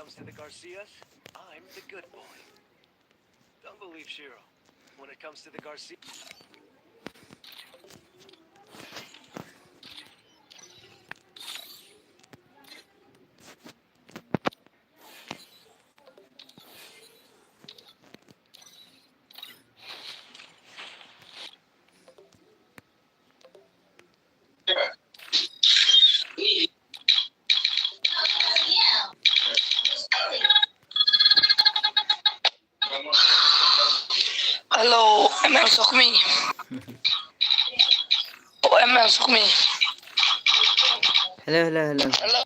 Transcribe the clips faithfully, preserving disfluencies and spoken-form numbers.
comes to the Garcias, I'm the good boy. Don't believe Shiro. When it comes to the Garcia. Hello, M L Sokmi. Oh, M L Sokmi. Hello, hello, hello. Hello.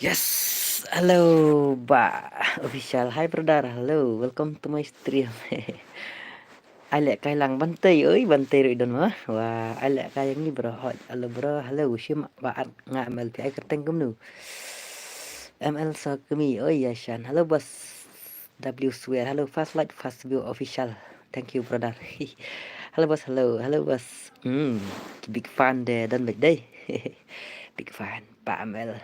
Yes, hello, Bah Official. Hi, brother. Hello, welcome to my stream. Ai leh kai lang ban tei, oi, ban tei ruh i don mo. Wa, ai leh kai ïa ngi, bro. Hoi, hello, bro. Hello, shim ba at nga M L P I kyrteng kumno. M L Sokmi, oi, ïa shan. Hello, boss. W Swear. Hello, fast like, fast view official. Thank you, brother. Hello, boss. Hello, hello, boss. Hmm, big fan de, don big day. Big fan. Bah M L.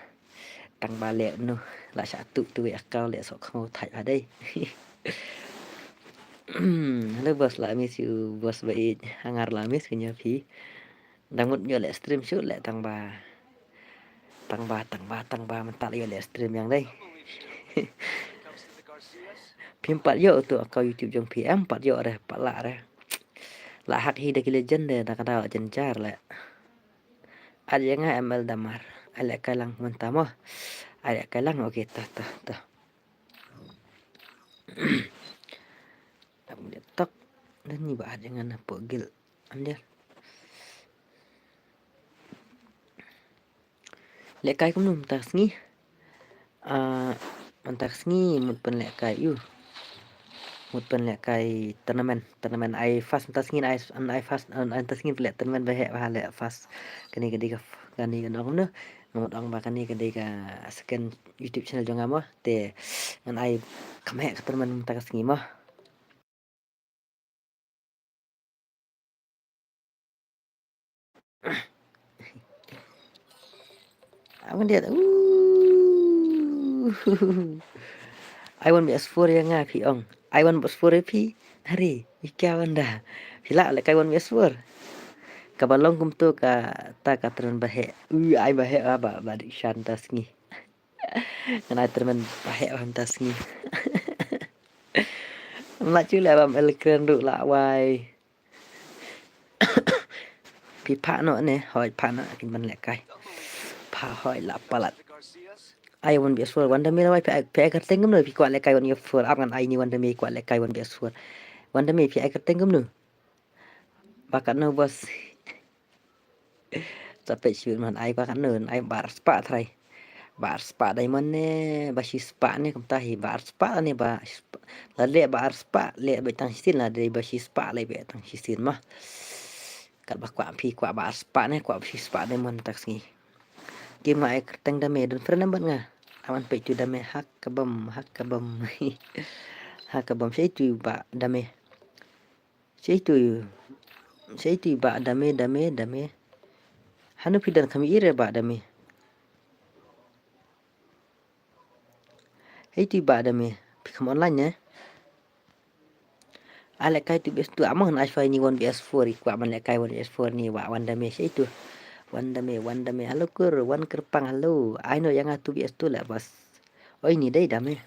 Tang ba leh noh, la shah tuh tuh ïa kau leh sok khmut thait ba dei. Hello boss, la miss you boss ba ïeit, hangar la miss kynja phi. Dang mut ïoh leh stream shuh leh tang ba. Tang ba, tang ba, tang ba mynta la ïoh leh stream ïa dei. Phim pat ïoh tu account YouTube jong phi em, pat ïoh re, pat lah re. La hack hi da ki legend de, da ka dei la jynjar leh. Ai leh nga M L Damar. Ai leh kai lang mynta mo. Ai leh kai lang, okay, ta, ta, ta. Am dia tok. Dan ni ba ai leh nga na pok gil. Am dia. Leh kai kumno mynta sngi. Ah, mynta ka sngi mut pynlehkai ïa u. Mut pynlehkai tournament, tournament ai fast mynta ka sngi, ai, ai fast, ai mynta ka sngi pynleh tournament ba heh ba leh fast. Kane ka dei ka, kane ka nong kumno. Nga mut ong ba kane ka dei ka second YouTube channel jong nga mo. Te ngan ai kham heh ka tournament mynta ka sngi mo. Awan dia. Ooh. I one B S four ïa nga phi ong. I one B S four ïa phi. Hari, ïa ka wan da. Phi lah leh kai one B S four. Kaba long kumto kata ka tren ba heh. Ooh, ai ba heh ba, ba, ba dei shan ta sngi. Ngan ai tren ba heh ba ta sngi. Ym lah shuh leh bam el kren ruh lah wai. Phi phah noh ne, hoi phah noh kin ban lehkai. Phah hoi la palat. Ai one B S four, one da me la wai phi ai, phi ai kyrteng kumno phi kwah lehkai one B S four, ap ngan ai ni one da me kwah lehkai one B S four. One da me phi ai kyrteng kumno. Ba katno boss. Sa peit shuh man ai ba katno, ai ba ar spah trai. Ba ar spah diamond ne, ba shi spah ne kumta hi, ba ar spah ne ba shi spah. La leh ba ar spah, leh beit tang shisien, la dei ba shi spah, leh beit tang shisien mo. Kat ba kwah phi kwah ba ar spah ne, kwah ba shi spah diamond mynta ka sngi. Kim nga ai kyrteng da me, don friend number nga. Awan peit tu da me, hak ka bom, hak ka bom. Hak ka bom, shei tu ba da me. Shei tu. Shei tu ba da me, da me, da me. Hanu phi don kham ire ba da me. Hei tu ba da me. Phi kham online ne. A lehkai tu B S tu amang na shwai ni one B S four, i kwah ban lehkai one B S four ni wa one da me shei tu. One da me, one da me. Hello kur, one kyrpang, hello. Ai no ïa nga tu B S tu leh bas. Oi ni dei da me.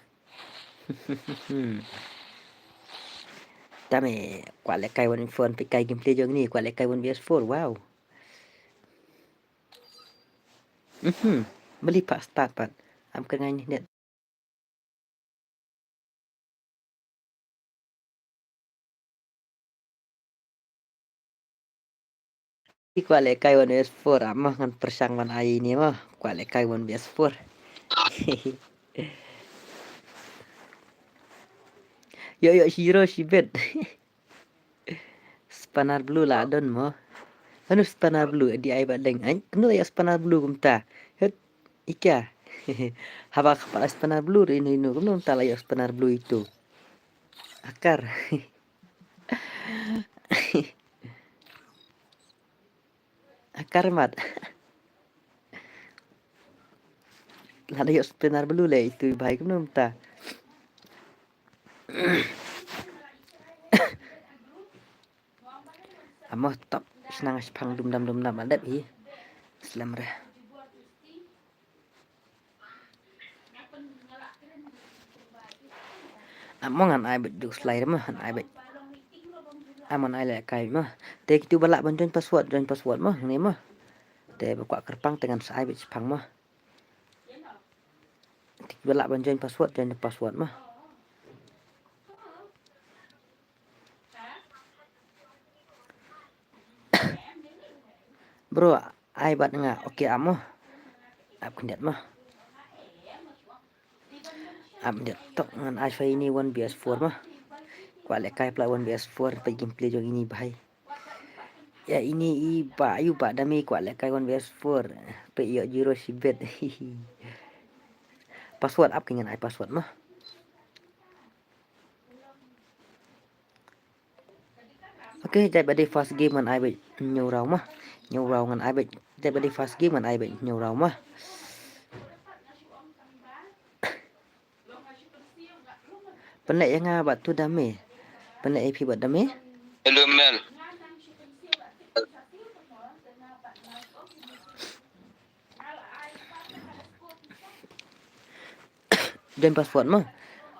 Tame kwah lehkai one four, phi kai gameplay jong ni kwah lehkai one B S four, wow. Mhm. Beli pak start pat. Am kerngai ni net. Phi kwah lehkai one B S four, ah, mo ngan pyrshang ban ai ni mo. Kwah lehkai one B S four. Yo, yo, shiro, shibet. Spanner blue la don mo. Hanu spanner blue di ai ba deng. Ai, kenu ya spanner blue kumta. Het, ika. Haba kapa spanner blue ri inu inu. Kenu ta la ya spanner blue itu. Akar. Akar mat. Lada yok spanner blue le itu bai kumno mynta. Amo top snang shipang dum dam dum dam adep hi. Slem re. Amo ngan ai bad juk slide mo, ngan ai bad. Amo ngan ai le kai mo. Te kitu ba lah ban join password, join password mo, ni mo. Te ba kwah kyrpang te ngan sa ai bad shipang mo. Te kitu ba lah ban join password, join password mo. Bro, ai bad nga. Okay, amo. Ap khyndiat mo. Ap khyndiat tok ngan ai fa ini one B S four mo. Kwah le kai pla one B S four pa gameplay jong ini bhai. Ya ini i ba ayu ba dami kwah le kai one B S four. Pa iyo zero shibet. Password ap ki ngan ai password mo. Okay, jai ba dei first game ngan ai bad hynñiew round mo. Hynñiew round ngan ai bad. Jai ba dei first game ngan ai bad hynñiew round mo. Pynleh ïa nga bad tu dame. Pynleh ïa phi bad dame. Hello Mel. Join password mo.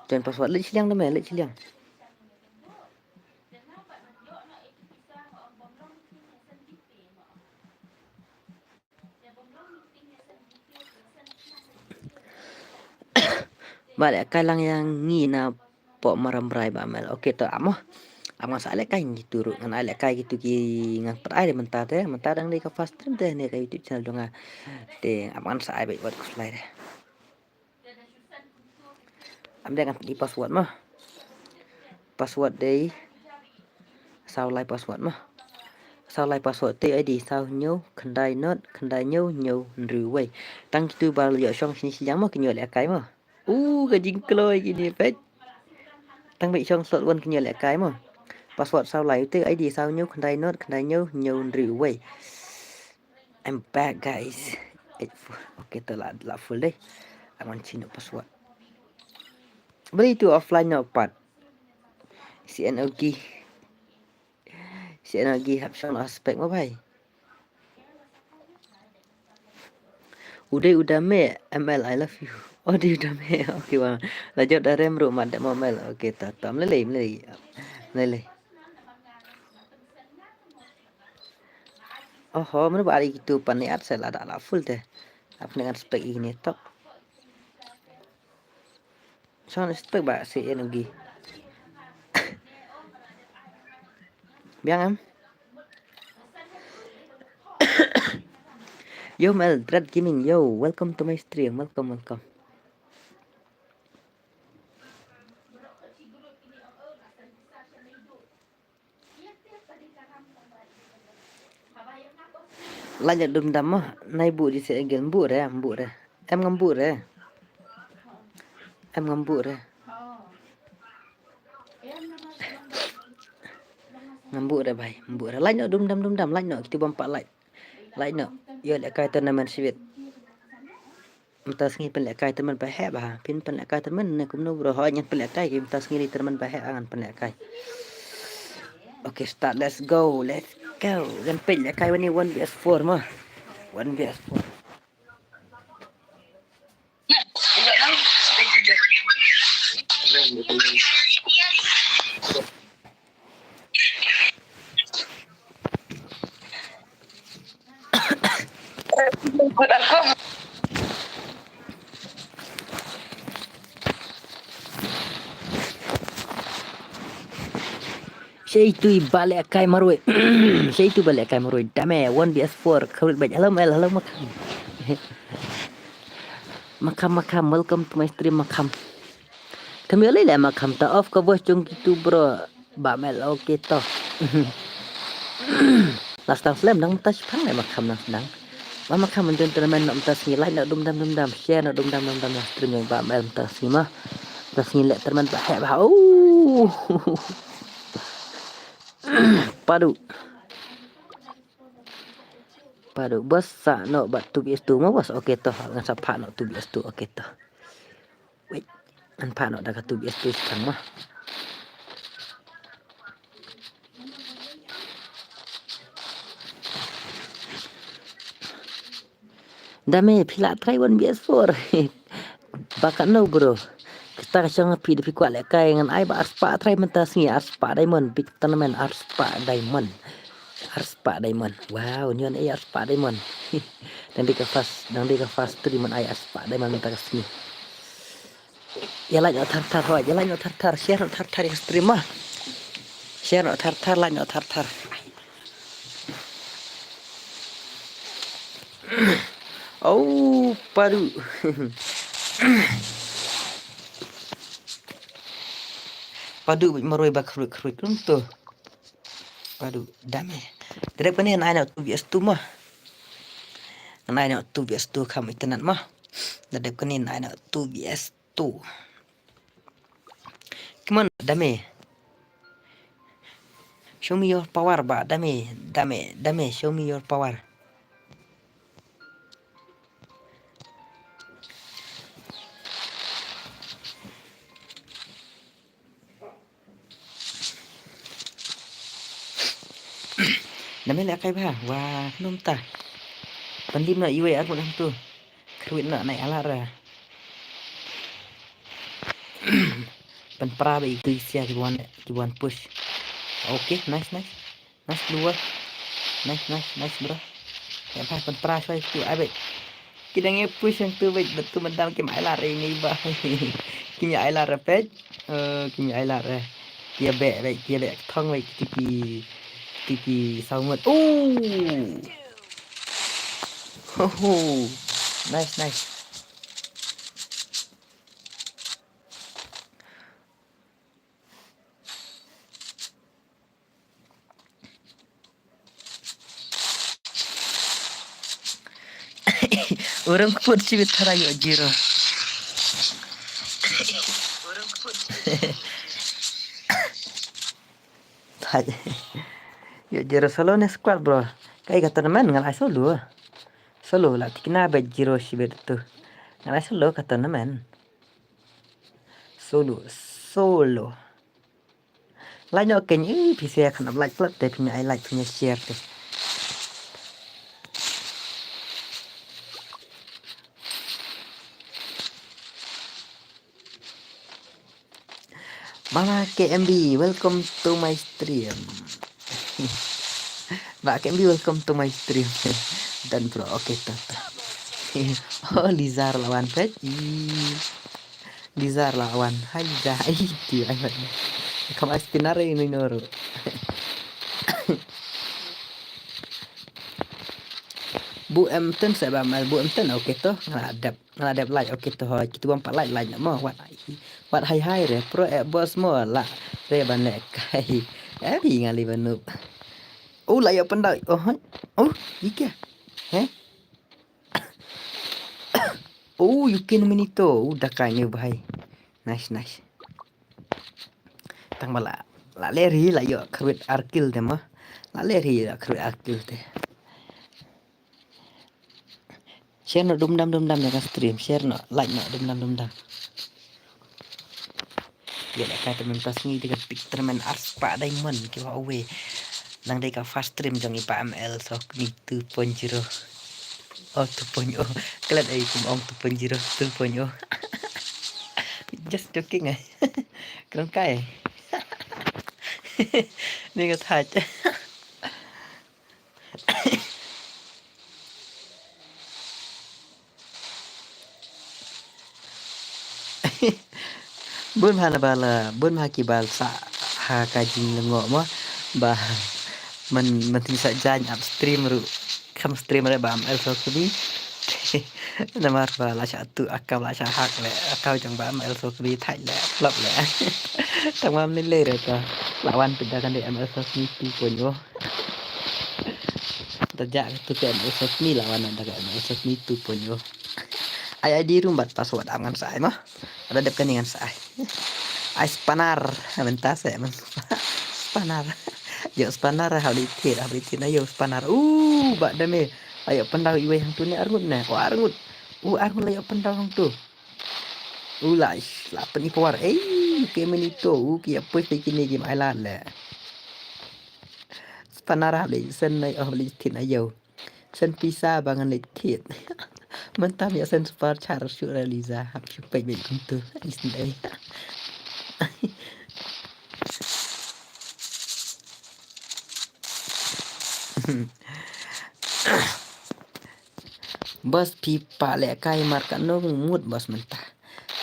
Join password leit shiliang dame, leit shiliang. Ba leh kai lang ïa ngi na pok Maram Brai ba Mel. Okay to amo. Amo sa leh kai ngi turu ngan ai leh kai kitu ki ngan pat ai de mynta te mynta dang dei ka first stream te ne ka YouTube channel jong nga. Te amo ngan sa ai bad wat kuslai de. Am dei ngan pynleh password mo. Password dei saw lai password mo. Saw lai password te I D saw hynñiew khyndai not khyndai hynñiew hynñiew hynriew wei. Tang kitu ba ïoh shong shini shiliang mo kin ïoh leh kai mo. U ka jingkloi kini peit. Tang ba ïoh shong slot one kin ïoh leh kai mo. Password saw lai te I D saw hynñiew khyndai not khyndai hynñiew hynñiew hynriew wei. I'm back guys. Eight four. Okay to la la full dei. Angan chino password. Beli tu offline no pat. Si en ogi. Si en ogi hap shong aspek mo bai. Udai udame M L I love you. Udai udame. Okay bang. La jot da rem ru mat da mo M L. Okay ta ta mlei mlei. Mlei. Oho, mano ba ari kitu pan ni at sel ada la full te. Ap ni ngan spek ini tok. Son spek ba si en ugi. Biang em. Yo Mel Dread Gaming, yo, welcome to my stream. Welcome, welcome. Lait ïa dum dam mo, nai buh di se egel mbuh re, mbuh re. Em ngam buh re. Em ngam buh re. Ngam buh re bai, mbuh re. Lait noh dum dam dum dam, lait noh kitu bam pat lait. Lait noh. Ïoh leh kai tournament sibit. Mynta sngi pynleh kai tournament ba heh ba. Phin pynleh kai tournament ne kumno bro, hoi ngan pynleh kai ki mynta sngi li tournament ba heh ngan pynleh kai. Okay start, let's go, let's go. Ngan pynleh kai wani one V S four mo. One V S four. Shei tui ba leh kai marwei. Shei tui ba leh kai marwei. Dame, one V S four. Kawit bait. Hello, Mel. Hello, Makam. Makam, Makam. Welcome to my stream, Makam. Kami lei lei ma kham ta off ka voice jong kitu bro. Ba mel okay to. Last time slem dang ta shipang lei ma kham nang sdang. Ba ma kham mynta tremen no mynta sngi like no dum dam dum dam share no dum dam dum dam la stream jong ba mel mynta sngi ma. Mynta sngi leh tremen ba heh ba. Oh. Padu. Padu bos sa no ba two vs two mo bos okay to ngan sa pha no two vs two okay to. Wait, ngan pha no da ka two vs two chang ma. Dame phi la try one vs four. Ba ka no bro. Kita ka shong phi da phi kwah leh kai ngan ai ba arspah try mynta sngi arspah diamond big tournament arspah diamond. Arspah diamond. Wow, nyon ai arspah diamond. Dang di ka fast, dang di ka fast stream ai arspah diamond mynta ka sngi. Ïa like no thar thar hoi, ïa like no thar thar, share no thar thar ïa stream ma. Share no thar thar, like no thar thar. Oh, padu. Padu maroi ba khrui khrui kum tu. Padu dame. Dep kane nai no two vs two ma. Nai no two vs two kham internet ma. Dep kane nai no two vs two. Come on, dame. Show me your power ba, dame, dame, dame, show me your power. Dame leh kai ba, wa num ta. Pandim na iwei armut hangtu. Khrwit na nai alar ra. Pynpra ba i tu sia ki wan, ki wan push. Okay, nice, nice. Nice blue wall. Nice, nice, nice bro. Ya pa pynpra shwai tu ai ba. Ki dang ïa push hangtu ba tu mynta kim ai lar ïa ngi ba. Kim ïa ai lar pet. Eh, kim ïa ai lar. Ki ïa beh ba, ki ïa beh thong ba ki tu ki, tu ki saw ngut. Oh. Ho ho. Nice, nice. Urang kput shibit thara ïoh zero. Thaj. Ïoh zero solo ne squad bro. Kai ka tournament ngan ai solo. Solo la tikna ba zero shibit tu. Ngan ai solo ka tournament. Solo, solo. Like noh kein, ih, phi share khnap like plat te, phi ïa ai like, phi ïa share te. Mama K M B, welcome to my stream. Ba K M B, welcome to my stream. Done bro, okay to, to. Oh, Lizar lawan pet. Ih. Lizar lawan. Hai Lizar. Ai, ti ai mat. Kam ai spinner ini noro. Bu em ten sa ba mal bu em ten, okay to. Nga la dep, nga la dep like, okay to. Hoi, kitu bam pat like, like mo. Wat hai, wat hai hai re. Pro e boss mo la re ban le kai. Eh, bi ngali banup. Oh, la ïa pandai. Oh, hai. Oh, ike. Heh? Oh, yukin minito. Oh, dakai ngi bahai. Nice, nice. Tang ba la, la leri la ïoh khrwit arkil te ma. La leri la khrwit arkil te. Share noh dum dam dum dam ïa ka stream. Share noh, like noh dum dam dum dam. Ïa la ka tremen pas ngi te ka big tremen arspah diamond ki wa uwe. Nang dei ka fast stream jong i pa M L so kni two point zero. Oh, two point oh. Klet ai kum ong two point zero, two point oh. Just joking ai. Kren kai. Ni ka thaj. Bun ha na bala, bun ha ki bal sa ha ka jing lengo mo ba man man tin sa jan upstream ru kam stream re ba am el so kuni. Namar ba la shah tuh account, la shah hack leh account jong Bah M L Sosmi, thait leh, flop leh. Tang ma mynne lei re to. La wan pynda kan dei M L Sosmi two point oh. Da jah katu ka M L Sosmi, la wan da ka M L Sosmi two point oh. Ai ID ruh bad password, ym ngan sa ai mo. Lada dep kane ngan sa ai. Ai spanner, mynta sa ai spanner. Ïoh spanner, hap leit thied, hap leit thied na ïoh spanner. Uh, Bah Dame. Ïoh pyndaw iwei hangtu ne arngut ne. Oh, arngut. Uh, arngut la ïoh pyndaw hangtu. Uh, la, la pyn-i power. Ei, ki mynta to. Uh, ki ïa push lei kine, kim ai lad leh. Spanner hap leit send na, oh, hap leit thied na ïoh. Send pisa ba ngan leit thied. Mynta ïa send super chat shu realize hap shu peit beit kumtu. Ai sendai. Boss, phi pah lehkai mar katno ngut boss mynta?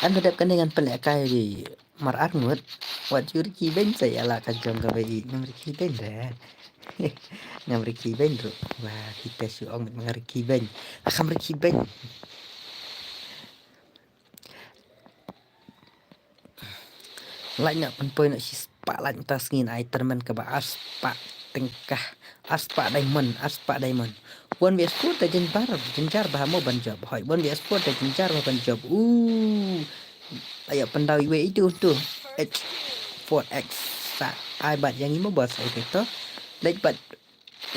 Em, da dep kane ngan pynlehkai ri mar ar ngut. Wat ju rikhi beiñ sa ïa la ka jong kaba ïeit, ngam rikhi beiñ re. Ngam rikhi beiñ ruh. Wah, kita shu ong ma nga rikhi beiñ. Ah, kam rikhi beiñ. Lait noh, pynpoi noh shispah lait mynta sngi, ai tyrmen kaba arspah tyngka, arspah diamond, arspah diamond. One versus four te jynjar, jynjar bha mo ban jop. Hoi, one versus four te jynjar bha ban jop. Uh. Ïoh pyndaw iwei itu tu. H four X. Sa ai bad ïa ngi mo boss, ai to. Leit bad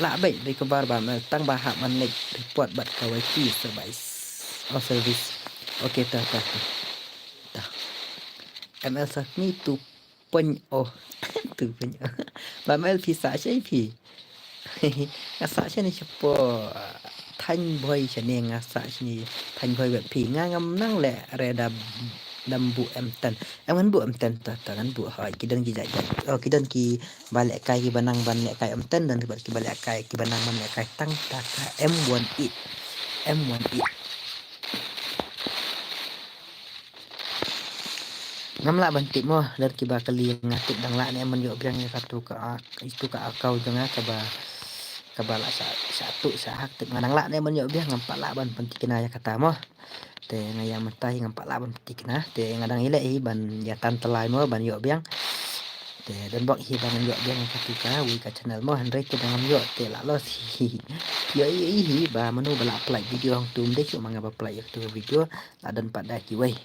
lah beit recover Bah M L tang ba hap ban leit report bad ka Y T service. Oh, service. Okay, ta, ta, ta. Ta. M L Sosmi two point oh. Two point oh. Bah M L phi sah shane phi. Nga sah shane shapoh Thaiñ Bhoi shane, nga sah shane Thaiñ Bhoi bad phi. Nga ngam nang leh re da, dam buh M ten. Em ngan buh M ten ta, ta ngan buh hoi. Ki don ki jait jait. Oh, ki don ki ba lehkai kiba nang ban lehkai M ten, don kiba, kiba lehkai, kiba nang ban lehkai tang ta ka M one eight. M one eight. Ngam lah ban tip mo, don kiba kylli nga tip dang lah ne em ban ïoh biang ïa katu ka, ah, itu ka account jong nga kaba, kaba la shah, shah tuh shah hack, tip nga dang lah ne em ban ïoh biang, ngam pat lah ban pynthikna ïa kata mo. Te nga ïa mynta hi ngam pat lah ban pynthikna. Te nga dang ïaleh hi ban ïa tan tylli mo ban ïoh biang. Te don bok hi ban ïoh biang katu ka, wi ka channel mo, hynrei te dang ngam ïoh te la los hi. Ïoh ïoh hi ba mano ba la upload video hangtu, ym dei shuh ma nga ba upload ïa katu ka video, la don pat da kiwei.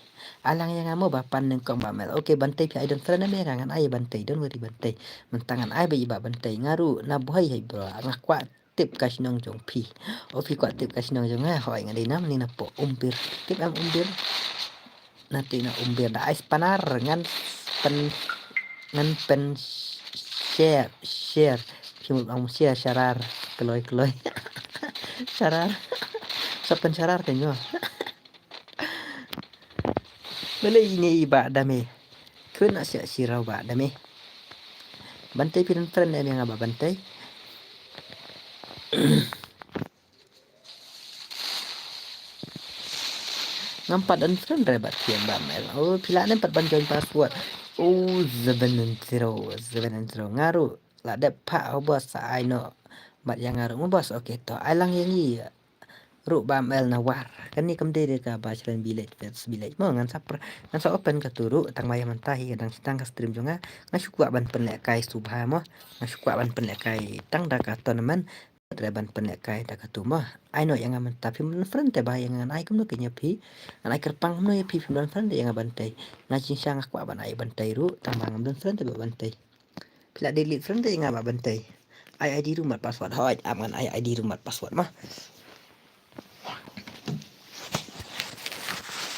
Ai lang ïa nga mo ba pan nyngkong Bah M L. Okay Bantei, phi ai don friend em ïa nga, ngan ai Bantei, don't worry Bantei. Mynta ngan ai ba i Bah Bantei, nga ruh na Bhoi hi bro, nga kwah tip ka shnong jong phi. O phi kwah tip ka shnong jong nga, hoi nga dei nam ni na po Umbir. Tip em Umbir? Na ti na Umbir da ai spanner ngan pen, ngan pen share, share. Phi mut ong share sharar, kloi kloi. Sharar. Sa pen sharar ka nyo. Balei ine i Bah Dame. Kren na sia sirau Bah Dame. Bantei phi don friend em ïa nga Bah Bantei. Ngam pat don friend re bad phi em Bah M L. Oh, phi lah ne em pat ban join password. Oh, seven and zero, seven and zero. Nga ruh la dep pat, oh boss, sa ai noh bad ïa nga ruh mo boss. Okay to, ai lang ïa ngi ruh Bah M L na war. Kane kam dei re kaba shrine village versus village mo, ngan sa pr-, ngan sa open katu ruh tang ba ïa mynta hi ka dang sdang ka stream jong nga. Nga shu kwah ban pynlehkai shuh bha mo. Nga shu kwah ban pynlehkai tang da ka tournament. Tre ban pynlehkai da katu mo. Ai noh ïa nga mynta, phim don friend te ba ïa nga, ngan ai kumno kynja phi. Ngan ai kyrpang kumno ïa phi, phim don friend ïa nga Bantei. Nga jingshisha nga kwah ban ai Bantei ruh tang ba ngam don friend te Bah Bantei. Phi la delete friend te ïa nga Bah Bantei. Ai ID ruh mad password. Hoi, ap ngan ai ID ruh mad password mo.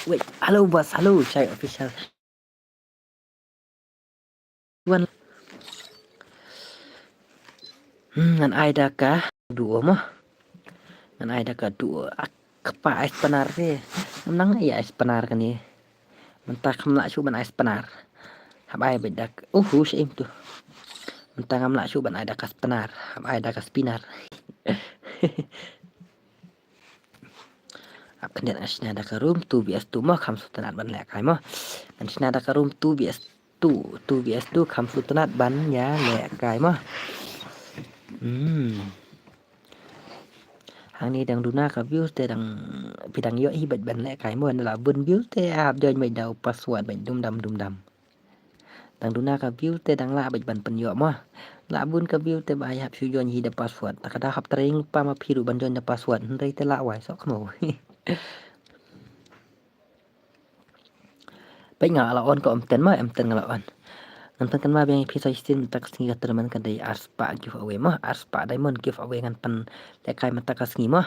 Wait, hello boss, hello Chai Official. Wan. Hmm, ngan ai da ka duo mo. Ngan ai da ka duo. Ak pa ai spanner re. Ngam nang ai ai spanner kane. Mynta kam lah shuh ban ai spanner. Hap ai beit da ka, uhu, shim tu. Mynta ngam lah shuh ban ai da ka spanner. Hap ai da ka spinner. Ap khyndiat, ngan shna da ka room two V S two mo, kham sngewtynnat ban lehkai mo. Ngan shna da ka room two V S two, two V S two kham sngewtynnat ban ïa lehkai mo. Hmm. Hangne dang duna ka views te dang phi dang ïoh hi bad ban lehkai mo, na la bun views te hap join bad da u password bad dum dam dum dam. Dang duna ka views te dang lah bad ban pynïoh mo. La bun ka views te ba hap shu join hi da password. Ta ka daw hap trei lypa ma phi ruh ban join da password. Hynrei te lah wai sok mo. Peit nga la on ko em ten ma, em ten nga la on. Ngan pynkan ma biang ïa phi sa shisien mynta ka sngi ka tournament ka dei arspah giveaway ma, arspah diamond giveaway ngan pynlehkai mynta ka sngi ma.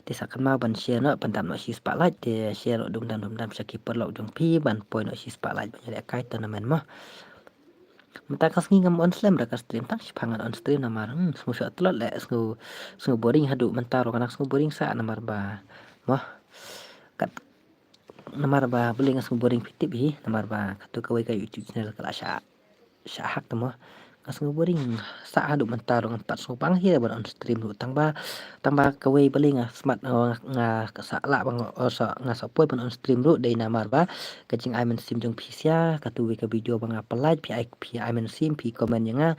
Te sa kan ma ban share noh, pyndam noh shispah like, te share noh dum dam dum dam sha ki paralok jong phi ban poi noh shispah like ban ïalehkai tournament ma. Mynta ka sngi ngam on slem re ka stream, tang shipang ngan on stream namar hmm, sngew shu tlot leh, sngew sngew boring haduh mynta ruh, nga sngew boring sah namar ba mo. Kat namar ba balei nga sngew boring phi tip hi, namar ba katu kawei ka YouTube channel ka la shah shah hack te mo. Nga sngew boring sah haduh mynta ruh, ngan pat sngew pang hi ban on stream ruh, tang ba tang ba kawei balei nga smat, nga, nga sa lah ba nga, oh, sa, nga sa poi ban on stream ruh dei namar ba ka jingai mynsiem jong phi sha katu wei ka video ba nga pynlait, phi ai, phi ai mynsiem, phi comment ïa nga.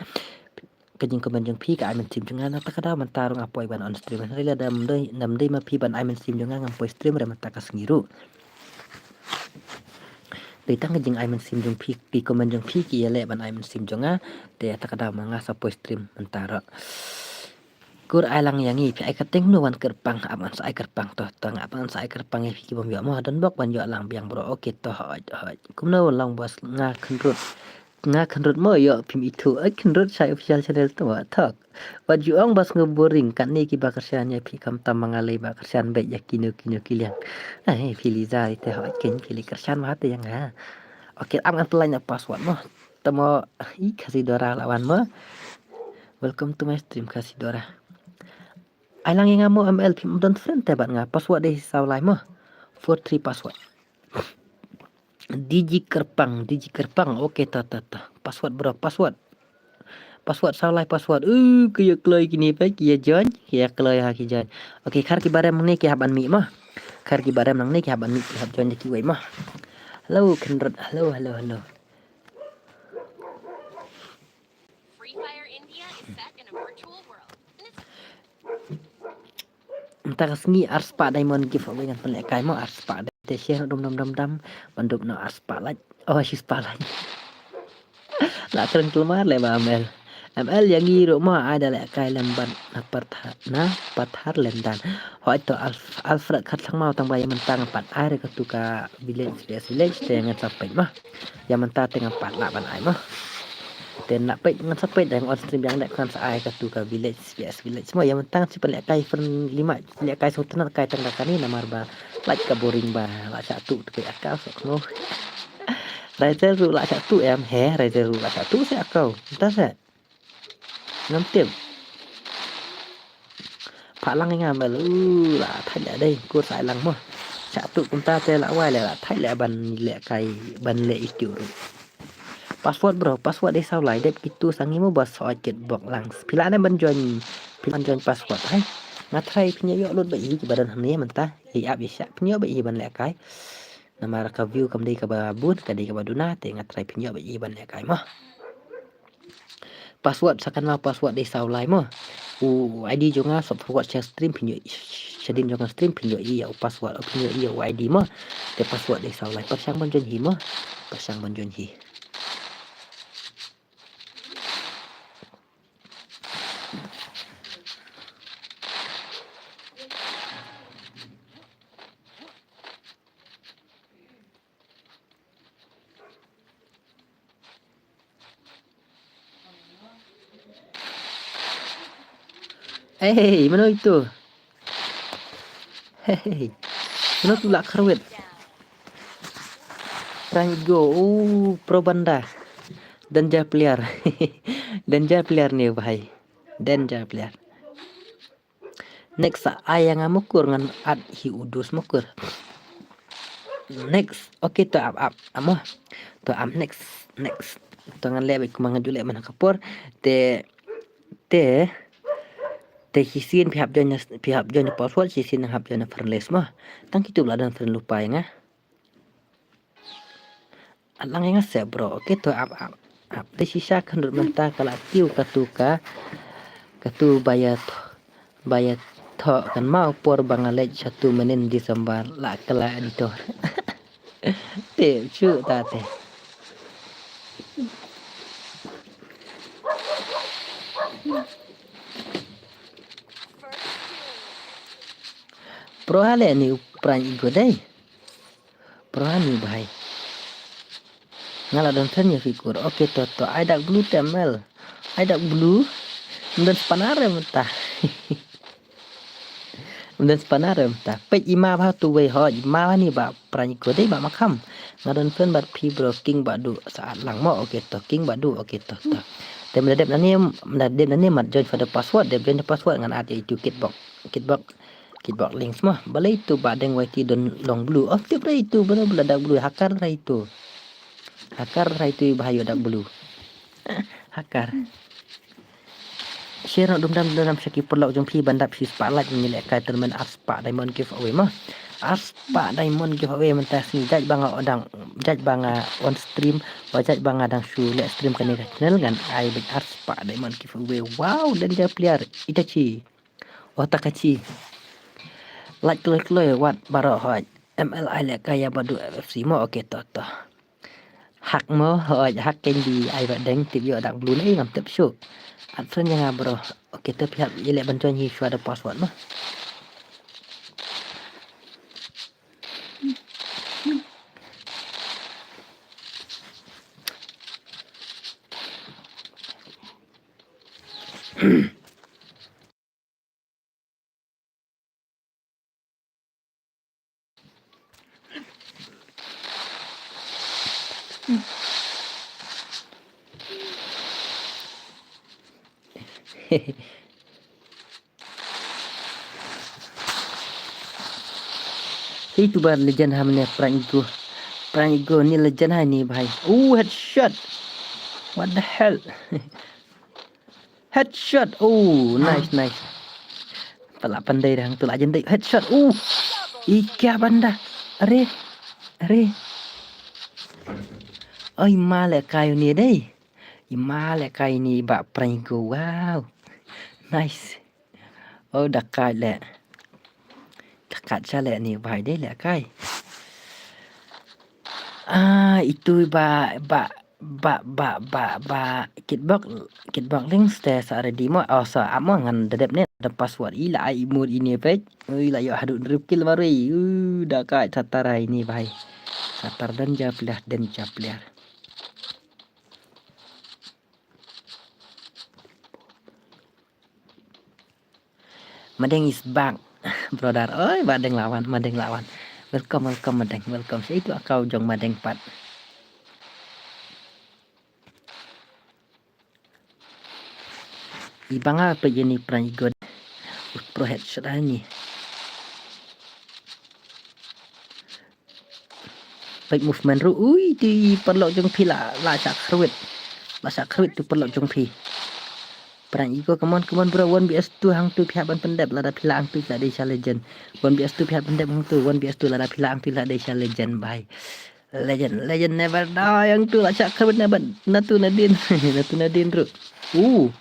Ka jingcomment jong phi ka ai mynsiem jong nga, na ta ka daw mynta ruh nga poi ban on stream. Hynrei lada ym dei, ym dei ma phi ban ai mynsiem jong nga, ngam poi stream re mynta ka sngi ruh. Dei tang ka jingai mynsiem jong phi, ki comment jong phi ki ïaleh ban ai mynsiem jong nga. Te ta ka daw ma nga sa poi stream mynta ruh. Kur ai lang ïa ngi, phi ai kyrteng no wan kyrpang, ap ngan sa ai kyrpang to, to nga ap ngan sa ai kyrpang ïa phi ki bym ïoh mo, don bok ban ïoh lang biang bro. Okay to, hooid hooid. Kumno long boss, nga khynrut. Nga khynrut mo, ïoh phim ithuh. Ai khynrut shai official channel to wa thok. Wat ju ong ba sngew boring, katne kiba kyrshan ïa phi khamtam ma nga lei ba kyrshan beit ïa kino kino ki liang. Ai phi Liza ite hooid, ken phi lei kyrshan ma te ïa nga. Okay, ap ngan pynlait na password mo. Te mo, i Khasi Dora la wan mo. Welcome to my stream Khasi Dora. Ai lang ïa nga mo M L, phim don friend te bad nga, password dei saw lai mo. Four three password. D J Kyrpang, D J Kyrpang. Okay, ta ta ta. Password bro, password. Password saw lai password. Uh, ki ïa kloi kine peit, ki ïa join, ki ïa kloi ha ki join. Okay, khar ki barem nangne ki hap ban mih mo. Khar ki barem nangne ki hap ban mih, ki hap join da kiwei mo. Hello khynrut, hello hello hello. Free Fire India is set in a virtual world. Mynta ka sngi arspah diamond giveaway ngan pynlehkai mo, arspah. Te share dum dum dum dum ban dup noh arspah like. Oh, shispah like. La kren kulmar leh ba M L. M L ïa ngi ruh mo, ai da lehkai lem bad na Pathar, na Pathar Lendan. Hooid to Alf-, Alfred Khatlang Mawtang ba ïa mynta nga pat ai re katu ka village, village, village te ngan sa peit mo. Ïa mynta te nga pat lah ban ai mo. Te na peit ngan sa peit dang on stream biang dei ngan sa ai katu ka village, V S village mo. Ïa mynta ngan sa pynlehkai friend lima, lehkai sngewtynnat kai tang da kane namar ba lait ka boring ba la shah tuh te ka ïa ka sok mo. Raiser ruh la shah tuh em, he, Raiser ruh la shah tuh se akau. Mynta se. Ngam tip. Phah lang ïa nga mel, u, la thait leh dei, kur sa ai lang mo. Shah tuh kumta te la wai leh, la thait leh ban lehkai, ban leh ithuh ruh. Password bro, password dei saw lai, dep kitu sa ngi mo ba soi kit bok lang. Phi lah ne ban join, phi lah ban join password, hai. Nga try phin ïoh lut ba i kiba don hangne mynta. Ïa ap ïa shah, phin ïoh ba i ban lehkai. Namar ka view kam dei kaba bun, ka dei kaba duna, te nga try phin ïoh ba i ban lehkai mo. Password sa kan ma password dei saw lai mo. U I D jong nga sop forward share stream phin ïoh, shadien jong nga stream phin ïoh ïa u password, phin ïoh ïa u I D mo. Te password dei saw lai, pyrshang ban join hi mo. Pyrshang ban join hi. Hei, mano itu? Hei, mano tu la kharwit? Trying to go, oh, pro banda. Danger player. Danger player ni, bhai. Danger player. Next sa ai ïa nga mo kur, ngan add hi u dus mo kur. Next. Okay, to ap ap amo. To ap next, next. To ngan leh bad kumba nga ju leh man ka por. Te, te, te shisien phi hap join, phi hap join password, shisien hap join friend list mo. Tang kitu la don friend lypa ïa nga. Alang ïa nga se bro. Okay, to ap ap ap. Te shisha khynrut mynta ka la kiew katu ka, katu ba ïa, ba ïa thoh kan ma por ba nga leit sha tu mynnin December la kala editor. Te chu ta te. Pro hale ni u prank igo dei. Pro hani bhai. Nga la don friend ïa phi kur. Okay to to. Ai dak blue te mel. Ai dak blue. Ym don spanner em ta. Ym don spanner em ta. Peit i ma bha tu wei ho. I ma bha ni ba prank ko dei ba ma kham. Nga don friend bad phi bro king ba du saat lang mo. Okay to king ba du. Okay to to. Te mla dep na ni, mla dep na ni mat join for the password. Dep join the password ngan add ïa itu kitbok. Kitbok. Kitbok links mo. Balei tu ba deng wai ti don long blue. Oh tip re itu bro bla dak blue. Hakar re itu. Hakar re itu ba hayo dak blue. Hakar. Share noh dum dam dum dam sha ki paralok jong phi ban dap shi spah like ngi leh kai tournament ar spah diamond giveaway mo. Ar spah diamond giveaway mynta sngi jait ba nga dang jait ba nga on stream ba jait ba nga dang shu leh stream kane ka channel ngan ai beit ar spah diamond giveaway. Wow danger player Itachi. Watakachi. Like kloi kloi wat baroh hoi. M L I leh kai ïa Badu F C mo okay to to. Hak mo hoi hak kein di ai ba deng tip ïoh dak blue ne ngam tip shu. At friend ïa nga bro. Okay to phi hap ïa leh ban join hi shuwa da password mo. Hi tu ba legend ha mane prank igo. Prank igo ni legend ha ni bhai. Oh headshot. What the hell? Headshot. Oh nice nice. Pala pandai dah tu la jendai headshot. Oh. Ika banda. Are. Are. Oi male kayu ni dei. I male kai ni ba prank igo wow. Nice. Oh da kai le. Da kai cha le ni bai de le kai. Ah itu ba ba ba ba ba ba kitbok kitbok links te sa ready mo oh sa amo ngan dedep ne da password ila ai imur ini pek. Ila yo hadu drip kill baru. Uh da kai tatarai ni bai. Tatar dan japlah dan japlah. Madeng is back, brother. Oi, Madeng lawan, Madeng lawan. Welcome, welcome, Madeng. Welcome. Sa itu account jong Madeng pat. Ibanga pa jeni pran igon. Pro headshot ani. Peit movement ruh. Ui, tu paralok jong phi la, la shah khrwit. La shah khrwit tu paralok jong phi. Prank igo, come on, come on, bro. One V S two hangtu phi hap ban pyndep. Lada phi la hangtu phi la dei sha legend. One V S two phi hap pyndep hangtu. One V S two lada phi la hangtu phi la dei sha legend, bhai. Legend, legend never die hangtu la shah khrwit na ban. Natu nadin. Natu nadin ruh. Uh.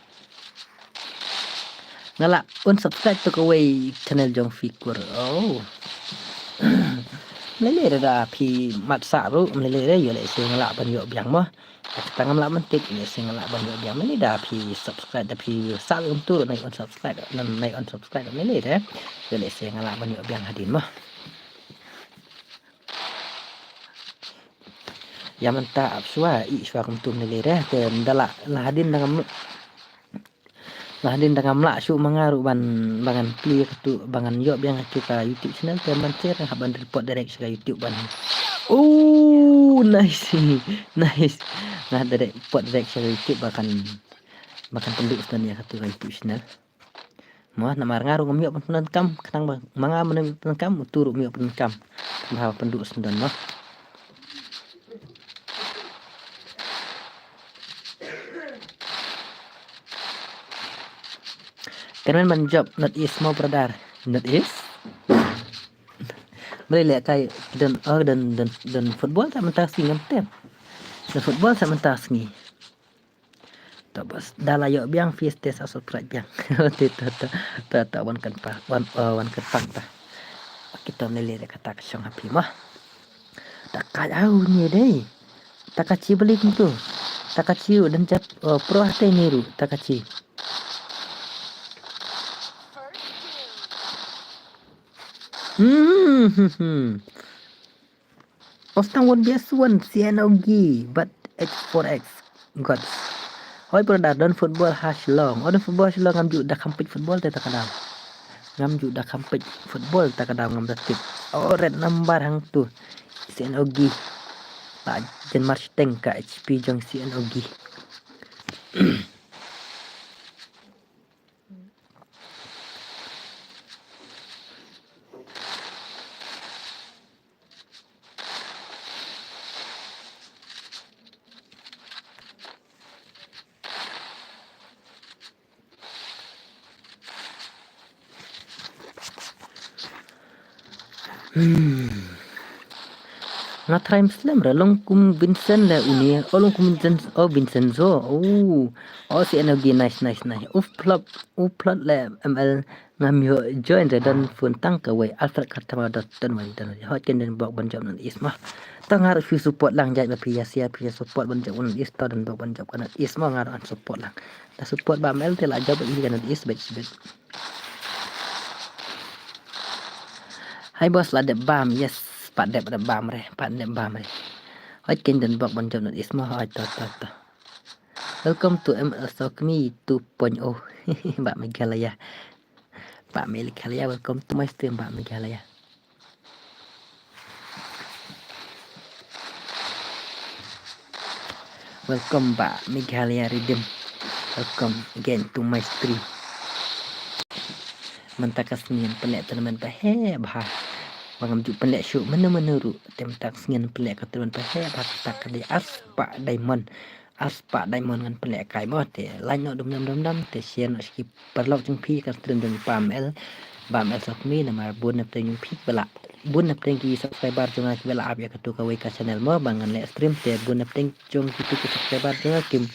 Nga la unsubscribe to kawei channel jong phi kur. Oh. Mlele da phi mat sa ruh mlele da ïoh lehse nga la ban ïoh biang mo. Kata ngam la ban tip lehse nga la ban ïoh biang mlele da phi subscribe da phi sa ruh tu ruh nai unsubscribe nan nai unsubscribe mlele da. Ïoh lehse nga la ban ïoh biang hadin mo. Ïa mynta ap shuwa i shuwa kumtu mlele da te da la la hadin da ngam Lah din da ngam lah shuh ma nga ruh ban ba ngan plie katu ba ngan ïoh biang katu ka YouTube channel te ban share hap ban report direct sha ka YouTube ban. Oh nice. Nice. Nga direct report direct sha ka YouTube ba kan ba kan pynduh sdang ïa katu ka YouTube channel. Mo namar nga ruh ngam ïoh pyndonkam khnang ba ma nga mynne pyndonkam utu ruh ym ïoh pyndonkam. Ba pynduh sdang mo. Kren ban jop not is mo brother. Not is. Mari leh kai don oh don don don football ta mynta sngi ngam tem. Don football ta mynta sngi. Ta ba da la ïoh biang phi te sa subscribe biang. Te ta ta ta ta wan kan pa wan, eh, wan kan pang ta. Kita ne le kata ka shong ha phi mo. Ta ka au ni dei. Ta ka chi balik tu. Ta ka chi u dan jap, eh, pro ha te ni ru ta ka chi. Hmm, hmm, hmm. Ostang won bias won C N O G, but H four X. Gods. Hoi brother, don football ha Shillong. Oh, don football ha Shillong, ngam ju da kham peit football te ta ka daw. Ngam ju da kham peit football ta ka daw ngam da tip. Oh, red number hangtu. C N O G. La jen mar shiteng ka H P jong C N O G. Hmm. Nga try slem re long kum Vincent le uni. Oh, long kum Vincent, oh, Vincenzo. Oh. Oh, C N O G, nice, nice, nice. U flop, u flop le M L. Ngam ïoh join re don phone tang kawei. Alfred Kartama dot ten wan ten. Hot ken den bok ban jop North East mo. Ta nga ruh phi support lang jait ba phi ïa sia phi ïa support ban jop North East ta den bok ban jop ka North East mo nga ruh an support lang. Ta support ba M L te la jop ba i ka North East bet bet. Hai boss la dep bam, yes, pat dep dep bam re, pat dep bam re. Hot ken den bok ban jop North East mo hot to to to. Welcome to M L Sokmi two point oh. Ba Meghalaya. Ba Meghalaya, welcome to my stream, Ba Meghalaya. Welcome, Ba Meghalaya Redeem. Welcome again to my stream. Mynta ka sngi ngan pynleh tournament ba heh bha. Ba ngam ju pynleh shuh mynno mynno ruh. Te mynta ka sngi ngan pynleh ka tournament ba heh bha kata ka dei arspah diamond. Arspah diamond ngan pynleh kai mo te like noh dum dam dum dam te share noh sha ki paralok jong phi ka stream jong Pa M L. Ba M L Sokmi namar bun na pdeng jong phi ba la bun na pdeng ki subscriber jong nga ki ba la ap ïa katu kawei ka channel mo ba ngan leh stream te bun na pdeng jong kitu ki subscriber jong nga kim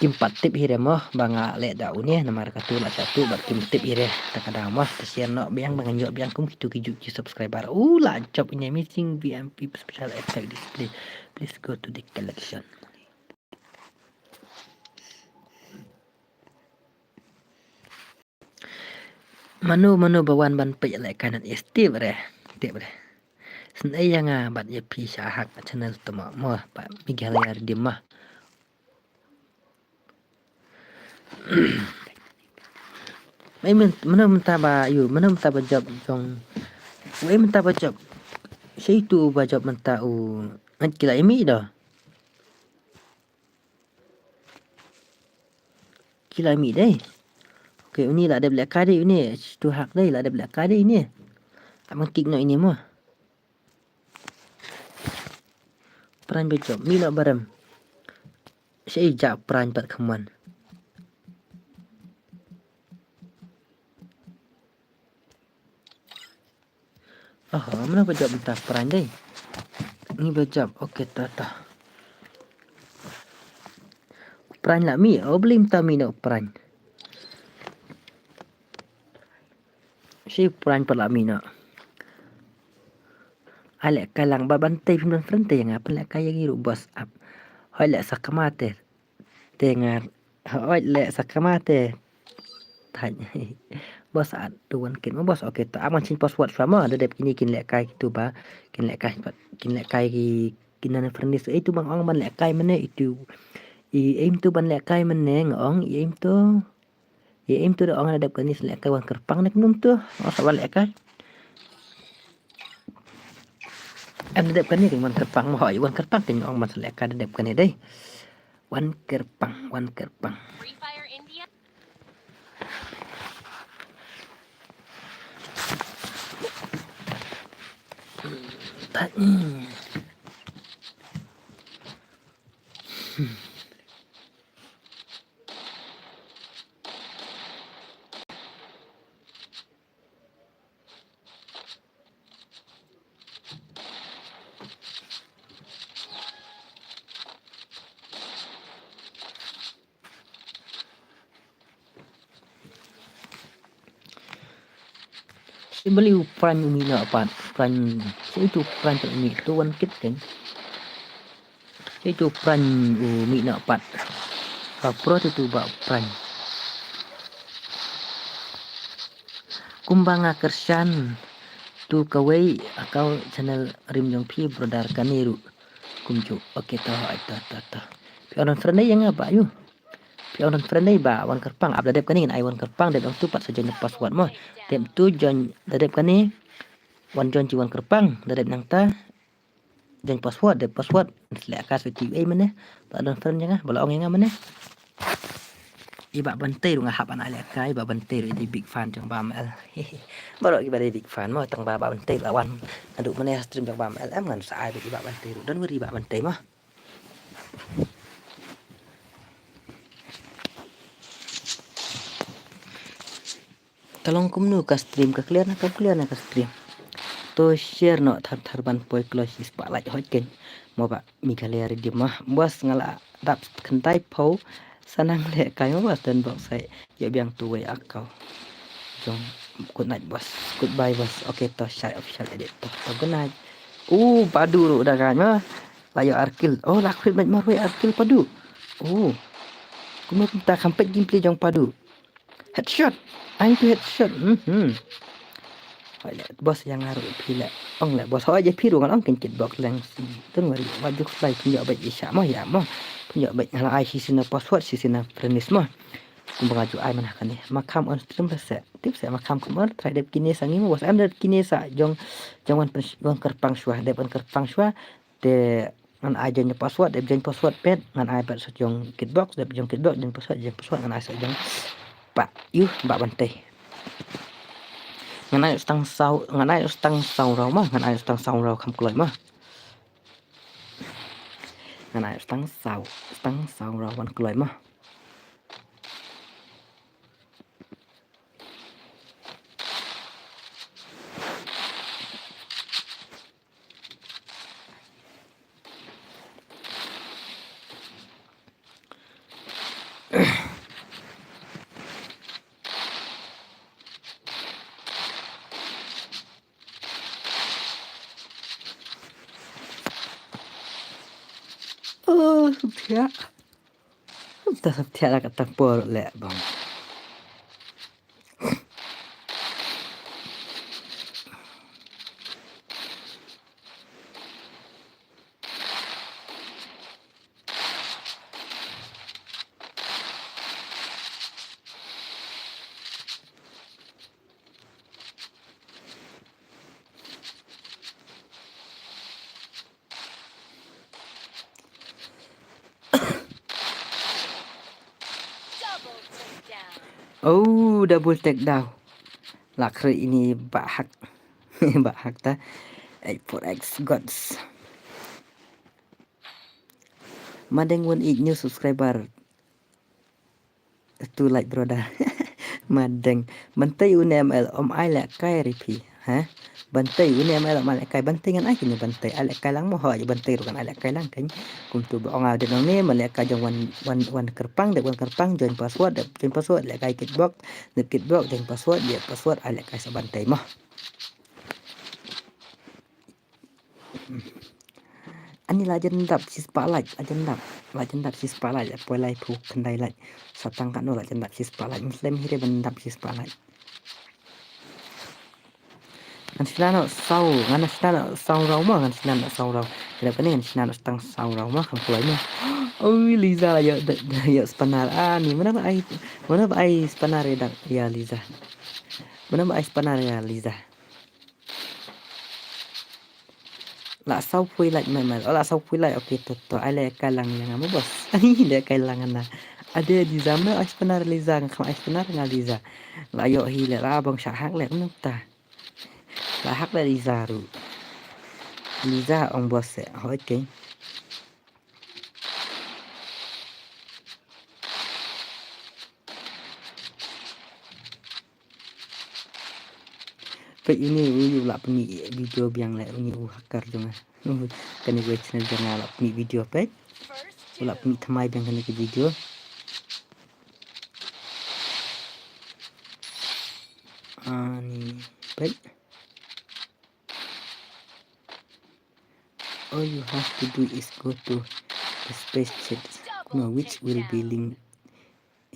kim pat tip hi re mo ba nga leh da une namar katu la satu bad kim tip hi re ta ka daw mo te share noh biang ba ngan ïoh biang kum kitu ki ju ki subscriber. U la jop ine missing V M P special effect display. Please go to the collection. Mano mano ba wan ban peit lehkai North East tip re. Tip re. Sngewbha ïa nga bad ïa phi sha ha ka channel to mo mo ba Meghalaya Redeem mo. Mano mynta ba ïu mano mynta ba jop jong. Wei mynta ba jop. Sha itu ba jop mynta u ngat kila imi do. Kila mih dei. Okay, uni la dep lehkai dei uni. Shu hak dei la dep lehkai dei uni. Amang kik no ini mo. Pran bejop mih no barem. Sha ija pran pat khaman. Oh, mano ba jop mynta pran dei. Ni ba jop, okay ta ta. Pran la mih, oh beli mynta mih no pran. Si pran pa la mih no. Ai lehkai lang ba ban tei phim don friend tei nga pynlehkai ïa ngi ruh boss ap. Hoi leh sa kama te. Te nga hoi leh sa kama te. Thait. Boss at tu wan kin mo boss okay to. Aman chin password shwa mo da dep kini kin lehkai kitu ba. Kin lehkai kin lehkai ki kin na friendly so itu bang ong ban lehkai mane itu. I aim tu ban lehkai mane nga ong i aim tu. Ïa im tu da ong da dep kani sa lehkai wan kyrpang ne kumno tu. Ong sa wan lehkai. Em da dep kani kan wan kyrpang mo hoi wan kyrpang kan ong ban sa lehkai da dep kani dei. Wan kyrpang, wan kyrpang. Free Fire India. Tanya. Bali u Pran u mih noh pat. Pran. Sa itu Pran tu u mih tu wan kit kan. Sa itu Pran u mih noh pat. Ka pro tu tu ba Pran. Kumba nga kyrshan tu kawei account channel rim jong phi brother kane ruh. Kumjuh. Okay to, to, to, to. Phi ong friend ïa nga ba ïu. Phi ong friend ba wan kyrpang, ap da dep kane ngan ai wan kyrpang, dep ong tu pat sa join password mo. Dep tu join da dep kane. Wan join ji wan kyrpang, da dep nangta. Join password, dep password. Select ka sa tu ei mane. Ba don friend ïa nga, ba la ong ïa nga mane. I Bah Bantei ruh nga hap ban ai lehkai, i Bah Bantei ruh i big fan jong Bah M L. Baroh kiba dei big fan mo, tang ba Bah Bantei la wan. Naduh mane stream jong Bah M L em ngan sa ai i Bah Bantei ruh. Don't worry Bah Bantei mo. Ka long kumno ka stream, ka clear na, ka clear na ka stream. To share noh thar thar ban poi kloi shispah like hoi keiñ. Mo ba Meghalaya Redeem mo. Boss nga la dap khyndai phew sa nang lehkai mo boss, don bok sa ïoh biang tu wei account. Jong good night boss. Goodbye boss. Okay to Shai Official edit to. To good night. U Padu ruh da ka mo. La ïoh arkil. Oh la khuid met marwei arkil Padu. Oh. Kumno kumta, kham peit gameplay jong Padu. Headshot. Ain tu headshot. Hmm. Hoi le boss ïa nga ruh phi le. Ong le boss hoi je phi ruh ngan ong keiñ kit bok leng. Don't worry. Wat ju khuslai pynïoh beit ïa sha mo ïa mo. Pynïoh beit nga la ai shisien na password shisien na friend list mo. Kumba nga ju ai mynta kane. Ma kham on stream ba se. Tip se ma kham kham on try dep kine sa ngi mo boss. Em dep kine sa jong jong wan pyn- wan kyrpang shuwa. Dep wan kyrpang shuwa. Te ngan ai join password, dep join password pet ngan ai pat sa jong kit bok, dep jong kit bok join password, join password ngan ai sa jong Bah ïu Bah Bantei. Ngan ai stang saw, ngan ai stang saw raw mo, ngan ai stang saw raw kham kloi mo. Ngan ai stang saw, stang saw raw wan kloi mo. Oh, thiah. Uta sa thiah la kata por le bang. Oh, double take down. La khreh ini bahak. Bahak ta. Eight four X gods. Madeng one eight new subscriber. Too late brother. Madeng. Bantei une M L um ai lehkai ri phi. Ha? Bantei une M L um ai lehkai, Bantei ngan ai kine Bantei. Ai lehkai lang mo ho, Bantei ruh kan ai lehkai lang kan. Kumtu ba ong ade nong ne ma lehkai jong wan wan wan kyrpang, dep wan kyrpang join password, dep join password lehkai kit bok, dep kit bok join password, dep password ai lehkai sa Bantei mo. Ani la jan dap shispah like, la jan dap, la jan dap shispah like, la poi lai phew khyndai like. Sa tang katno la jan dap shispah like, ngi slem hi re ban dap shispah like. Ngan shna noh saw, ngan shna noh saw raw mo, ngan shna noh saw raw. Kane kane ngan shna noh tang saw raw mo, kham kloi mo. Oi, Liza la ïoh, ïoh spanner. Ani, mano ba ai, mano ba ai spanner ïa dak, ïa Liza. Mano ba ai spanner ïa Liza. La saw phew like me me. Oh, la saw phew like. Okay, to to. Ai lehkai lang ïa nga mo boss. Ai lehkai lang na. Ade Liza mo, ai spanner Liza, nga kham ai spanner nga Liza. La ïoh hi le la bang shah hak le kumta. La hak le Liza ruh. Liza ong boss se. Okay. Peit uni u yu la pynmih video biang le uni u hacker jong nga. Kane wei channel jong nga la pynmih video peit. U la pynmih thymmai biang kane ka video. Ani Right? All you have to do is go to the spreadsheet, no, which will be linked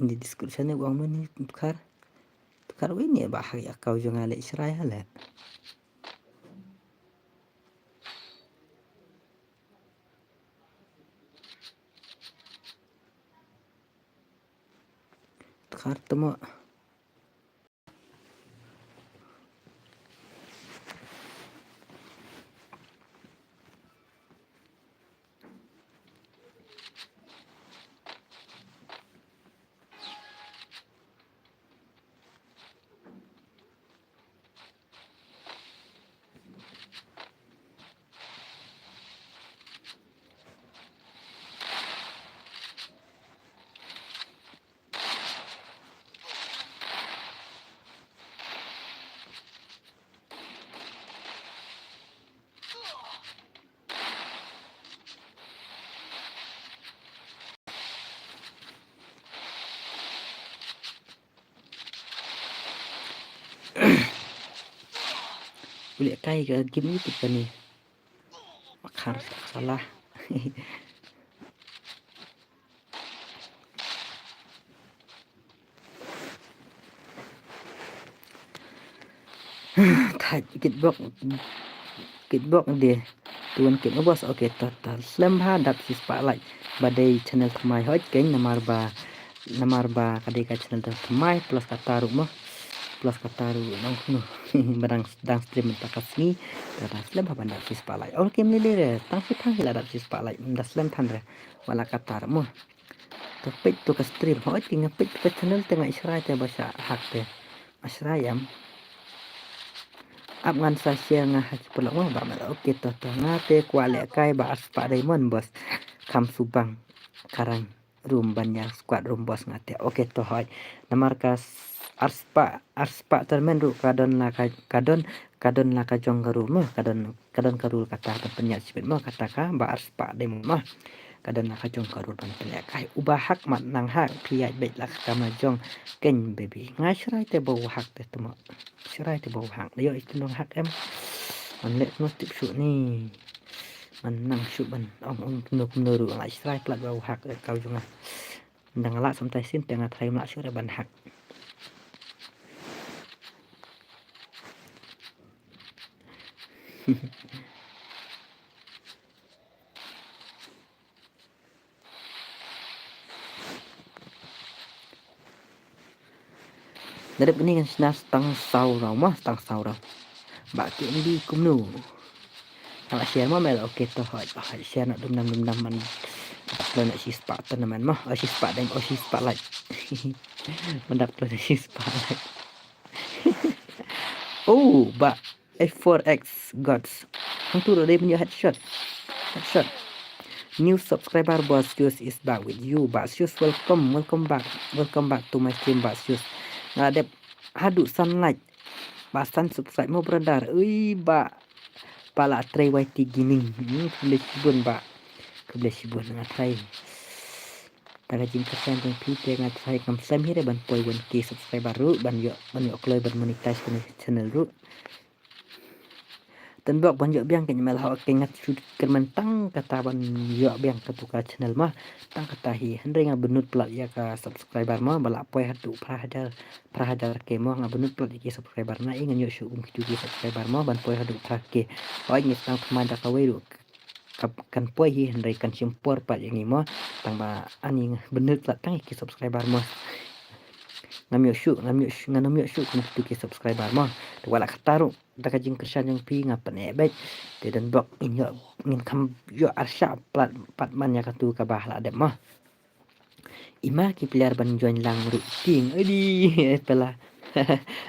in the description. Ne wang mani tukar tukar wini ba ha ya kau jong ale shrai hale. Tukar temo. Ule kai ka gim ni tu kani. Makar salah. Thaj kitbok kitbok de tuan kit bos. Okay, ta ta slem ha dap shi spah like. Ba dei channel thymmai hoi keng namar ba namar ba ka dei ka channel thymmai plus kata ruh mo. Plus kata ruh nong no. Ba dang dang stream ta ka sngi. Ta ta slem ha ban dap shi spah like. Okay, mlili re tang shi tang shi la dap shi spah like. Mda slem than re. Wala kata ruh mo. To peit to ka stream. Hoi ki nga peit to ka channel te nga ishrai te ba sha hak te. Ashrai em. Ap ngan sa share nga ha ki pulok mo ba ma. Okay to to nga te kwah leh kai ba ar spah diamond bos. Kham subang karang room ban ïa squad room bos nga te. Okay to hoi. Namar ka s- ar spah ar spah termen ruh ka don la ka ka don ka don la ka jong ka room mo ka don ka don ka rule kata ban pynïaid shibit mo kata ka ba ar spah diamond mo. Ka don la ka jong ka rule ban pynïaid kai uba hak mat nang hak phi ïaid beit la ka kam la jong keng baby. Nga shrai te ba u hak te temo. Shrai te ba u hak. Ïoh itu nong hak em. Man leh no tip shu ni. Man nang shu ban ong ong kumno kumno ruh nga shrai plat ba u hak ka jong nga. Dang la samtai sin te nga trai mla shu re ban hak. Nga dep kini kan shna stang saw raw ma stang saw raw. Ba ki ndi kumno. Ala share ma mel okay to hoi hoi share na dum nam dum nam man. Lo na shi spah to na man ma o shi spah deng o shi spah like. Mandap lo na shi spah like. Oh ba F four X gods. Hang tu dei punya headshot. Headshot. New subscriber Basius is back with you. Basius welcome welcome back welcome back to my stream Basius. Nga dep hadu sunlight. Ba san subscribe mo brother. Ui ba pala try Y T gaming. Hmm, khublei shibun ba. Khublei shibun nga try. Tang ka jingkyrshan jong phi te nga try kam slem hi re ban poi one K subscriber ruh ban ïoh ban ïoh kloi ban monetize kane channel ruh. Tang bok ban ïoh biang kane mel ha kane nga shu kyrmen tang kata ban ïoh biang katu ka channel ma tang kata hi hynrei nga bynnud plat ïa ka subscriber ma ba la poi hatu phra hajar phra hajar K mo nga bynnud plat ïa ki subscriber na i ngan ïoh shu um kitu ki subscriber mo ban poi hatu phra K. Hoi ngi tang thymmai da kawei ruh. Kan poi hi hynrei kan shim por pat ïa ngi mo tang ba ani bynnud plat tang ïa ki subscriber mo. Ngam ïoh shu ngam ïoh shu ngam ïoh shu kum kitu ki subscriber mo. Te wala kata ruh da ka jingkyrshan jong phi nga pyneh beit. Te don bok ngin ïoh ngin kham ïoh arshah plat pat man ïa katu kaba la dep mo. Ima ki player ban join lang ruh ting adi pela.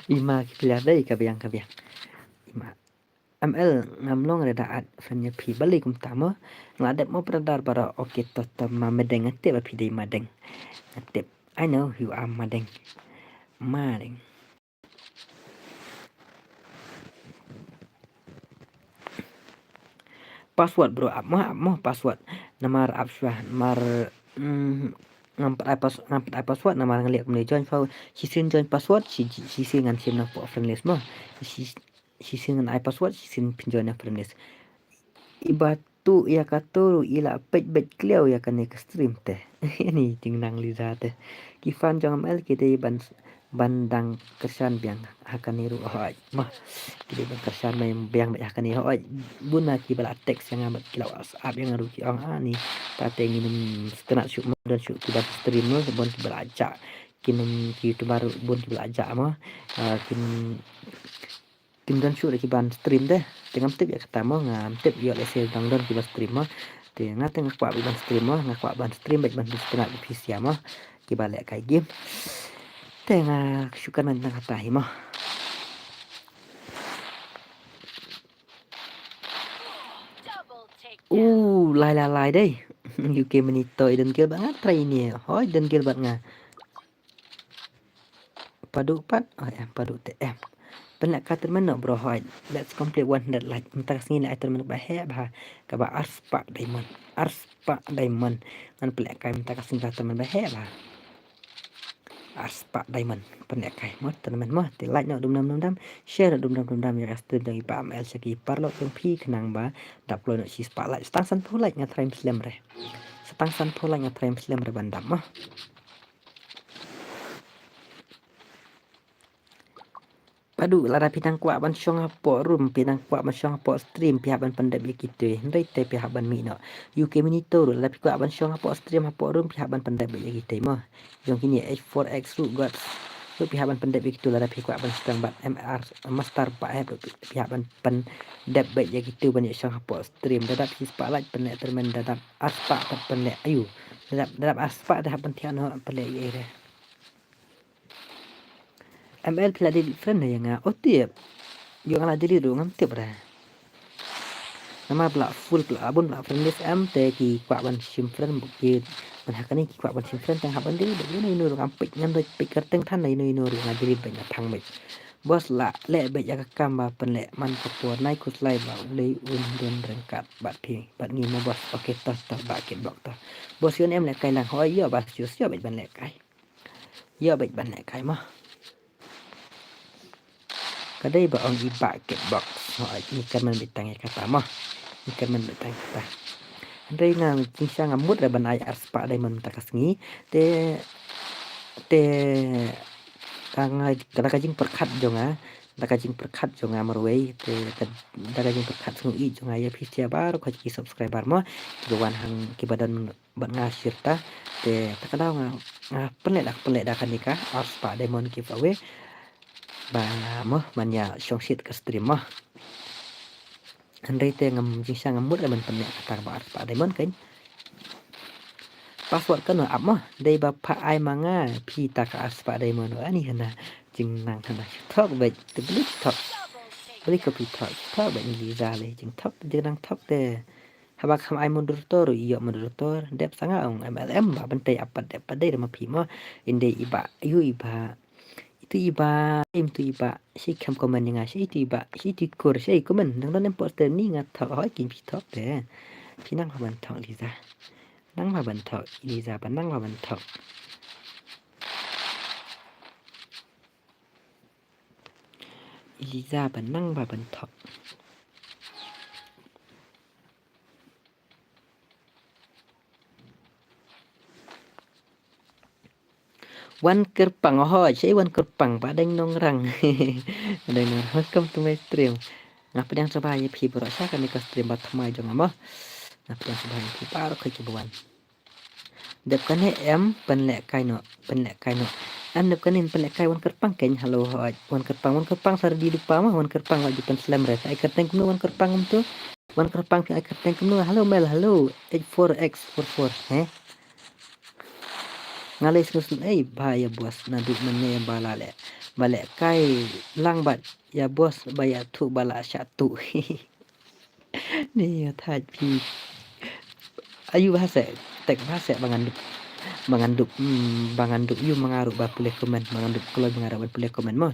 Ima ki player dei ka biang ka biang. Ima. M L ngam long re da add friend ïa phi balei kumta mo. Nga dep mo brother baroh okay to to ma madeng nga tip ba phi dei madeng. Nga tip I know you are madeng. Madeng. Password bro ap mo ap mo password. Namar ap shuwa namar mm, ngam pat ai pas ngam pat ai password namar nga liak kumne join fa shisien join password shi shisien ngan shim na po friend list mo. Shi shisien ngan ai password, shisien pynjoin na friend list. Iba tu ïa kato ruh i la peit beit kliaw ïa kane ka stream te. Ni jingnang Liza te. Ki fan jong M L ki dei ban, ban dang kyrshan biang ha kane ruh hoi. Mo. Ki dei ban kyrshan biang beit ha kane hoi. Bun na kiba la text ïa nga bad ki la WhatsApp ïa nga ruh ki ong, ah, ni. Tate ngin ym sngewtynnat shuh mo, don shuh kiba stream mo, bun kiba la jah. Kin ym ki YouTuber ruh bun kiba la jah mo. Ah, kin kin don shuh ki ban stream te. Te ngam tip ïa kata mo, ngam tip ïoh lehse dang don ki ban stream mo. Te nga te nga kwah ban stream mo, nga kwah ban stream bad ban sngewtynnat ïa phi sha mo. Kiba lehkai game. Te nga shu kynmaw tang kata hi mo. Uh, lai lai lai dei. U K Monitor i don gel bad nga try ni. Hoi don gel bad nga. Padu pat, oh em padu te em. Pynlehkai tournament noh bro hoi. Let's complete one hundred like. Mynta ka sngi lehkai tournament ba heh bha. Kaba arspah diamond. Arspah diamond. Ngan pynlehkai mynta ka sngi ka tournament ba heh bha. Arspah diamond. Pynlehkai mo tournament mo. Te like noh dum dam dum dam. Share noh dum dam dum dam ïa ka stream jong i Bah M L sha ki paralok jong phi khnang ba dap kloi noh shispah like. Sa tang sanphew like nga try slem re. Sa tang sanphew like nga try slem re ban dap mo. Padu, lada phi nang kwah ban shong hapoh room, phi nang kwah ban shong hapoh stream, phi hap ban pyndep ïa kitei. Hynrei te phi hap ban mih noh. U K Monitor, lada phi kwah ban shong hapoh stream hapoh room, phi hap ban pyndep ïa kitei mo. Jong kine H four X ruh got. Ruh phi hap ban pyndep ïa kitu lada phi kwah ban shong bad M R Master ba hep ruh phi hap ban pyndep beit ïa kitu ban ïa shong hapoh stream. Da dap shispah like pynleh tournament da dap arspah pat pynleh. Ayu. Da dap, da dap arspah da hap ban thiah noh pynleh ïa ire. M L phi la delete friend ïa nga. Oh tip. Ïoh nga la delete ruh ngam tip re. Namar ba la full ba la bun ba la friend list em te ki kwah ban shim friend bad ki ban ha kane ki kwah ban shim friend te nga hap ban delete bad ïano ïano ruh ngam peit ngan peit kyrteng than ïano ïano ruh nga delete bad nga phang bad. Boss la leh bad ïa ka kam ba pynleh man ka por nai khuslai ba u lei un don ryngkat bad phi bad ngi mo boss. Okay toh toh ba kit bok toh. Boss ïoh ne em lehkai lang hoi ïoh ba shu shu bad ban lehkai. Ïoh bad ban lehkai mo. Ka dei ba ong i Bah Kitbox. Mo ai ni kyrmen beit tang ïa kata mo. Ni kyrmen beit tang ïa kata. Hynrei nga jingshisha nga mut re ban ai arspah diamond mynta ka sngi. Te te ka nga ka da ka jingpyrkhat jong nga. Da ka jingpyrkhat jong nga marwei te ka da ka jingpyrkhat sngewieit jong nga ïa phi sha baroh ki subscriber mo. Kiba wan hang kiba don bad nga shirta te ta ka daw nga nga pynleh da pynleh da kane ka arspah diamond giveaway ba mo man ïa shong shit ka stream mo. Hynrei te ngam jingshisha ngam mut ban pynleh kata ba arspah diamond kan. Password kan ap mo dei ba pha ai ma nga phi ta ka arspah diamond ani hana jingnang hana thok bad te beli thok beli ko phi thok thok bad ni Liza le jingthok jingnang thok te. Haba kham ai moderator ïoh moderator dep sanga ong M L M ba ban tei apat dep pat dei ma phi mo. Inde iba yu iba itu iba im tu iba shi kham comment ïa nga shi itu iba shi itu kur shi comment nang don em poster ni nga thok hoi kin phi thok te. Phi nang ba ban thok Liza. Nang ba ban thok Liza ba nang ba ban thok. Liza ba nang ba ban thok. Wan Kyrpang, oh, cei Wan Kyrpang, ba deng nongrang. Deng nongrang, welcome to my stream. Nga pdiang sngewbha ïa phi baroh sha kane ka stream ba thymmai jong nga mo. Nga pdiang sngewbha ïa phi baroh ki ba wan. Dep kane em pynlehkai noh, pynlehkai noh. Em dep kane pynlehkai Wan Kyrpang keiñ, hello hoi. Wan Kyrpang, Wan Kyrpang sa ready lypa mo, Wan Kyrpang wat ju pynslem re. Ai kyrteng kumno Wan Kyrpang kumtu. Wan Kyrpang phi ai kyrteng kumno. Hello Mel, hello. Eight four X four four, he. Nga lei sngew sngew ei ba ïa boss naduh mynne ba la leh. Ba lehkai lang bad ïa boss ba ïathuh ba la shah tuh. Ni ïa thait phi. Ayu ba seh tek ba seh ba ngan dup. Ba ngan dup, hmm, ba ngan dup yu ma nga ruh ba pule comment, ba ngan dup kloi ba nga ruh ba pule comment mo.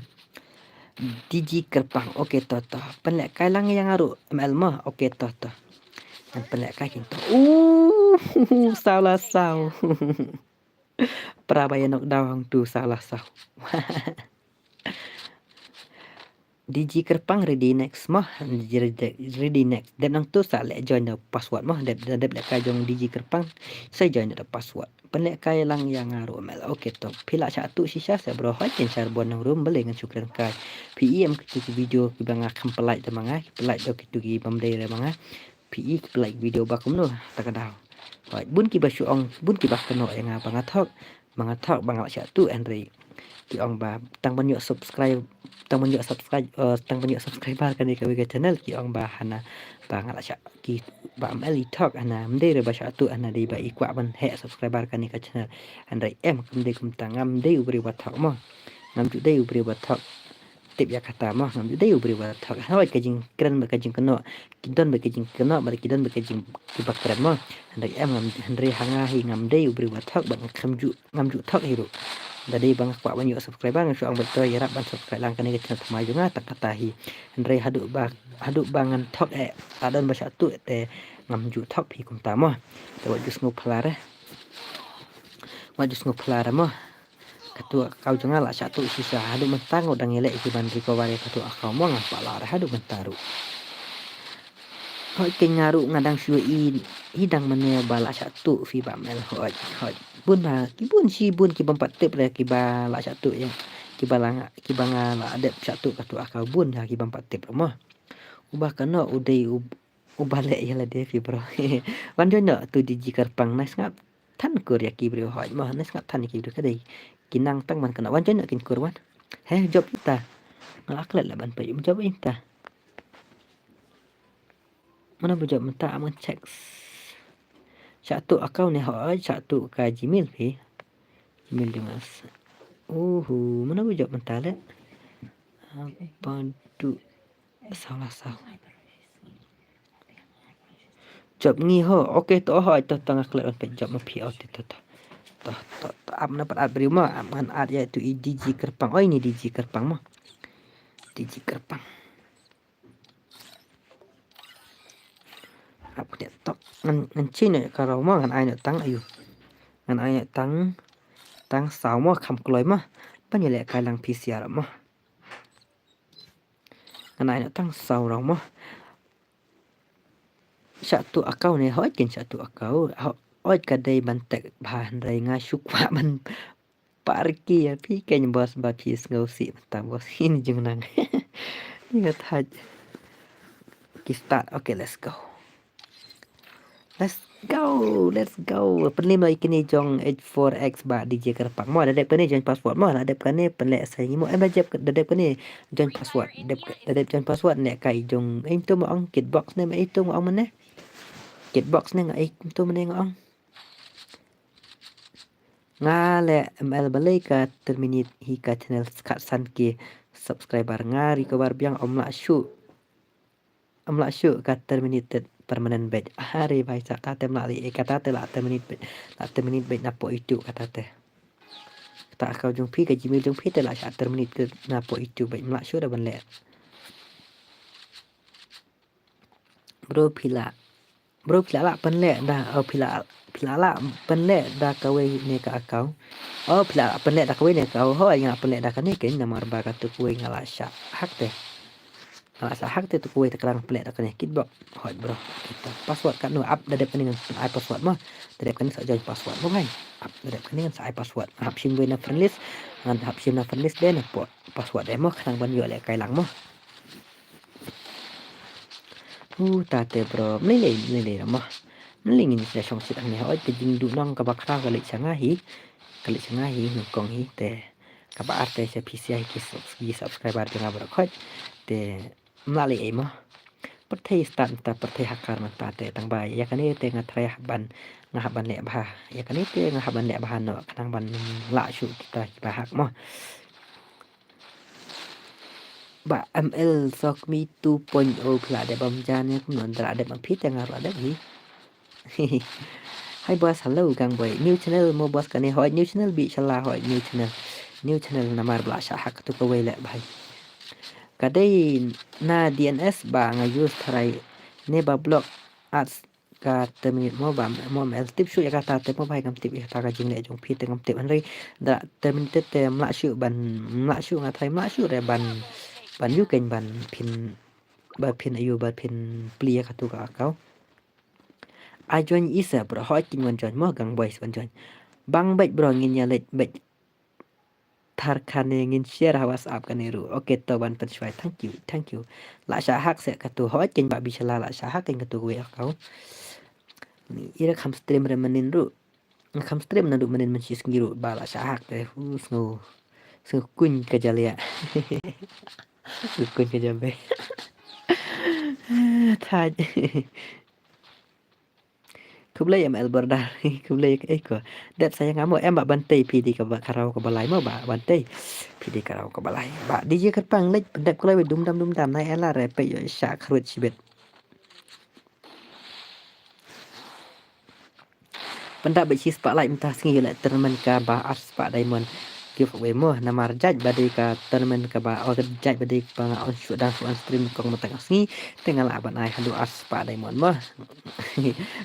D J Kyrpang, okay to to. Pynlehkai lang ïa nga ruh M L mo, okay to to. Ngan pynlehkai kin to. Uh, saw la saw. Pra ba ïa knockdown hangtu saw la saw. D G Kyrpang ready next mo. Ready, ready next. Dep nangtu sa leh join da password mo. Dep, dep leh kai jong D G Kyrpang. Sa join da password. Pynleh kai lang ïa nga ruh M L. Okay to. Phi lah shah tuh shisha sa bro. Hoi kin share bun nang room balei ngan shu kren kai. Phi i em kitu ki video kiba nga kham pynlait da ma nga. Ki pynlait da kitu ki bym dei re ma nga. Phi i ki pynlait video ba kumno. Ta ka daw. Hoi bun kiba shu ong. Bun kiba kynnoh ïa nga ba nga thok. Ba nga thok ba nga lah shah tuh hynrei ki ong ba tang ban ïoh subscribe, tang ban ïoh subscribe, eh, tang ban ïoh subscriber kane kawei ka channel ki ong ba hana ba nga lah shah ki ba M L i thok hana ym dei re ba shah tuh hana dei ba i kwah ban heh subscriber kane ka channel. Hynrei em kam dei kumta ngam dei u briew ba thok mo. Ngam ju dei u briew ba thok. Tip ïa kata mo ngam ju dei u briew ba thok. Hoi ka jingkren bad ka jingkynnoh. Ki don bad ka jingkynnoh bad ki don bad ka jing kiba kren mo. Hynrei em ngam hynrei ha nga hi ngam dei u briew ba thok bad ngam ju ngam ju thok hi ruh. Da dei ba nga kwah ban ïoh subscriber nga shu ong bad to ïarap ban subscribe lang kane ka channel thymmai jong nga tang kata hi. Hynrei haduh ba haduh ba ngan thok eh la don ba shah tuh te ngam ju thok hi kumta mo. Te wat ju sngew phylla re. Wat ju sngew phylla re mo. Katu account jong nga lah shah tuh shisha haduh mynta nga dang ïaleh hi ban recover ïa katu account mo ngam pat lah re haduh mynta ruh. Hoi keiñ nga ruh nga dang shu i i dang mane ba lah shah tuh phi ba M L hoi hoi. Bun ba ki bun shi bun ki bym pat tip re kiba lah shah tuh ïa kiba lah nga kiba nga lah dep shah tuh katu account bun ha ki bym pat tip re mo. Uba kano u dei u uba leh ïa lade phi bro. Wan join noh tu D G Kyrpang na sngap. Than kur ïa ki briew hoi mo na sngap than ïa ki briew ka dei. Ki nang tang ban kano wan join noh kin kur wan. He job ita. Nga la klet la ban pei job ita. Mana ba job mynta am ngan check. Shah tuh account ne hoi shah tuh ka Gmail phi. Gmail jong nga. Uhu mana ba job mynta le. Apa du salah salah. Job ngi ho. Okay to ho to to nga klet ban peit job ma phi o to to to. To to to ap na pat at briew ma ap ngan at ïa tu i D G Kyrpang. Oi ni D G Kyrpang ma. D G Kyrpang. Ap kne tok ngan ngan chin ne ka raw ma ngan ai ne tang ayu. Ngan ai ne tang tang saw ma kham kloi ma. Pan ïa leh kai lang P C R ma. Ngan ai na tang saw rong mo. Shah tu account ne hoi kin shah tu account. Hoi ka dei ban tek bha hynrei nga shu kwah ban parki ïa phi ken boss ba phi sngew sih mynta boss hin jing nang. Ni nga thaj. Ki start. Okay, let's go. Let's go, let's go. Pynlem ïa kine jong H four X ba D J Kyrpang mo, da dep kane join password mo, da dep kane pynleh sa ngi mo. Em da dep da dep kane join password. Dep da dep join password ne kai jong em tu mo ong kitbox ne em tu mo ong mane. Kitbox ne nga em tu mane nga ong. Nga le M L balei ka terminate hi ka channel kat san K subscriber nga recover biang om lah shu. Am lah shu ka terminated permanent badge. Are bai sa ta te mlah li e kata te lah terminate badge. Lah terminate badge na po itu kata te. Kata account jong phi ka Gmail jong phi te lah sha terminate ke na po itu badge mlah shu da ban leh. Bro phi lah. Bro phi lah lah pynleh da oh phi lah phi lah lah pynleh da kawei ne ka account. Oh phi lah lah pynleh da kawei ne ka account. Hoi nga pynleh da kane ke namar ba ka tu kawei nga lah sha hack te. Nga lah sa hack te tu kawei te klang pynleh da kane kitbox. Hoi bro. Kita password kat nu ap da dep kane ngan ai password mo. Da dep kane sa join password mo bhai. Ap da dep kane ngan sa ai password. Hap shim wei na friend list. Ngan hap shim na friend list de na po password de mo khnang ban ïoh leh kai lang mo. Hu ta te bro. Mlei lei mlei lei mo. Mlei ngin sa shong sit hangne hoi te jingduh nong kaba khraw ka leit sha nga hi. Ka leit sha nga hi nyngkong hi te. Kaba ar te sha P C I ki subscriber jong nga baroh khoit te mla lei ei mo. Pyrthei start mynta pyrthei hacker mynta te tang ba ïa kane te nga trai hap ban nga hap ban leh bha ïa kane te nga hap ban leh bha noh khnang ban lah shuh kita kiba hack mo. Ba M L Sokmi two point oh phi la dep bam jan ïa kumno nda la dep bam phi te nga la dep hi. Hi boss, hello gang boy. New channel mo boss kane hoi new channel bi shala hoi new channel. New channel namar bla sha hack tu kawei leh bhai. Ka dei na D N S ba nga use tharai ne ba block ads ka terminate mo ba mo M L tip shu ïa kata te mo bhai ngam tip ïa kata ka jingleh jong phi te ngam tip hynrei da terminate te mla shu ban mla shu nga tharai mla shu re ban ban ïoh kein ban phin, ba phin ïoh ba phin plie ïa katu ka account. Ai join isa bro, hoi kin wan join mo, gang boys wan join. Bang beit bro, ngin ïa leit beit. Thar kane ngin share ha WhatsApp kane ruh. Okay, to wan pynshwai. Thank you, thank you. La shah hack se katu, hoi kin ba bishala la shah hack kin katu wei account. Ni ira kham stream re manin ruh. Kham stream naduh manin man shi sngi ruh ba la shah hack te. Hu sngew. Sngew kuñ ka jalia. Sngew kuñ ka jambe. Thaj. Khublei em el bordar. Khublei eh ko. Dep sayang amo em ba ban tei phi dei ka ba karaw ka balai mo ba ban tei. Phi dei karaw ka balai. Ba DJ Kyrpang leit dep kloi dum dam dum dam nai ela re pe yo sha khrut shibet. Pynda ba shi spah like mynta sngi ïa la tournament kaba ar spah diamond giveaway mo, namar jait ba dei ka tournament kaba, oh, jait ba dei ba nga on shoot dang on stream kong mynta ka sngi, te nga lah ban ai haduh ar spah diamond mo.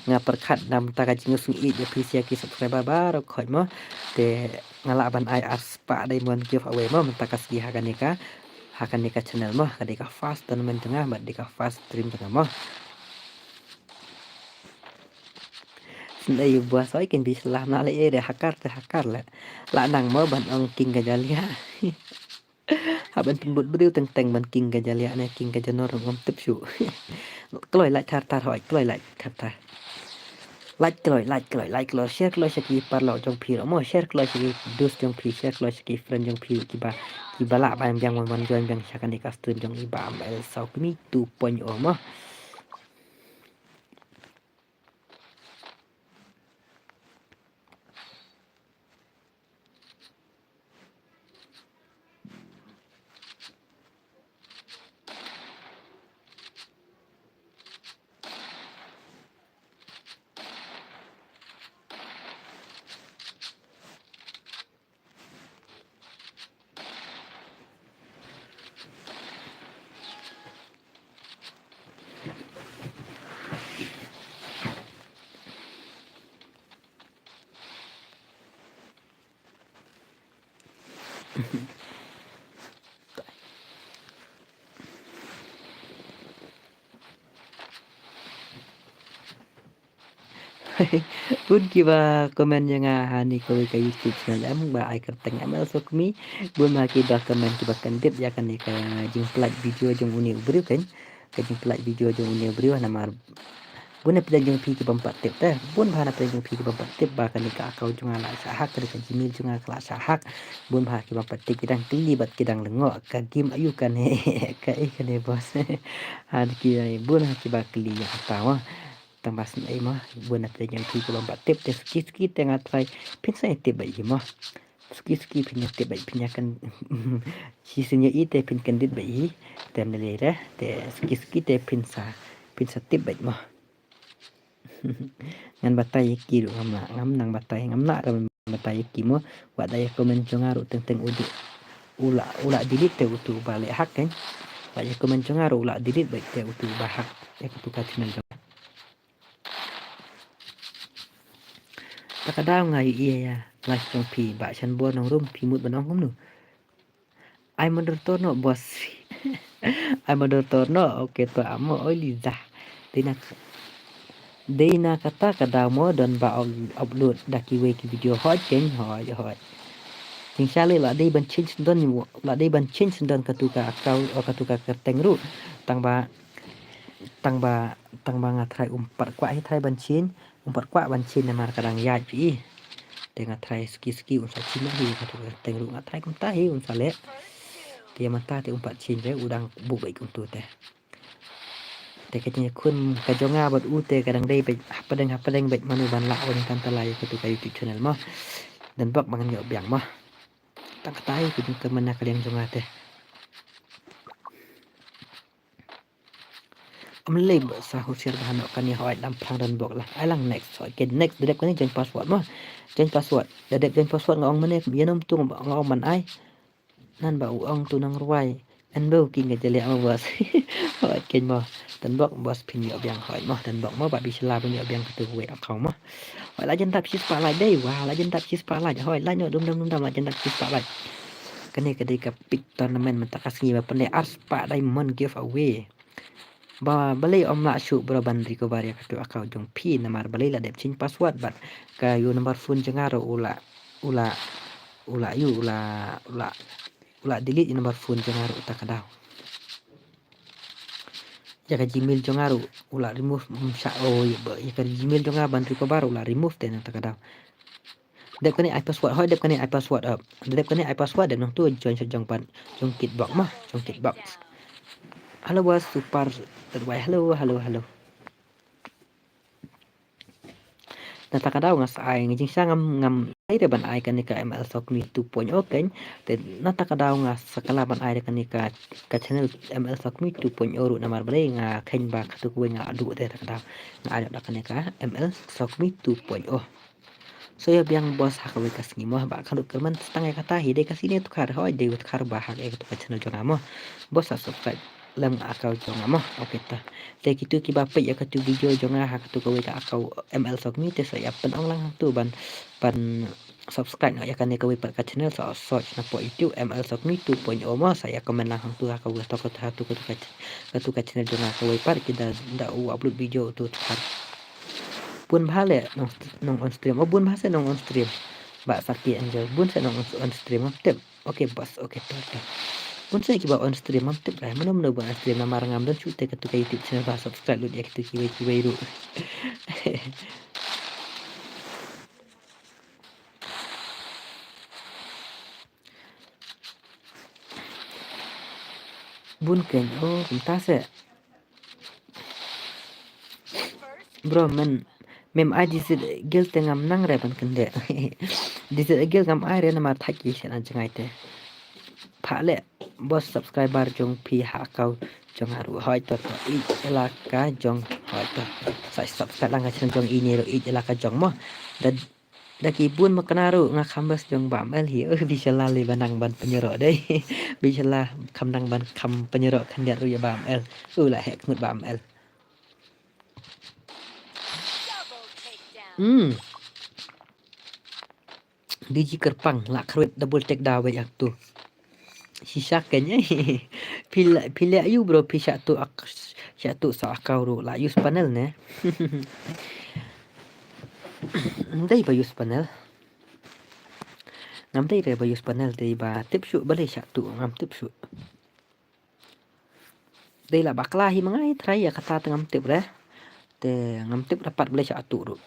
Nga pyrkhat na mynta ka jingïaseng ïa phi sha ki subscriber baroh khoit mo, te nga lah ban ai ar spah diamond giveaway mo mynta ka sngi ha kane ka, ha kane ka channel mo, ka dei ka first tournament jong nga bad dei ka first stream jong nga mo. Sngewbha soi kin bi slah na le eh, de hakar te hakar le. La nang mo ban ong king ka jalia. Hap ban pynbut briew teng teng ban king ka jalia ne king ka janor ngam tip shuh. Kloi like thar thar hoi, kloi like thar thar. Like kloi, like kloi, like kloi, share kloi sha ki paralok jong phi ruh mo, share kloi sha ki dos jong phi, share kloi sha ki friend jong phi kiba, kiba lah ban biang wan wan join biang sha kane ka stream jong i Bah Amel Saw Kmie two point oh mo. Bun kiba comment ïa nga ha ni kawei ka YouTube channel em ba ai kyrteng M L Sokmi. Bun ma kiba comment kiba kyndit ïa kane ka jingpynlait video jong une u briew kan. Ka jingpynlait video jong une u briew namar bun na pdeng jong phi kibym pat tip te. Bun bha na pdeng jong phi kibym pat tip ba kane ka account jong nga la shah hack, kane ka Gmail jong nga ka la shah hack. Bun bha kibym pat tip ki dang kylli bad ki dang lyngngoh ka game aïu kane. Kaei kane boss. Ha ki bun ha kiba kylli ïa kata mo. Tang ba sngewbha mo, bun na pdeng jong phi kibym pat tip te suki suki te nga try phin sa tip bad ïa mo. Suki suki phin ïa tip bad phin ïa kan. Shisien ïa i te phin kyndit bad i. Te ym lei lei re te suki suki te phin sa, phin sa tip bad mo. Ngan batai ïa ki ruh ngam lah, ngam nang batai, ngam lah ruh batai ïa ki mo. Wat da ïa comment jong nga ruh teng teng u dei u la, u la delete te utu uba leh hack kan. Wat ïa comment jong nga ruh u la delete bad te utu uba hack ïa katu ka channel jong nga. Ta ka daw nga ïohi ïa live jong phi Bah Shanbor Nongrum, phi mut ban ong kumno? Ai moderator noh boss. Ai moderator noh. Okay to amo oi Liza. Dei na, dei na kata ka daw mo don ba upload da kiwei ki video hoi keiñ hoi hoi. Jingshisha la dei ban change don, la dei ban change don katu ka account o katu ka kyrteng ruh. Tang ba, tang ba, tang ba nga try um pat kwah hi try ban change, um pat kwah ban change namar ka dang ïaid phi. Te nga try suki suki un sa change hi katu ka kyrteng ruh nga try kumta hi un sa leh. Te ïa mynta te um pat change re u dang buh beit kumtu te. Te ka jingïakhun ka jong nga bad u te ka dang dei beit hapdeng hapdeng beit mano ban lah wan tang ta la ïa katu ka YouTube channel mo. Don bok ba ngan ïoh biang mo. Tang kata hi ka jingkyrmen na ka liang jong nga te. Ym lei ba sa husiar ba hano kane hoi dang phrang don bok la. Ai lang next hoi. Okay, next da dep kane join password mo. Join password. Da dep join password nga ong mane ïa nom tu nga ong man ai. Nan ba u ong tu nang ruai. An bau ki nga jale ama boss. Hoi keiñ mo. Don bok boss phin ïoh biang hoi mo. Don bok mo ba bi shala ban ïoh biang katu wei account mo. Hoi la jan dap shi spah like dei. Wah la jan dap shi spah like. Hoi like noh dum dam dum dam la jan dap shi spah like. Kane ka dei ka peak tournament mynta ka sngi ba pynleh arspah diamond giveaway. Ba balei ym lah shuh bro ban recover ïa katu account jong phi namar balei la dep change password bad ka ïa u number phone jong nga ruh u la, u la, u la ïa u la, u la, u la delete ïa u number phone jong nga ruh ta ka daw. Ïa ka Gmail jong nga ruh u la remove, mm, sha, oh, ïa ba, ïa ka Gmail jong nga ban recover u la remove te na ta ka daw. Dep kane ai password, hoi dep kane ai password up. Dep kane ai password dep nang tu join sha jong pan, jong kitbox ma, jong kitbox. Hello boss, super terbaik. Hello, hello, hello. Na ta ka daw nga sa ai, nga jingshisha ngam, ngam ai re ban ai kane ka M L Sokmi two point oh keiñ. Te na ta ka daw nga sa kylla ban ai re kane ka, ka channel M L Sokmi two point oh ruh namar balei nga khein ba katu kawei nga la duh te ta ka daw. Nga ai re da kane ka M L Sokmi two point oh. So ïa biang boss ha kawei ka sngi mo ba ka duk kyrmen tang ïa kata hi dei ka sini tukar hoi dei tukar ba ha ka channel jong nga mo. Boss sa subscribe lem account jong nga mo. Okay ta. Te kitu kiba peit ïa katu video jong nga ha katu kawei ka account M L Sokmi te sa ïa pynong lang tu ban, ban subscribe noh ïa kane kawei pat ka channel sa search na pdeng YouTube M L Sokmi two point oh mo sa ïa comment lang hangtu ha kawei to katu, katu, katu ka, katu ka channel jong nga kawei pat ki da, da u upload video tu tukar. Bun bha leh nong, nong on stream. Oh bun bha se nong on stream. Ba Saki Angel bun se nong on, on stream. Tip. Okay boss, okay to to. Bun se kiba on stream, ngam tip lah mano mano ba on stream namar ngam don shuh te katu ka YouTube channel ba subscribe lut ïa kitu kiwei kiwei ruh. Bun keiñ, oh kumta se. Bro, men, mem ai dizit gel te ngam nang re ban kyndeh. Dizit gel ngam ai re namar thait ki shen an jngai te. Pha le, boss subscriber jong phi ha kau jong haru hoi to to. Ij elaka jong hoi to. Sa subscribe lang ka channel jong ini ro ij elaka jong mo. Da Da ki bun ma kane ruh nga kham bas jong Bam El hi. Uh, bi shala le ba nang ban pynïaroh dei. Bi shala kham nang ban kham pynïaroh khyndiat ruh ïa Bam El. Uh, la hek ngut Bam El. Hmm. D J Kyrpang la khrwit double take da wei ak tu. Shisha keiñ eh. Phi la, phi la yu bro phi shah tu ak, shah tu sa akau ruh la use panel ne. Dei ba use panel. Ngam dei re ba use panel dei ba tip shuh balei shah tu ngam tip shuh. Dei la bakla hi ma nga i trai ïa kata te ngam tip re. Te ngam tip dapat balei shah tu ruh.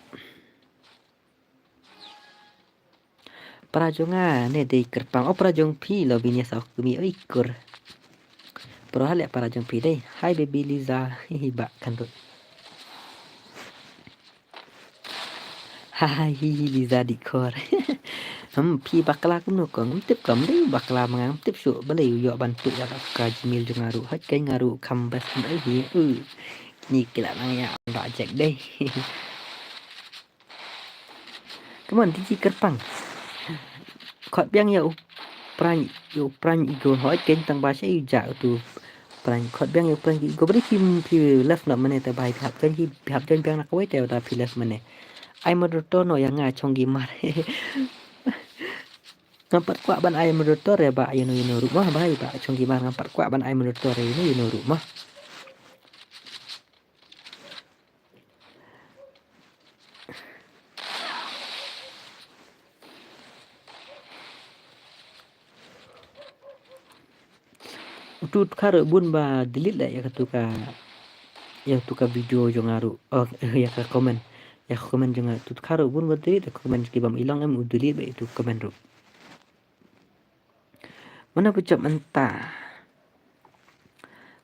Para jong nga ne dei Kyrpang. Oh, para jong phi lo bini sa kumi oi kur. Para hale para jong phi dei. Hi baby Liza. Hi ba kan rut. Hi hi Liza di kor. Hmm, phi bakla kumno ko ngam tip kam dei bakla ma nga ngam tip shuh balei u ïoh ban tu ïa ka Gmail jong nga ruh. Hot kai nga ruh kam bas kum ai hi. Uh. Ni kila nang ïa ba jek dei. Come on, D J Kyrpang. Khot biang ïa u Prank, ïa u Prank Igo hoi ken tang ba sha ïa u ja u tu Prank. Khot biang ïa u Prank Igo bri kim phi left na mane te bai phi hap ken phi hap ken biang na kawai te da phi left mane. Ai moderator no ïa nga chong gi mar. Ngam pat kwah ban ai moderator re ba ïa no ïa no ruh ma bai ba chong gi mar ngam pat kwah ban ai moderator re ïa no ïa no ruh ma. Utu tkha ruh bun ba delete la ïa katu ka, ïa katu ka video jong nga ruh. Oh, ïa ka comment. Ïa ka comment jong nga utu tkha ruh bun ba delete ïa ka comment ki bam ilong em u delete ba ïa katu comment ruh. Mano ba jop mynta?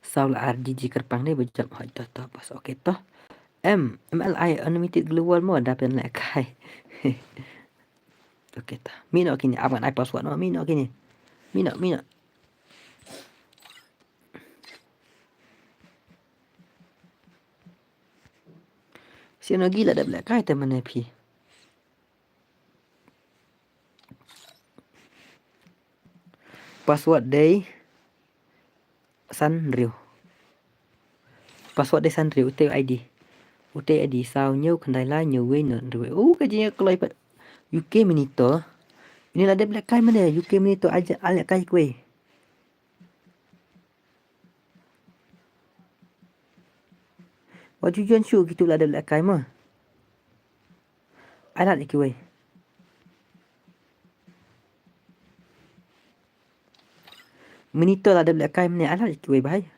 Saw la ar D J Kyrpang ne ba jop hoi to to bas okay to. Em, M L I unlimited global mo da pen le kai. Okay to. Mino kini ap ngan ai password no mino kini. Mino mino. Sino gila da le kai te mane phi. Password dei san riu. Password dei san riu utei I D. Utei I D saw ñiew khyndai lai ñiew wei nod riu. U ka jingïakloi pat. U K mini to. Ini la dep lehkai mane, U K mane to aja, a lehkai kiwei. Wat ju join shuh kitu la dep lehkai mo. Ai lad ïa kiwei. Mini to la dep lehkai mane, ai lad ïa kiwei bhai.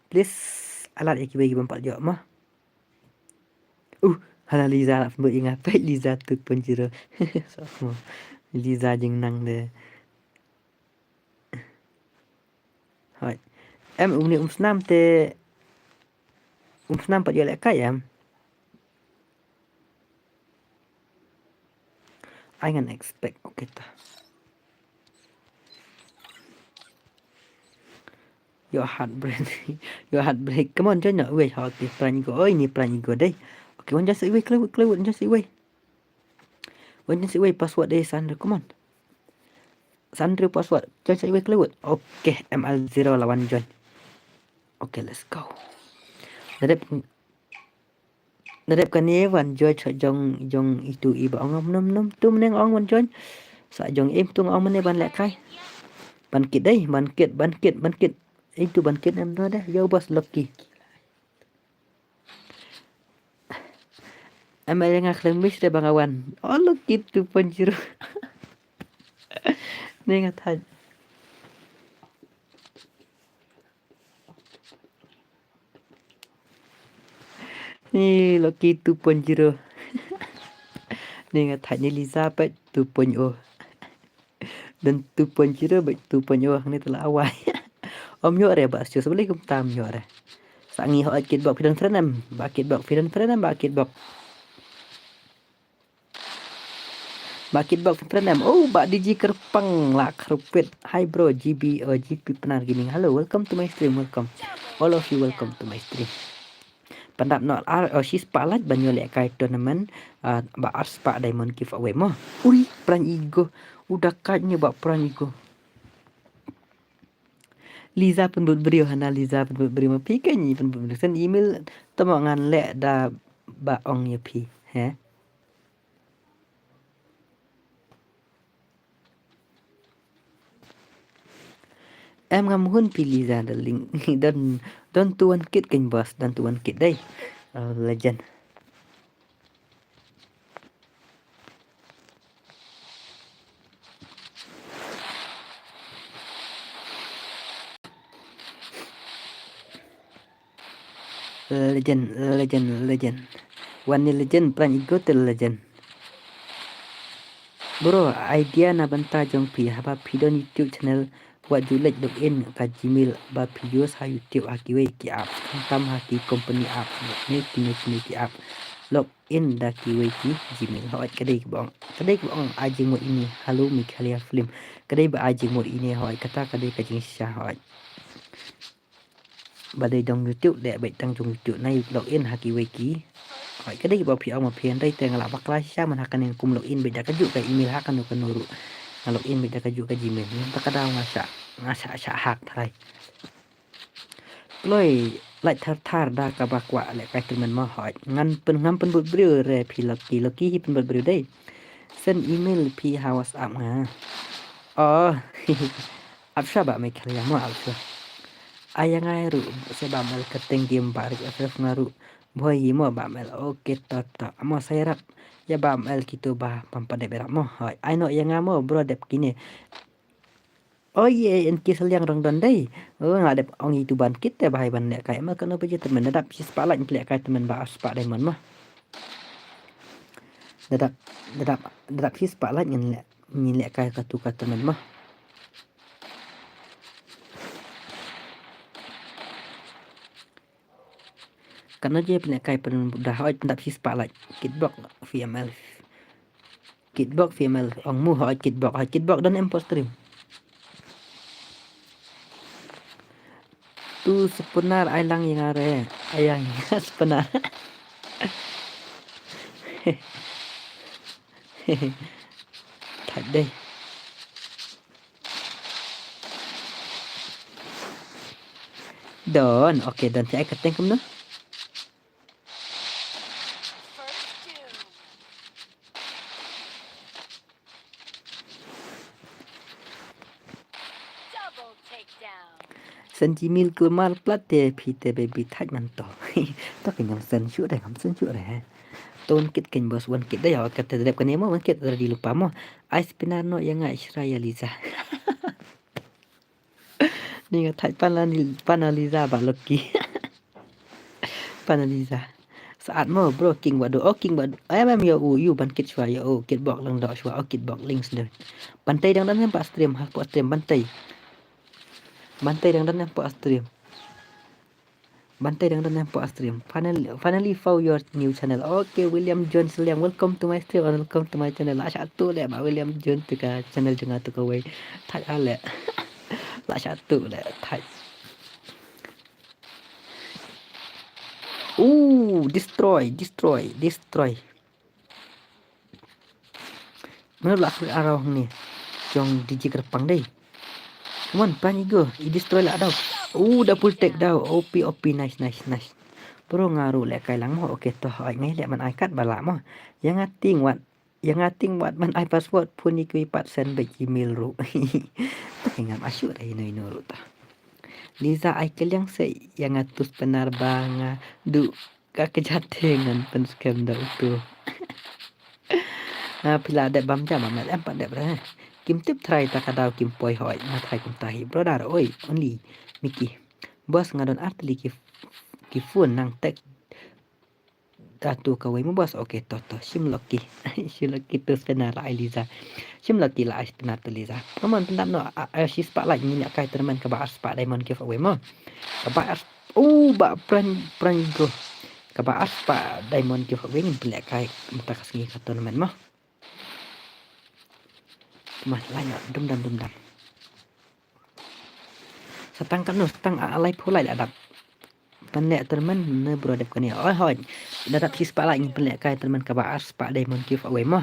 Please, ai lad ïa kiwei ki bym pat ïoh mo. Uh, hala Liza la pynbeit ïa nga, peit Liza two point zero. Sok mo. Liza jingnang de. Hooid. Em, une Umsnam te, Umsnam pat ïoh lehkai em. Ai ngan expect, okay ta. Your heartbreak. Your heartbreak. Come on, join noh. Wei, okay, prank ïa ko. Oi, ini prank ïa ko dei. Okay, wan join sa iwei, klewut, klewut, join sa iwei. Wan join sa iwei, password dei Sandra, come on. Sandra password. Join sa iwei, klewut. Okay, M L zero la wan join. Okay, let's go. Nadep Nadep kane wan join sa jong, jong itu i ba ong ym nym nym tu mneng ong wan join. Sa jong im tu ong mane ban lehkai. Ban kit dei, ban kit, ban kit, ban kit. Itu ban kit em tu deh, yo bos Lucky. Em ai nga khlem wish deh ba nga wan. Oh, Lucky two point zero. Ne nga thait. Ni Lucky two point zero. Ni nga thait ni Liza pat two point oh. Dan two point zero bad two point oh ni tela awai. Ym ïoh re ba shu sbeli kumta ym ïoh re. Sa ngi hooid Kitbok phi don friend em. Ba Kitbok phi don friend em, ba Kitbok. Ba Kitbok friend em. Oh, ba D J Kyrpang la kyrpit. Hi bro, G B, oh, G P Pnar Gaming. Hello, welcome to my stream, welcome. All of you, welcome to my stream. Pyndap noh ar, oh, shi spah lait ban ïoh lehkai tournament, ah, ba ar spah diamond giveaway mo. Ui, prank ïa ko. U da kat ne ba prank ïa ko. Liza pynbut briew, hana Liza pynbut briew ma phi, ka ngi pynbut briew. Send email, tang ba ngan leh da ba ong ïa phi, he. Em ngam hun phi Liza darling. Don, don tuan kit kan boss, don tuan kit dei. Oh, legend. Legend, legend, legend. Wan ni legend, prank ïa ko te legend. Bro, idea na bynta jong phi haba phi don YouTube channel, wat ju leit login ka Gmail ba phi use ha YouTube ha kiwei ki app. Khamtam ha ki company app. Ne kine kine ki app. Log in da kiwei ki Gmail. Hooid, ka dei kaba ong. Ka dei kaba ong ai jingmut ine. Hello Meghalaya Film. Ka dei ba ai jingmut ine, hooid, kata ka dei ka jingshisha, hooid. Ba dei jong YouTube, dei beit tang jong YouTube, nai log in ha kiwei ki. Hooid, ka dei ba phi ong ma phi, hynrei te nga la bakla shisha man ha kane, kum log in beit da kajuh ka email ha kano kano ruh. Nga log in beit da kajuh ka Gmail. Ngan ta ka daw nga shah, nga shah, shah hack tharai. Kloi lait thar thar da kaba kwah lehkai tournament mo, hooid. Ngan pyn, ngam pynbut briew re phi Lucky, Lucky hi pynbut briew dei. Send email phi ha WhatsApp nga. Oh. Ap sha ba Meghalaya mo, ap sha. Ai ïa nga ruh, se ba mel kyrteng game ba rik F F nga ruh. Bhoi hi mo ba mel, okay to to. Amo sa ïarap ïa ba mel kito ba pam pat dep ïarap mo. Hooid, ai noh ïa nga mo bro, dep kine. Oh ye, en ki seliang rong don dei. Oh, nga dep ong itu ban kit te ba hai ban lehkai. Amo kano ba je temen, nadap shi spah lait lehkai temen ba ar spah diamond mo. Nadap, nadap, nadap shi spah lait ngin leh, ngin lehkai katu ka temen mo. Kano je pynlehkai pynbuda, hooid, pyndap shi spah lait. Kitbok V M L. Kitbok V M L. Ong mo, hooid, Kitbok, hooid, Kitbok don em post stream. Tu Sepenar ai lang ïa nga re. Ai lang ïa nga Sepenar. Thait dei. Don, okay, don, phi ai kyrteng kumno? Send Gmail kulmar plat te phi te baby thait man to. To ka ngam send shuh re, ngam send shuh re, he. To wan kit ken boss, wan kit da ya, ka te dep kane mo, wan kit da di lupa mo. Ai spinar no ya nga Israel Liza. Ni nga thait pana, pana Liza ba Loki. Pana Liza. Saat mo bro, king wadu, oh king wadu. Ai mem yo u, yu ban kit shwa yo u, kit bok lang dok shwa, oh kit bok links de. Bantai dang dan pa stream, ha pa stream bantai. Bantai dang dan pa stream. Bantai dang dan pa stream. Finally, finally found your new channel. Okay, William Jones Liang, welcome to my stream and welcome to my channel. La sha tu le ba William Jones tu ka channel jong nga tu ka wei. Thait ale. La sha tu le thait. Ooh, destroy, destroy, destroy. Mano la khlem arau ni. Jong D J Kerpang dei. Come on, pan igo. I destroy la dau. Ooh, double take dau. O P, O P, nice, nice, nice. Bro nga ruh leh kai lang mo. Okay, to hoi ngai leh man ai kat ba la mo. Yang ating wat. Yang ating wat man ai password pun i kui pat send ba Gmail ruh. Ngam ashu da ino ino ruh ta. Liza ai keliang se yang atus penar ba nga du ka kejat te ngan pen scam da utu. Ah, pila dep bam jam amat em pat dep re. Kim tip try ta ka dau kim poi hoi, ma try kumta hi brother, oi, only Mickey. Boss nga don arteli ki, ki phone nang tek. Atu kawei mo boss, okay, to, to, shim lucky. Shim lucky tu spinner la ai Liza. Shim lucky la ai spinner tu Liza. Come on, pyndap noh, a, a, shi spah like ngin ïa kai tournament kaba ar spah diamond giveaway mo. Kaba ar, oh, ba pran, pran go. Kaba ar spah diamond giveaway ngin pynleh kai mynta ka sngi ka tournament mo. Come on, line up, dum dam, dum dam. Sa tang katno, sa tang a, a lai phew lai la dap. Pynleh tournament ne bro dep kane. Oi hoi. Da dap shi spah like ngin pynleh kai tournament kaba ar spah diamond giveaway mo.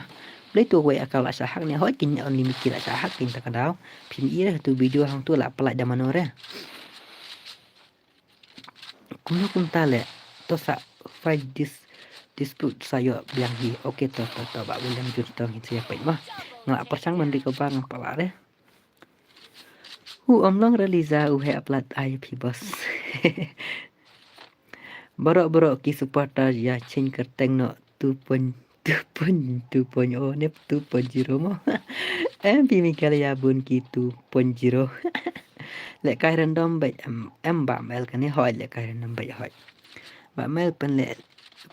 Blei tu wei account la shah hack ne hoi kin only Mickey la shah hack kin ta ka dau. Phim i re tu video hangtu la pynleh da mano re. Kumno kumta le. To sa fight this dispute sa ïoh biang hi. Okay to to to ba William Jones tong hi sa ïa peit mo. Nga la pyrshang ban recover ngam pat lah re. Hu ym long re Liza u heh plat ai phi boss. Baroh baroh ki supporter ïa change kyrteng noh two point two point two point oh ne two point zero mo. Em phi Meghalaya bun ki two point zero. Leh kai random bad em, em ba mel kane hoi leh kai random bad hoi. Ba mel pynleh,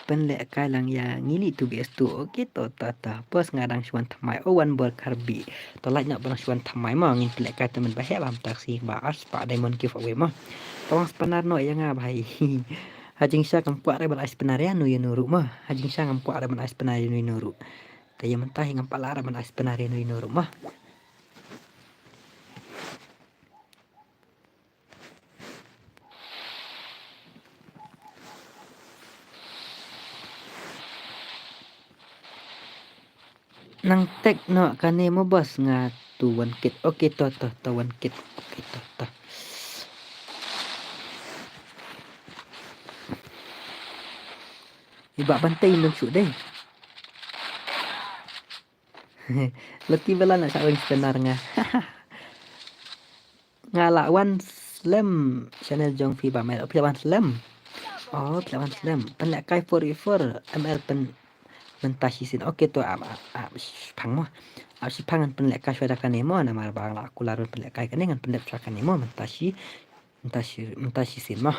pynleh kai lang ïa ngi leh two V S two. Okay to to to. Boss nga dang shuan thymmai. Oh, wan bor Karbi. To lait noh ba dang shuan thymmai mo ngin pynleh kai tournament ba heh ba mynta ka sngi ba ar spah diamond giveaway mo. To wan spinner noh ïa nga bhai. Ha jingshisha ngam kwah re ban ai spinner ïa no ïa no ruh mo. Ha jingshisha ngam kwah re ban ai spinner ïa no ïa no ruh. Te ïa mynta hi ngam pat lah re ban ai spinner ïa no ïa no ruh mo. Nang tag noh kane mo boss nga tu wan kit. Okay to to to wan kit. Okay to to. Iba bantai nang shu dei. Lucky bela nak sa wing spinner nga. Nga la wan slem channel jong phi ba mel. Phi la wan slem. Oh, phi la wan slem. Pynleh kai four v four M L pyn mynta shisien. Okay to ap ap ap shipang mo. Ap shipang ngan pynleh kai shwa da kane mo namar ba nga la kular pynleh kai kane ngan pynleh shwa kane mo mynta shi mynta shi mynta shisien mo.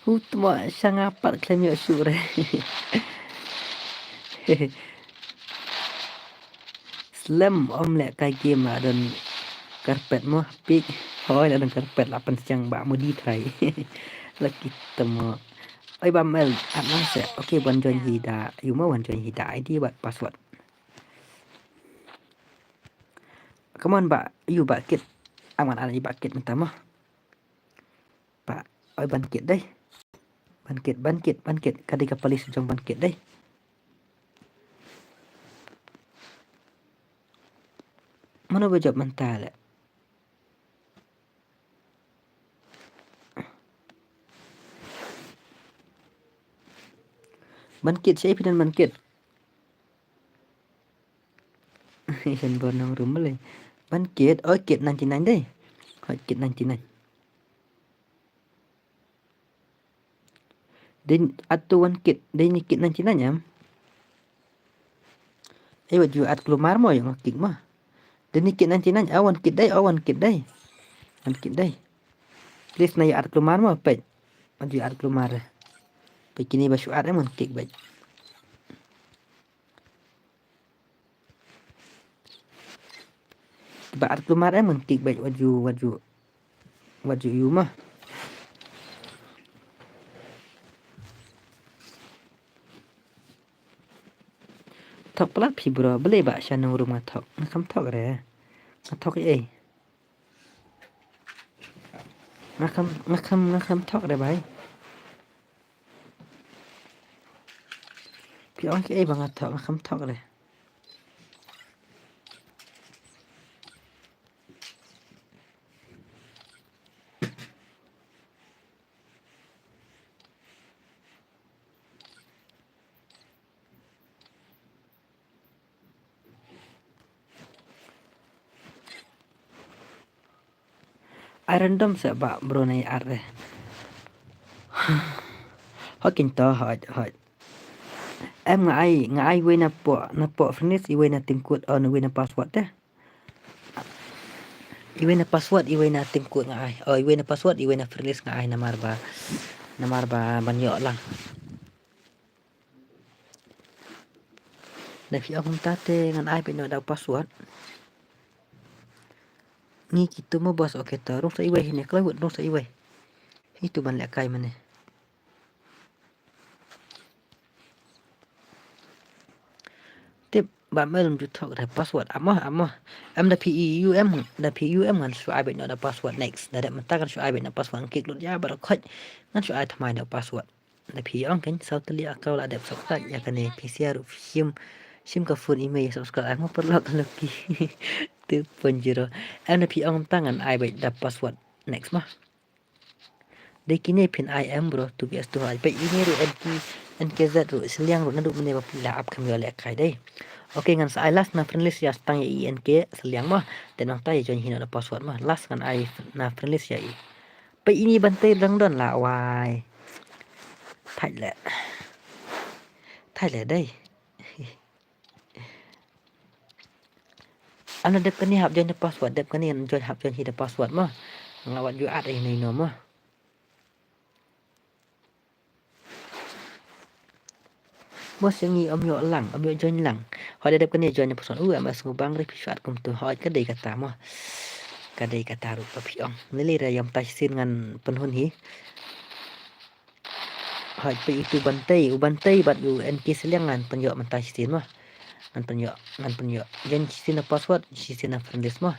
Hu tmo sha nga pat khlem ïoh shuh re. Slem ym leh kai game la don carpet mo pik. Hoi la don carpet la pynshang ba mudi trai. Lucky tmo. Oi ba mel at lang se. Okay wan join hi da. Yu mo wan join hi da I D wat password. Come on ba yu ba kit. Aman ada ba kit mynta mo. Ba Oi, ban kit dei. Ban kit, ban kit, ban kit. Ka dei ka pali sha jong ban kit dei. Mano ba jop mynta le? Ban kit, sha i phi don ban kit. Isan bor nang rum le. Ban kit, oi kit ninety nine dei. Hoi kit ninety nine. Dei at tu wan kit, dei ni kit ninety nine em. Ai wat ju at klumar mo ïa nga kit mo. Dei ni kit ninety nine, a wan kit dei, a wan kit dei. Wan kit dei. Please na ïa at klumar mo peit. Wat ju at klumar. Peit kine ba shu at em wan kit beit. Ba at klumar em ngan kik beit wat ju, wat ju, wat ju ïu ma. Thok palat phi bro, balei ba sha nongrum nga thok, nga kham thok re. Nga thok ei. Nga kham, nga kham, nga kham thok re bai. Phi ong kiei ba nga thok, nga kham thok re. Ai random sa ba bro na i ar re. Hoi kynto hoi hoi. Em nga ai, nga ai iwei na poh, na poh friend list, iwei na tyngkut, oh, na iwei na password te. Iwei na password, iwei na tyngkut nga ai. Oh, iwei na password, iwei na friend list nga ai namar ba, namar ba ban ïoh lang. Na phi ong kumta te ngan ai beit noh da u password. Ngi kitu mo boss, okay to. Rung sa iwei hine, kloi wut rung sa iwei. Hitu ban lehkai mane. Tip ba mail ju thok da password. Amo, amo. Em da phi ïu em, da phi ïu em ngan shu ai beit noh da password next. Da dep mynta ngan shu ai beit noh password, ngan kik lut ïa baroh khoit. Ngan shu ai thymmai noh password. Da phi ong kein saw tylli account la dep subscribe ïa kane, phi share ruh, phi shim, shim ka phone i mei ïa subscribe, ai mo paralok ka Lucky. Two point zero. Em da phi ong mynta ngan ai beit da password next mo. Dei kine phin ai em bro, two P S two hoi. Peit ine ruh N K, N K Z ruh, shiliang ruh naduh mynne ba phi la ap kham ïoh lehkai dei. Okay, ngan sa ai last na friend list ïa, tang ïa i N K shiliang mo. Te nangta ïa join hi noh da password mo. Last ngan ai na friend list ïa i. Peit ine ban tei dang don la wai. Thait leh. Thait leh dei. Ana dep kane hap join da password, dep kane join hap join hi da password mo. Nga wat ju at ine ino mo. Mo seng i ym ïoh lang, ym ïoh join lang. Hoi da dep kane join da password. U M S Ngubang re phi shu at kumtu. Hoi ka dei kata mo. Ka dei kata ruh ka phi ong. Nili re ïam tai shisien ngan pynhun hi. Hoi peit itu Bantei, u Bantei bad u N K Sliang ngan pynïoh mynta shisien mo. Ngan pynïoh, ngan pynïoh. Jan shisien na password, shisien na friend list mo.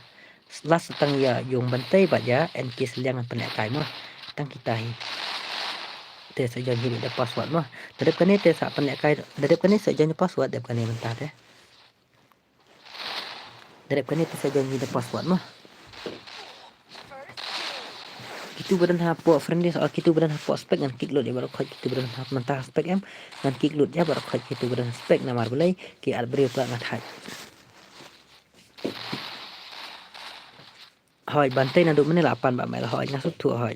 Last tang ïa yung Bantei bad ïa N K Sliang ngan pynlehkai mo. Tang kita hi. Te sa jan hi da password mo. Da dep kane te sa pynlehkai, da dep kane sa jan password, dep kane mynta te. Da dep kane te sa join hi da password mo. Kitu ba don hapoh friend list, oh, kitu ba don hapoh spec ngan kik lut ïa baroh khoit, kitu ba don hap mynta spec em. Ngan kik lut ïa baroh khoit kitu ba don spec namar balei ki at briew ka nga thait. Hoi, Bantei naduh mynne la pan ba mel hoi, nga sngewthuh hoi.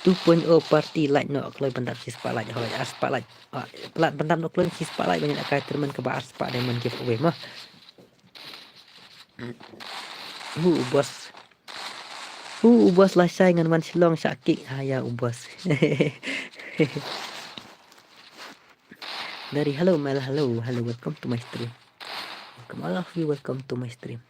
Two point oh party like noh kloi ban dap shi spah like hoi, ar spah like. Hoi, palat ban dap noh kloi shi spah like ban ïalehkai tyrmen kaba ar spah diamond giveaway mo. Hu u boss. Hu u boss lashai ngan wan Shillong shah kick ha ïa u boss. Dari hello mel, hello, hello, welcome to my stream. Welcome all of you, welcome to my stream.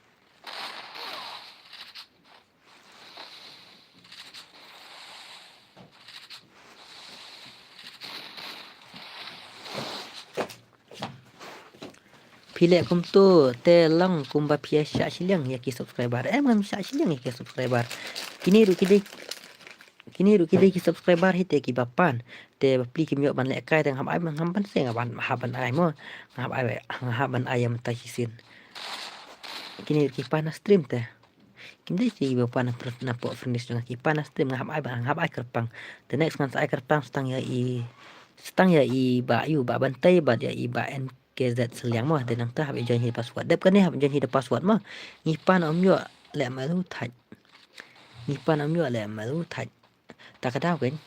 Phi leh kumto te long kumba phi ïa shah shiliang ïa ki subscriber. Em ngam shah shiliang ïa ki subscriber. Kine ruh ki dei Kine ruh ki dei ki subscriber hi te kiba pan. Te bapli kim ïoh ban lehkai te nga hap ai, nga hap ban seng, nga hap ban ai mo. Nga hap ai, nga hap ban ai ïa mynta shisien. Kine ruh ki pan na stream te. Kim dei ki ba pan na pr-, na pok friends jong nga, ki pan na stream, nga hap ai ba, nga hap ai kyrpang. Te next ngan sa ai kyrpang sa tang ïa i, sa tang ïa i Bah Yu, Bah Bantei bad ïa i Bah N K Z Sliang mo. Te nangta hap ïa join hi da password. Dep kane hap join hi da password mo. Ngi pan ym ïoh leh malu thait. Ngi pan ym ïoh leh malu thait. Ta ka daw keiñ.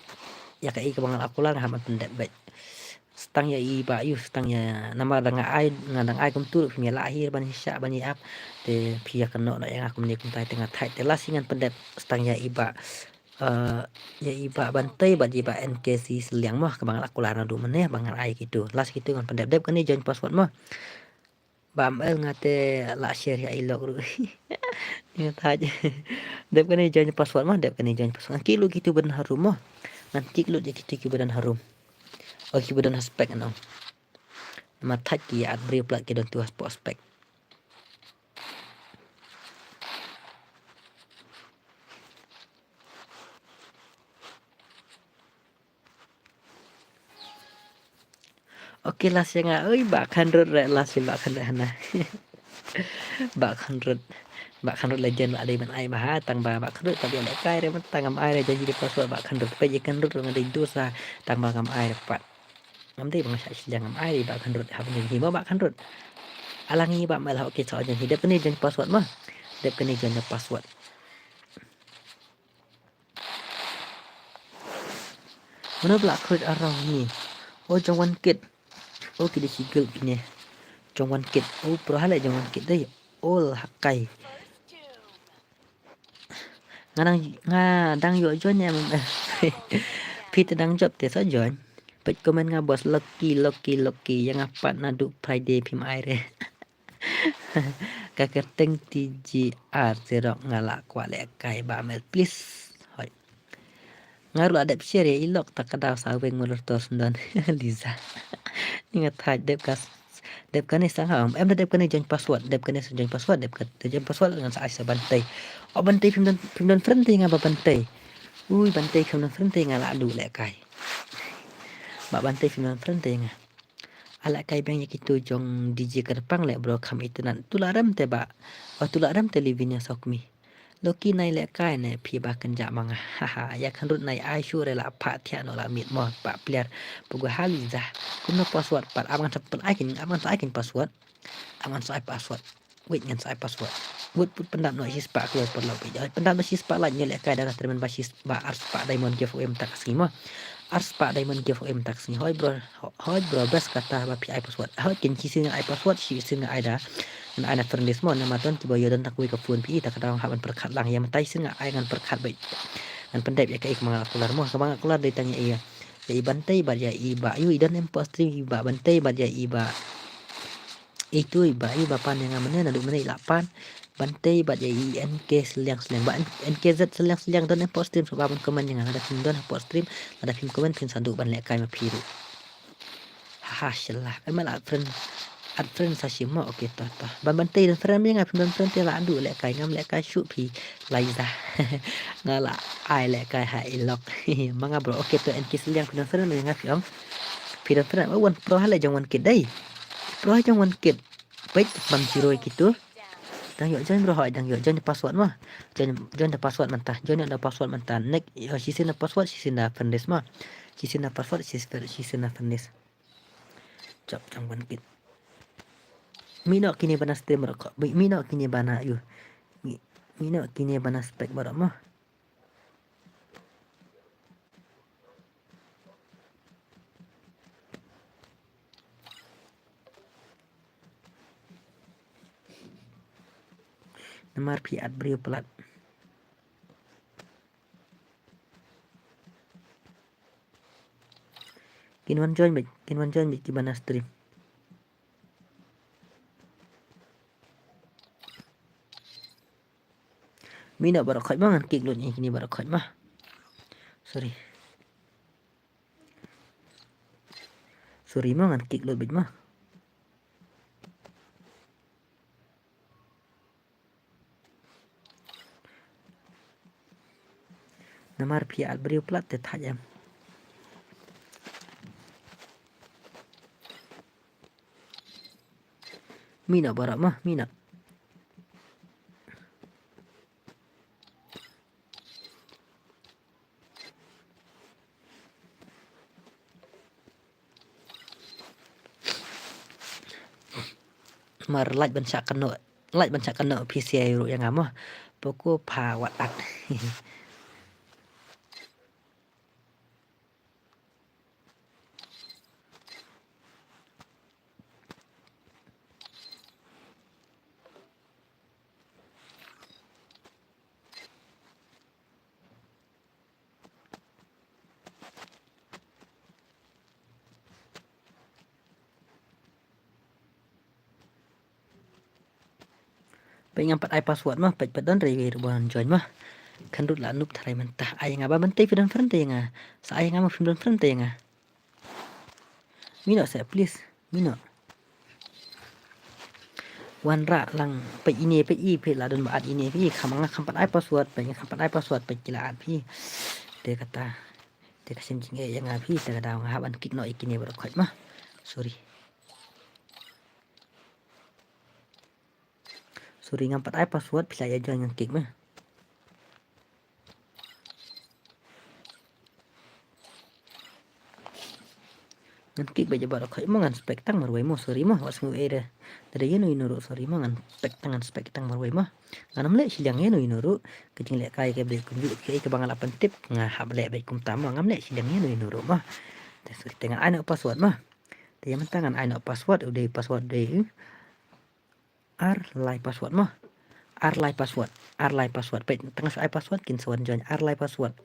Ïa kaei kaba nga la kular nga hap ban pyndep beit. Sa tang ïa i Bah Yu, sa tang ïa, namar da nga ai, nga dang ai kumtu ruh phim ïa lah hi ban ïa shah ban ïa ap. Te phi ïa kynnoh noh ïa nga kumne kumtai te nga thait. Te last hi ngan pyndep sa tang ïa i Bah, eh, ïa i Bah Bantei bad ïa i Bah N K Z Sliang mo, kaba nga la kular naduh mynne ba ngan ai kitu. Last kitu ngan pyndep, dep kane join password mo. Bam el nga te la share ïa i lok ruh. Nga thait. Dep kane join password mo, dep kane join password. Ngan kit lut kitu ba don harum mo. Ngan kit lut ïa kitu kiba don harum. Oh, kiba don ha spec ano. Namar thait ki ïa at briew palat ki don tu ha spec. Okay, last ïa nga. Oi, Bah Khanrut re, last ïa Bah Khanrut hana. Bah Khanrut. Bah Khanrut legend, la dei ban ai bha, tang ba Bah Khanrut pat ïa lehkai re, mynta ngam ai re, join hi da password Bah Khanrut. Peit ïa Khanrut nga dei dosa, tang ba ngam ai re pat. Ngam dei ba nga shah shiliang, ngam ai re Bah Khanrut, hap join hi mo Bah Khanrut. Alang hi Bah Mel, okay, sa join hi, dep kane join password mo. Dep kane join da password. Mano ba la khrut arong ni? O jong wan kit. O ki dei ki gel kine. Jong wan kit. O pro hale jong wan kit dei. O la hakai. Nga dang, nga dang ïoh join em. Phi te dang jop te sa join. Peit comment nga bos, lucky, lucky, lucky. Ïa nga pat naduh Friday phim ai re. Ka kyrteng T G R Xerox nga la kwah lehkai Bah Mel please. Hoi. Nga ruh la dep share ïa i lok ta ka daw sa weng moderator sndon. Liza. Ni nga thait dep ka s-, dep kane sa nga em da dep kane join password, dep kane sa join password, dep ka join password ngan sa ai sa Bantei. O Bantei phim don, phim don friend te nga Bah Bantei. Ui Bantei phim don friend te nga la duh lehkai. Bah Bantei phim don friend te nga. Ala kai beng ïa kitu jong D J Kyrpang leh bro kham itynnad. Tu la rem te Bah. Oh tu la rem te Livinia Sokmi. Loki nai lehkai ne phi ba kynjah ma nga. Haha, ïa Khanrut nai ai shuh re la pha thiah noh la miet mo Bah Pliar. Pugwa hali jah. Kumno password pat, ap ngan sa pyn ai kin, ap ngan sa ai kin password. Ap ngan sa ai password. Wait ngan sa ai password. Wait put pyndap noh shispah kloi paralok peit. Pyndap noh shispah like ngi lehkai da ka tremen ba shispah, ba arspah diamond giveaway mynta ka sngi mo. Arspah diamond giveaway mynta ka sngi. Hoi bro, ho-, hoi bro, best kata ba phi ai password. Hoi kin shisien nga ai password, shisien nga ai da. Ngan ai na friend list mo, namar don kiba ïoh don ta kawei ka phone phi, ta ka daw hap ban pyrkhat lang ïa mynta shisien nga ai ngan pyrkhat beit. Ngan pyndep ïa kaei kaba nga la kular mo, kaba nga la kular dei tang ïa i, ïa i Bantei bad ïa i Bah Yu, i don em pok stream, i Bah Bantei bad ïa i Bah Itu i Bah Yu ba pan ïa nga mynne, naduh mynne i la pan. Bantei bad ïa i N K Sliang Sliang. Bah N-, N K Z Sliang Sliang don em pok stream, sngewbha ban comment ïa nga. Lada phim don ha pok stream, lada phim comment phin sa duh ban lehkai ma phi ruh. Haha, shylla. Em la add friend. Add friend sa shim mo. Okay, to, to. Bah Bantei don friend ïa nga, phim don friend te la duh lehkai, ngam lehkai shuh phi. Liza. Nga la ai lehkai ha i lok. Ma nga bro. Okay, to N K Sliang phim don friend ïa nga phi ong. Phi don friend. Oh, wan pro hale jong wan kit dei. Pro ha jong wan kit. Peit bam zero kitu. Dang ïoh join bro, hoi dang ïoh join da password mo. Join, join da password mynta. Join da password mynta. Next, ïoh shisien da password, shisien da friend list mo. Shisien da password, shis-, shisien da friend list. Chop jong wan kit. Mih noh kine ba na stream rok. Mih, mih noh kine ba na ïu. Mih, mih noh kine ba na spec baroh mo. Namar phi add briew palat. Kin wan join beit, kin wan join beit kiba na stream. Mih noh baroh khoit mo, ngan kick lut ïa kine baroh khoit mo. Sorry. Sorry mo, ngan kick lut beit mo. Namar phi ïa add briew palat te thait em. Mih noh baroh mo, mih noh. Mar lait ban shah kynnoh, lait ban shah kynnoh phi share ruh ïa nga mo. Poko pha wat at. Peit ngam pat ai password mo, peit pat don re ruh ban join mo. Khynrut la noob tharai mynta. Ai nga ba mynta phi don friend te nga. Sa ai nga mo phim don friend te nga. Mih noh seh please. Mih noh. Wanrah lang peit ine peit i peit la don ba add ine peit i kham nga kham pat ai password peit nga kham pat ai password peit ki la add phi. Te kata. Te ka shem jingeh ïa nga phi te ka daw nga hap ban kick noh ïa kine baroh khoit ma. Sorry. Sorry ngam pat ai password phi la ïa join ngan kick ma. Ngan kick ba jaba da khoit mo ngan spek tang marwei mo sorry mo wat sngew ei da. Da da ïano ïano ruh sorry mo ngan spek tang ngan spek tang marwei mo. Ngan ym leh shiliang ïano ïano ruh ka jingleh kai ka beit kumjuh ka ei kaba nga la pyntip nga hap leh beit kumta mo ngam leh shiliang ïano ïano ruh mo. Te sorry te ngan ai noh password mo. Te ïa mynta ngan ai noh password u dei password u dei. Ar lai password mo. Ar lai password. Ar lai password. Peit tang sa ai password kin sa wan join ar lai password.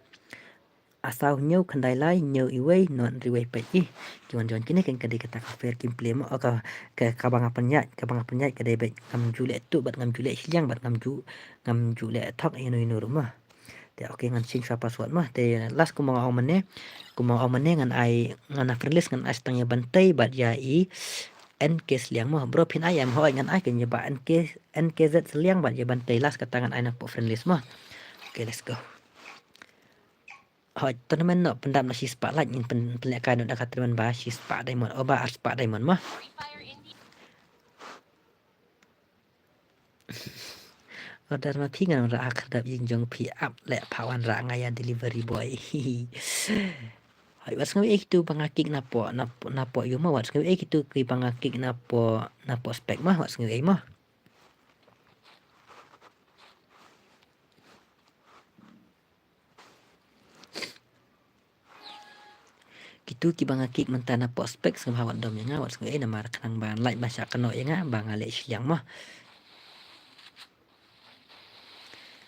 Asaw hynñiew khyndai lai hynñiew iwei nod riwei peit ih. Ki wan join kine kin ka dei kata ka fair gameplay mo. O ka ka kaba nga pynïaid kaba nga pynïaid ka dei beit ngam ju leh tuh bad ngam ju leh shiliang bad ngam ju ngam ju leh thok ïano ïano ruh mo. Te okay ngan change sa password mo. Te last kumba nga ong mynne kumba nga ong mynne ngan ai ngan ai friend list ngan ai sa tang ïa Bantei bad ïa i N K Sliang mo. Bro phin ai em hooid ngan ai kane ïa ba N K N K Z Sliang bad ïa Bantei last kata ngan ai na pok friend list mo. Okay let's go. Hooid tournament noh pyndap na shi spah like ngin pyn pynleh kai noh da ka tournament ba shi spah diamond o ba ar spah diamond mo. Order ma phi ngan wanrah ha khyrdop ïing jong phi ap leh pha wanrah nga ïa delivery boy. Hooid wat sngew ei kitu ba nga kick na pok na pok na pok ïu ma wat sngew ei kitu kiba nga kick na pok na pok spek ma wat sngew ei ma. Kitu kiba nga kick mynta na pok spek sngewbha wat dom ïa nga wat sngewbha eh namar khnang ban lait ba shah kynnoh ïa nga ba nga leh shiliang mo.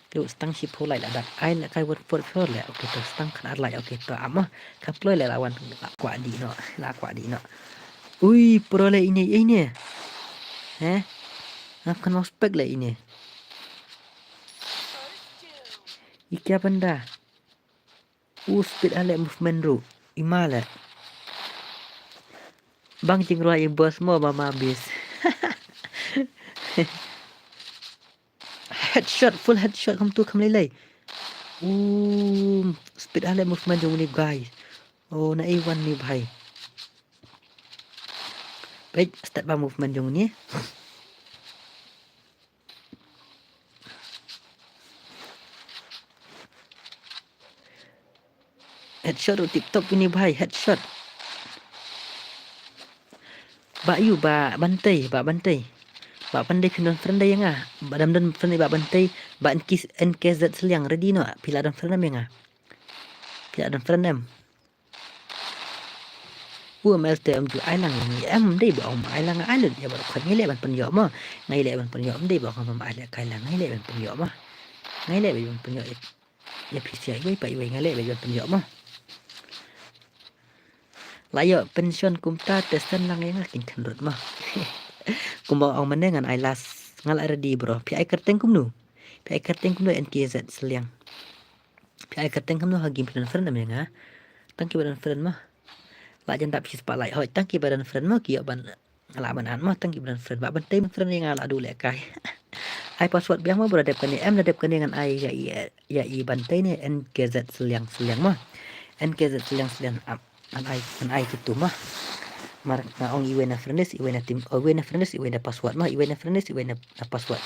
Kitu stang shiphew lait la dak ai la kai wat put phew leh okay to stang khan ar lait okay to ap mo. Kam kloi leh la wan la kwah dih noh la kwah dih noh. Ui pro leh ine ine. He? Ngam kynmaw spek leh ine. Ïa kya banda. U speed ha leh movement ruh. Ima leh. Bang jingrwai i boss mo mama bis. Headshot full headshot kham tu kham lei lei. U speed ha leh movement jong ni guys. Oh na i wan ni bhai. Peit step ba movement jong ni. Headshot ruh tip top ini bhai headshot. Ba yu ba Bantei ba Bantei. Ba Bantei phin don friend ïa nga. Ba dam don friend ba Bantei ba N K Z Sliang ready no phi la don friend ïa nga. Phi la don friend em. U M L te em ju ai lang ïa ngi em dei ba ong ai lang ai lut ïa ba khot ngi leh ban pynïoh mo. Ngi leh ban pynïoh em dei ba ong ai leh kai lang ngi leh ban pynïoh mo. Ngi leh ban pynïoh ïa phi sia iwei pa iwei ngi leh ban pynïoh mo. La ïoh pension kumta te sen lang ïa nga kin khyndrut mo. Kumba ong mane ngan ai las nga la ready bro. Phi ai kyrteng kumno? Phi ai kyrteng kumno N K Z Sliang. Phi ai kyrteng kumno ha game phi don friend em ïa nga. Tang ki ba don friend mo. La jan dap shi spah like hoi tang ki ba don friend mo ki ïoh ban nga la ban an mo tang ki ba don friend ba ban tei ban friend ïa nga la du leh kai. Ai password biang mo bro, dep kane em, la dep kane ngan ai ïa i, ïa i Bantei ne N K Z Sliang Sliang mo. N K Z Sliang Sliang ap. Ngan ai, ngan ai kitu mo. Mar nga ong iwei na friend list, iwei na team, oh, iwei na friend list, iwei na password mo, iwei na friend list, iwei na, na password.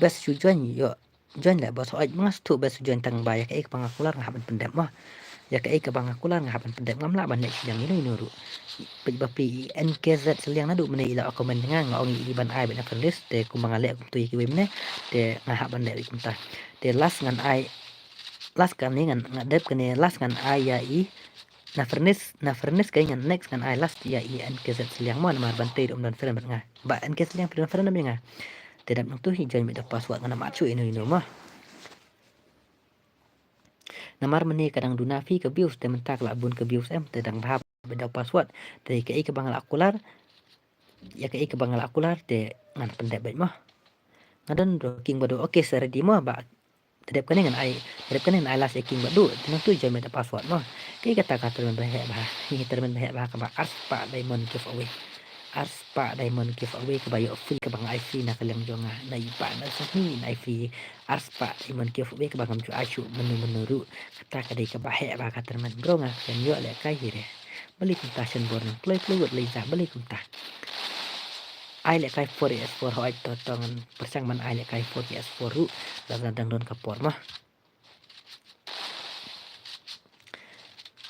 Best shu join, ïoh join leh bos, hooid, nga sngewthuh best shu join tang ba ïa kaei kaba nga kular nga hap ban pyndep mo. Ïa kaei kaba nga kular nga hap ban pyndep, ngam lah ban leh shiliang ino ino ruh. Peit ba phi i N K Z Sliang naduh mynne i la comment ïa nga, nga ong i ban ai beit na friend list, te kumba nga leh kumtu ïa kiwei mynne, te nga hap ban leh beit kumta. Te last ngan ai, last kane ngan, nga dep kane last ngan ai ïa i na friend list, na friend list kane ngan next ngan ai last ïa i N K Z Sliang mo, namar Bantei ruh ym don friend bad nga. Ba N K Sliang phi don friend ïa nga. Te dep nangtu hi join beit da password, ngan ym at shuh ino ino mo. Namar mynne ka dang duna phi ka views, te mynta ka la bun ka views em, te dang bha beit da password. Te kaei kaba nga la kular, ïa kaei kaba nga la kular te ngan pyndep beit mo. Nga don bro King Badu, okay, sa ready mo ba. Te dep kane ngan ai, te dep kane ngan ai last ïa King Badu, te nangtu join beit da password mo. Kaei kata ka tournament ba heh bha, hi tournament ba heh bha kaba arspah diamond giveaway. Arspah diamond giveaway kaba ïoh free, kaba nga ai free na ka liang jong nga, na i Bah Nelson hi ngan ai free. Arspah diamond giveaway kaba ngam ju ai shuh mynno mynno ruh. Kata ka dei kaba heh bha ka tournament bro, nga khlem ïoh lehkai hi re. Balei kumta shen bor nang kloi kloi wut lei za, balei kumta. Ai lehkai four vs four, hooid, to to ngan pyrshang ban ai lehkai four vs four ruh lada dang don ka por mo.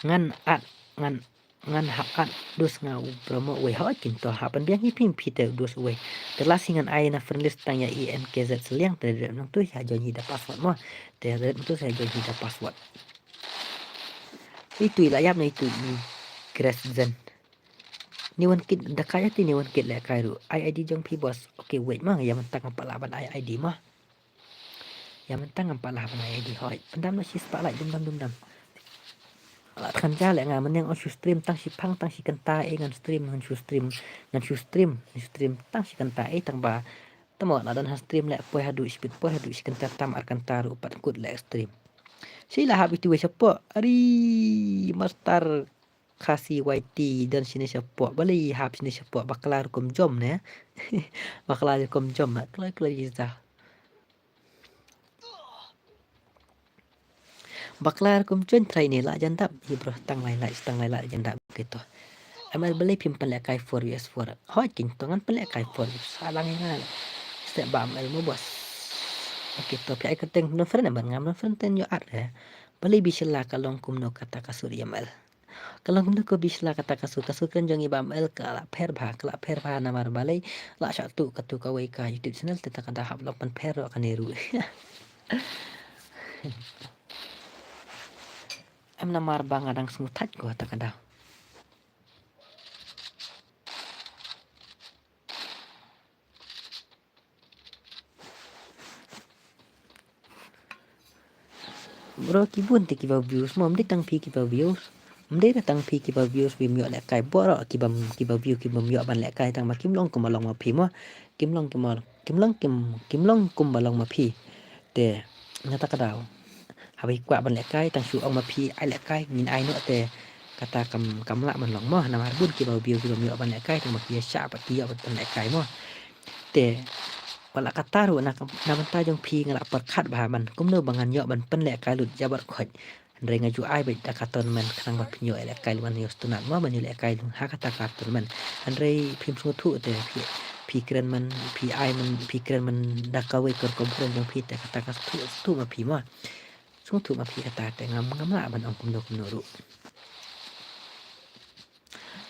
Ngan at, ngan, ngan hap at dus nga u promo uwei, hooid, kin to hap ban biang hi phi, phi te dus uwei. Te last hi ngan ai na friend list tang ïa i N K Z Sliang, te dep nangtu hi join hi da password mo. Te dep nangtu hi join hi da password. Itu i la ïap na itu i Grace Zen. Ni wan kit da kai ati, ni wan kit lehkai ruh. Ai ID jong phi bos. Okay, wait mo, ïa mynta ngam pat lah ban ai ID mo. Ïa mynta ngam pat lah ban ai ID, hooid. Pyndam noh shi spah like dum dam dum dam. La than ja leh nga mynne, ong shu stream tang shi phang tang shi kynta, eh, ngan stream, ngan shu stream, ngan shu stream, ngan shu stream tang shi kynta, eh, tang ba. Tang ba la don ha stream leh poi haduh shi bit, poi haduh shi kynta tam ar kynta ruh pat kut leh stream. Shi la hap itu wei shapoh. Ari Master Khasi Y T don shine shapoh. Balei hap shine shapoh, bakla rukom jom ne. Bakla rukom jom, kloi kloi za. Bakla rukom jom trai ne la jan dap. Hi bro, tang lai lai, tang lai lai jan dap kito. M L balei phim pynlehkai four vs four. Hooid, kin to ngan pynlehkai four vs four. Sa lang nga. Step ba M L mo bos. Okay, to phi ai kyrteng non friend ban ngam non friend ten ïoh at eh. Balei bishylla ka long kumno kata ka sur M L. Ka long kumno ka bishylla kata ka sur, ka sur kren jong i Bah M L ka la pher bha, ka la pher bha namar balei la shah tuh katu kawei ka YouTube channel te ta ka da hap long pynpher ruh kane ruh. Em namar ba nga dang sngewthait ko ta ka da. Bro, ki bun te kiba views mo, ym dei tang phi kiba views. Ym dei tang phi kiba views bym ïoh lehkai, bro, kiba, kiba view kiba ym ïoh ban lehkai tang ba kim long kumba long ma phi mo. Kim long kumba, kim long kim, kim long kumba long ma phi. Te nga ta ka daw. Haba ki kwah ban lehkai tang shu ong ma phi ai lehkai, ngin ai noh te kata kam, kam lah ban long mo, namar bun kiba view kiba ym ïoh ban lehkai tang ba ki ïa shah pat ki ïoh ban lehkai mo. Te wat la katta ruh na, na bynta jong phi nga la pyrkhat bha man kumno ba ngan ïoh ban pynlehkai lut jabar khoit. Hynrei nga ju ai beit da ka tournament khnang ba phin ïoh lehkai lut ban ïoh sngewtynnat mo ban ïoh lehkai lut ha kata ka tournament. Hynrei phim sngewthuh te phi, phi kren man, phi ai man, phi kren man da kawei ka rukom kren jong phi te kata ka sngewthuh, sngewthuh ma phi mo. Sngewthuh ma phi kata te ngam, ngam lah ban ong kumno kumno ruh.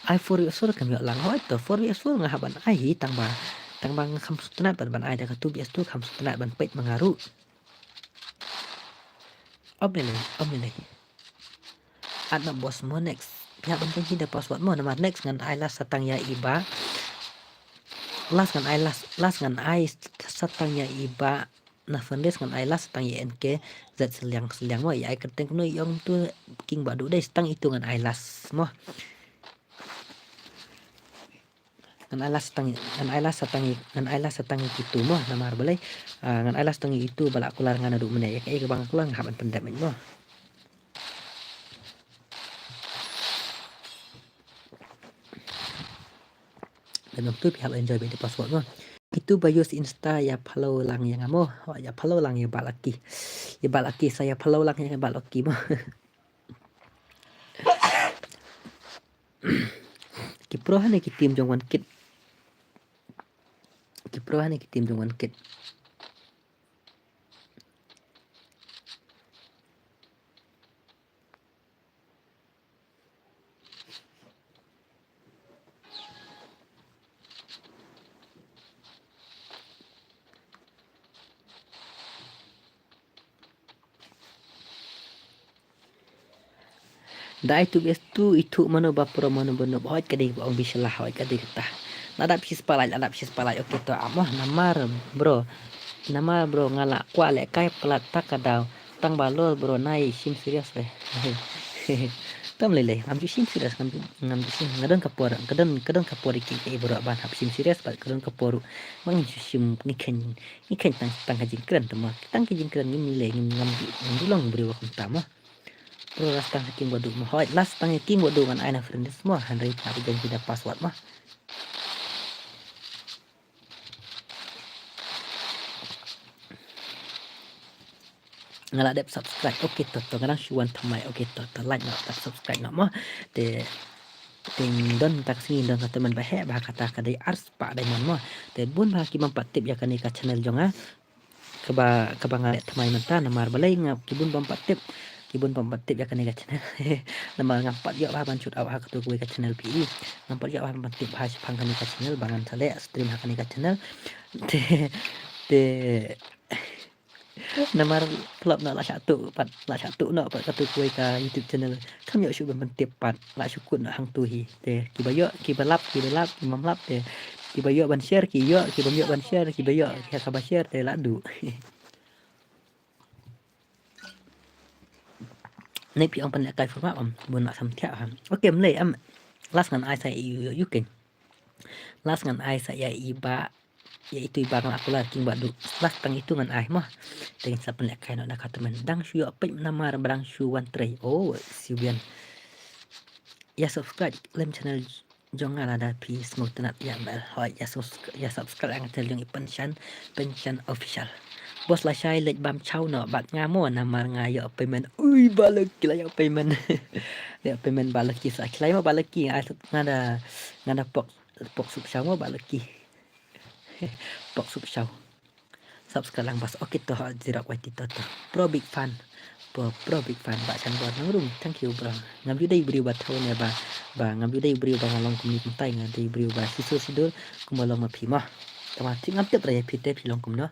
Ai four vs four kam ïoh lang, hooid to four vs four nga hap ban ai hi tang ba, tang ba nga kham sngewtynnat ban, ban ai da ka two vs two kham sngewtynnat ban peit ma nga ruh. Om lele, om lele. At na bos mo next. Phi hap ban pynhi da password mo namar next ngan ai last sa tang ïa i Bah. Last ngan ai last, last ngan ai sa tang ïa i Bah. Na friend list ngan ai last sa tang ïa N K Z Sliang Sliang mo, ïa ai kyrteng kumno ïa ong tu King Badu dei sa tang itu ngan ai last mo. Ngan ai last sa tang, ngan ai last sa tang, ngan ai last sa tang ïa kitu mo, namar balei, ah, ngan ai last sa tang ïa itu ba la kular nga naduh mynne, ïa kaei kaba nga kular nga hap ban pyndep mo. Dep nangtu phi hap enjoy beit da password mo. Itu ba use Insta ïa follow lang ïa nga mo. Oh, ïa follow lang ïa Bah Lucky. Ïa Bah Lucky sa ïa follow lang ïa Bah Lucky mo. Ki pro ha ne ki team jong One Kit. Ki pro ha ne ki team jong One Kit. Da itu bes tu itu mano ba pro mano ba noob, hoi ka dei ba ong bisla, hoi ka dei kata. Lada phi spalai, lada phi spalai, okay to amo, namar bro. Namar bro nga la kwah lehkai palat ta ka daw. Tang ba lor bro nai shim serious re. Tam lei lei, ngam ju shim serious, ngam ju, ngam ju shim, nga don ka por, ka don, ka don ka por ki, eh, bro ban hap shim serious, bad ka don ka por. Mang ju shim ngi khein, ngi khein tang, tang ka jingkren te mo. Tang ka jingkren ngim lei, ngim ngam ju, ngam ju long briew kumta mo. Bro, last tang ha King Badu mo. Hoi, last tang ha King Badu ngan ai na friend list mo. Hynrei ta jan ki da password mo. Nga la dep subscribe. Okay to to, nga dang shu wan thymmai. Okay to to, like noh, dep subscribe noh mo. Te, te don ta ka sngi don ka tournament ba heh ba kata ka dei arspah diamond mo. Te bun ba ki bym pat tip ïa kane ka channel jong nga. Kaba, kaba nga leh thymmai mynta namar balei nga, ki bun bym pat tip. Ki bun bym pat tip ïa kane ka channel. Namar ngam pat ïoh ba ban shoot out ha katu kawei ka channel phi. Ngam pat ïoh ba ban tip ha shaphang kane ka channel ba ngan sa leh stream ha kane ka channel. Te, te namar plop noh la shah tuh pat, la shah tuh noh pat katu kawei ka YouTube channel. Kam ïoh shuh ban tip pat, la shu kut noh hangtu hi. Te kiba ïoh, kiba lap, kiba lap, ki bym lap te. Kiba ïoh ban share ki ïoh, kiba ym ïoh ban share, kiba ïoh, ki ha kaba share te la duh. Nei phi ong pynlehkai format em, bun la sam thiah ha. Okay, mlei em. Last ngan ai sa ïa i, ïa i keiñ. Last ngan ai sa ïa i ba, ïa itu i ba ngan akular King Badu. Last tang itu ngan ai mo. Te ngin sa pynlehkai noh da ka tournament. Dang shu ïoh peit namar ba dang shu wan trei. Oh, siu bian. Ïa subscribe lem channel jong nga lada phi sngewtynnat ïa mel. Hoi, ïa subscri-, ïa subscribe ïa nga channel jong i Penshan, Penshan Official. Boss lashai leit bam chaw noh bad nga mo namar nga ïoh payment. Ui, Bah Lucky la ïoh payment. La ïoh payment Bah Lucky sa khlai mo Bah Lucky. Ai nga da, nga da pok, pok sup chaw mo Bah Lucky. Pok sup chaw. Subscribe lang bas. Okay to, ha, zero quality to to. Pro big fan. Pro, pro big fan. Bah Shanbor Nongrum. Thank you, bro. Ngam ju dei briew ba thaw ne ba, ba ngam ju dei briew ba nga long kumne kumtai, nga dei briew ba shisur shidur kumba long ma phi mo. Tangba te ngam tip re ïa phi te phi long kumno.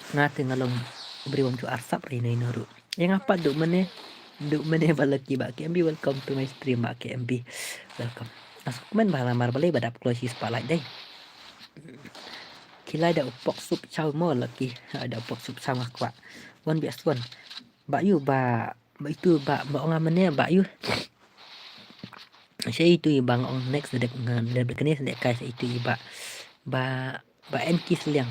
Nga te nga long briew bym ju arsap re ino ino ruh. Ïa nga pat duh mane, duh mane Bah Lucky, Bah K M B, welcome to my stream Bah K M B. Welcome. Nga sngewkmen ba namar balei ba dap kloi shi spotlight dei. Ki lai da u pok sup chaw mo Lucky. Ha, da u pok sup chaw nga kwah. One best one. Bah ïu ba, ba itu ba, ba ong nga mane Bah ïu. Sa itu i ba nga ong next dep nga dep kane sa dep kai sa itu i ba. Ba, ba N K Sliang.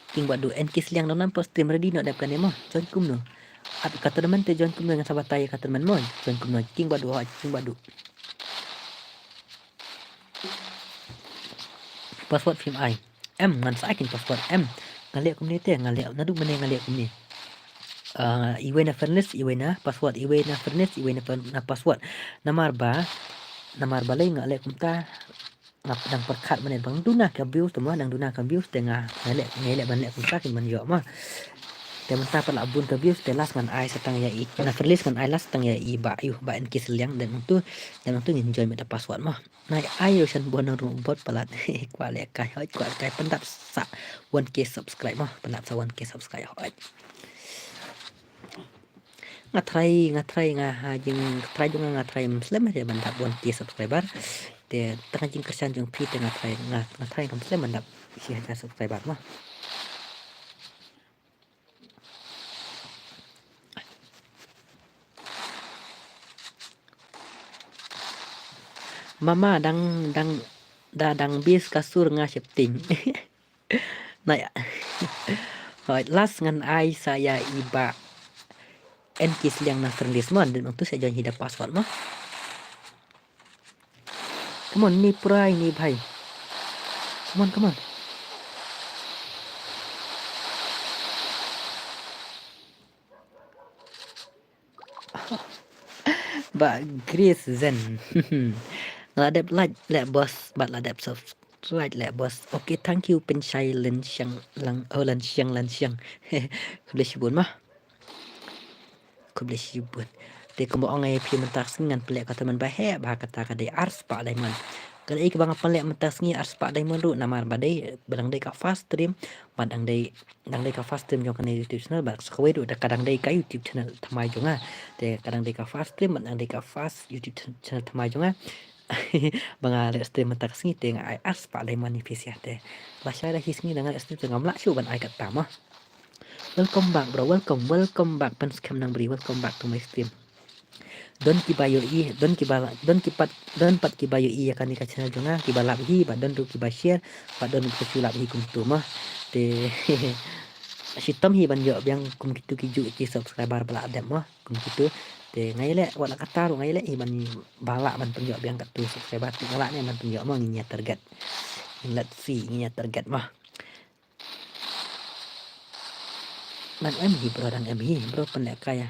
King Badu N K Sliang don nam pro stream ready noh dep kane mo. Join kumno. Ap ka tournament te join kumno ngan sa batai ka tournament mo. Join kumno King Badu ha King Badu. Password phim ai. Em, ngan sa ai kin password em. Nga leh kumne te, nga leh, naduh mane nga leh kumne. Ah, iwei na friend list, iwei na password, iwei na friend list, iwei na friend, na password. Namar ba, namar balei nga leh kumta, nga dang pyrkhat mane bang duna ka views te mo, dang duna ka views te nga, nga leh, nga leh ban leh kumta kin ban ïoh mo. Te mynta pat la bun ka views te last ngan ai sa tang ïa i, na friend list ngan ai last tang ïa i ba, ïu ba N K Sliang, dan tu, dan tu ngin join met da password mo. Nai ai ïa u Shanbor Nongrum bot palat. Kwah lehkai hoi, kwah lehkai pyndap sa one K subscribe mo, pyndap sa one K subscribe hoi. Nga try, nga try nga ha jing try jong nga, nga try slem ha ban dap one K subscriber. Te tang jingkyrshan jong phi te nga try, nga, nga try ngam slem ban dap shi hajar subscriber mo. Mama dang, dang, da dang bis ka sur nga shepting. Na ïa. Hoi, last ngan ai sa ïa i ba N K Sliang na friend list mo, dan tu sa join hi da password mo. Come on, ni pura ni bhai. Come on, come on. Ba Grace Zen. La dep like leh boss, bad la dep subscribe leh boss. Okay, thank you Pynshai Lynshang Lang, oh Lynshang Lynshang. Khublei shibun ma. Khublei shibun. Te kumba ong ïa phi mynta ka sngi ngan pynleh ka tournament ba heh bha, kata ka dei ar spah diamond. Ka dei kaba nga pynleh mynta ka sngi ar spah diamond ruh namar ba dei ba dang dei ka first stream, bad dang dei dang dei ka first stream jong kane YouTube channel, bad sa kawei ruh da ka dang dei ka YouTube channel thymmai jong nga. Te ka dang dei ka first stream bad dang dei ka first YouTube chan- channel thymmai jong nga. Ba nga leh stream mynta ka sngi te nga ai ar spah diamond ïa phi sha te. Lashai da hi sngi da nga leh stream te ngam lah shuh ban ai katta ma. Welcome back bro, welcome, welcome back Pynskhem Nongbri, welcome back to my stream. Don kiba ïohi, don kiba, don ki pat, don pat kiba ïohi ïa kane ka channel jong nga, kiba lap hi, bad don ruh kiba share, bad don ruh kiba shu lap hi kumto ma. Te shitom hi ban ïoh biang kum kitu ki juh ki subscriber ba la dep ma, kum kitu. Te nga ïaleh, wat la katta ruh nga ïaleh hi ban ba lah ban pynïoh biang katu subscriber, te nga lah ne ban pynïoh ma, ngin ïa target. Let's see, ngin ïa target ma. Dang em hi bro, dang em hi bro, pynlehkai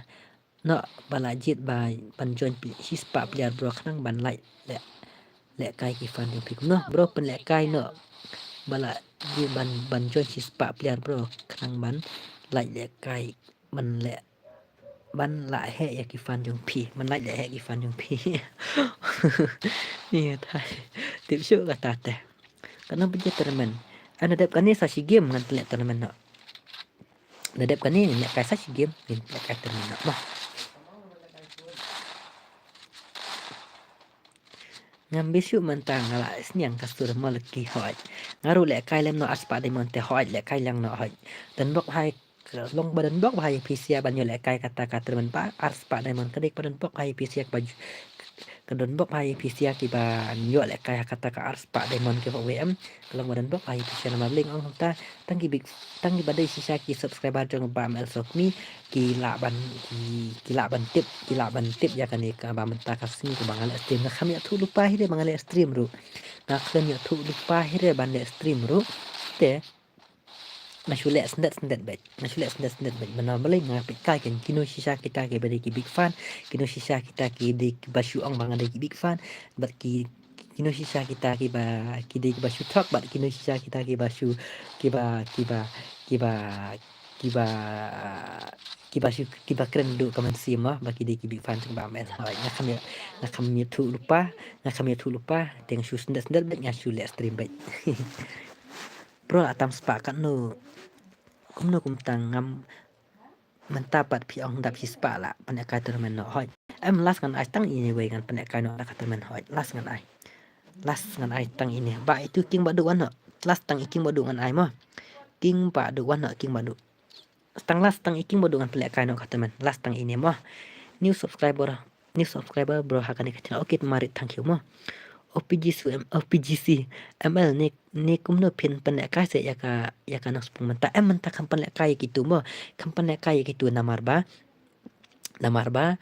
noh ba la jied ba ban join pli- shispah player bro, khnang ban lait leh lehkai ki fan jong phi kumno bro, pynlehkai noh ba la jied ban ban join shispah player bro, khnang ban lait lehkai ban leh ban lah heh ïa ki fan jong phi, ban lait leh heh ki fan jong phi. Ïa thai tip shuh kata te. Katno baje tournament? Em, da dep kane sa shi game ngan pynleh tournament noh. Da dep kane ngin lehkai sa shi game ngin pynlehkai tournament noh. Bah. Ngam bit shuh mynta nga la sniang ka sur mo leki hoi. Nga ruh lehkai lem noh ar spah diamond te hoi, lehkai lang noh hoi. Don bok hai ka long ba don bok ba ha ïa phi sha ban ïoh lehkai kata ka tournament ba ar spah diamond, ka dei ba don bok ba ha ïa phi sha ka ba ju- ka don bok ba ha ïa phi sha ki ban ïoh lehkai ha kata ka ar spah diamond ki hok wei em. Ka long ba don bok ba ha ïa phi sha namar ba lei nga ong kumta tang ki big, tang ki ba dei shisha ki subscriber jong Bah M L Sokmi ki lah ban ki, ki lah ban tip, ki lah ban tip ïa kane kaba mynta ka sngi kaba nga leh stream. Nga kham ïathuh lypa hi re ba nga leh stream ruh. Nga khlem ïathuh lypa hi re ban leh stream ruh. Te nga shu leh sndet sndet beit, nga shu leh sndet sndet beit. Namar balei nga peit kai keiñ kino shisha kita ki ba dei ki big fan, kino shisha kita ki dei ki ba shu ong ba nga dei ki big fan, bad ki kino shisha kita ki ba ki dei ki ba shu thok, bad kino shisha kita ki ba shu ki ba ki ba ki ba ki ba ki ba shu ki ba kren duh ka mynsiem mo ba ki dei ki big fan jong Bah M L. Hoi, nga kham ïa- nga kham ïathuh lypa, nga kham ïathuh lypa, te nga shu sndet sndet beit, nga shu leh stream beit. Bro, atam spah katno? Kumno kumta ngam mynta pat phi ong dap shispah la pynlehkai tournament noh hoi. Em, last ngan ai tang ine wei ngan pynlehkai noh da ka tournament hoi. Last ngan ai. Last ngan ai tang ine. Ba itu King Badu wan noh. Last tang i King Badu ngan ai mo. King Badu wan noh, King Badu. Tang last tang i King Badu ngan pynlehkai noh ka tournament. Last tang ine mo. New subscriber. New subscriber bro ha kane ka channel. Okay, marit, thank you mo. O P G C M, O P G C M L ne, ne kumno phin pynlehkai seh ïa ka, ïa ka nongspung mynta. Em, mynta kham pynlehkai ïa kitu mo. Kham pynlehkai ïa kitu namar ba, namar ba,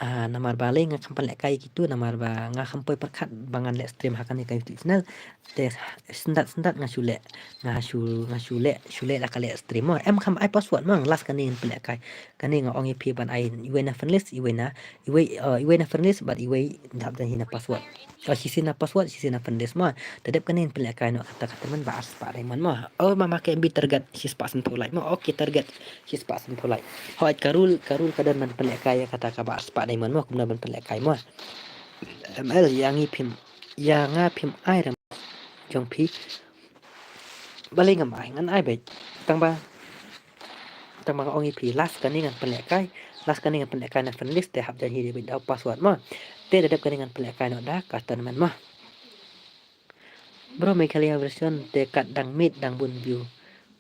ah, namar ba lei nga kham pynlehkai ïa kitu namar ba nga kham poi pyrkhat ba ngan leh stream ha kane ka YouTube channel. Te sndat sndat nga shu leh, nga shu, nga shu leh, shu leh la ka leh stream mo. Em, kham ai password mo, last kane ngan pynlehkai. Kane nga ong ïa phi ban ai iwei na friend list, iwei na, iwei, uh, iwei na friend list bad iwei dap da hi na password. Oh, shisien na password, shisien na friend list mo. Da dep kane ngan pynlehkai noh kata ka tournament ba ar spah diamond mo. Oh, mama ke M B target shispah san phew like mo. Okay, target shispah san phew like. Hoi, ka rule, ka rule ka don ban pynlehkai ïa kata kaba ar spah diamond mo, kumno ban pynlehkai mo. M L ïa ngi phim, ïa nga phim ai re jong phi. Balei ngam ai, ngan ai beit. Tang ba, tang ba nga ong ïa phi last kane ngan pynlehkai, last kane ngan pynlehkai na friend list te hap jan hi dei beit da password mo. Te da dep kane ngan pynlehkai noh da ka tournament mo. Bro, Meghalaya version te kat dang miet dang bun view.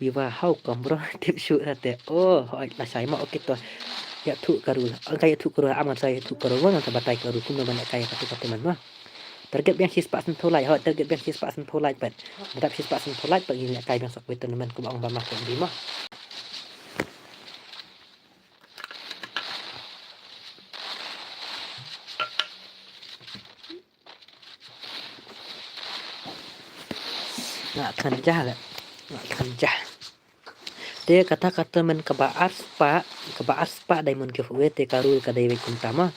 Viva, how come bro? Tip shuh ra te. Oh, hoi, lashai mo, okay to. Ïathuh ka rule. Ang ka ïathuh ka rule, am ngan sa ïathuh ka rule, ngan sa batai ka rule kumno ban lehkai katu ka tournament mo. Target biang shispah san phew like, hoi, target biang shispah san phew like pat. Dap shispah san phew like pat ngin lehkai biang sa kawei tournament kumba ong ba ma ke M B mo. Nga khan jah le. Nga khan jah. Te kata ka tournament kaba arspah, kaba arspah diamond giveaway te ka rule ka dei wei kumta mo.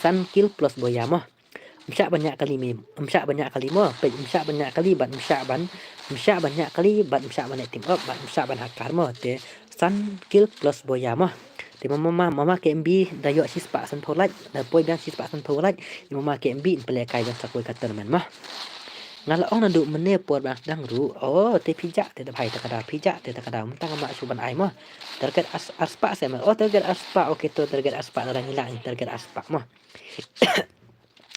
San kill plus boya mo. Mshah ban ïa kali mem. Mshah ban ïa kali mo. Peit mshah ban ïa kali bad mshah ban. Mshah ban ïa kali bad mshah ban team up bad mshah ban hakar mo. Te san kill plus boya mo. Te mama mama mama K M B da ïoh shispah sanphew like. Da poi biang shispah sanphew like. Mama K M B in pynlehkai biang sa kawei ka tournament mo. Nga la ong naduh mynne por ba sdang ruh. Oh te phi jah te da bhai te ka da phi jah te da ka da mynta nga ma shu ban ai mo. Target arspah se mo. Oh target arspah. Okay to target arspah da ngi la target arspah mo.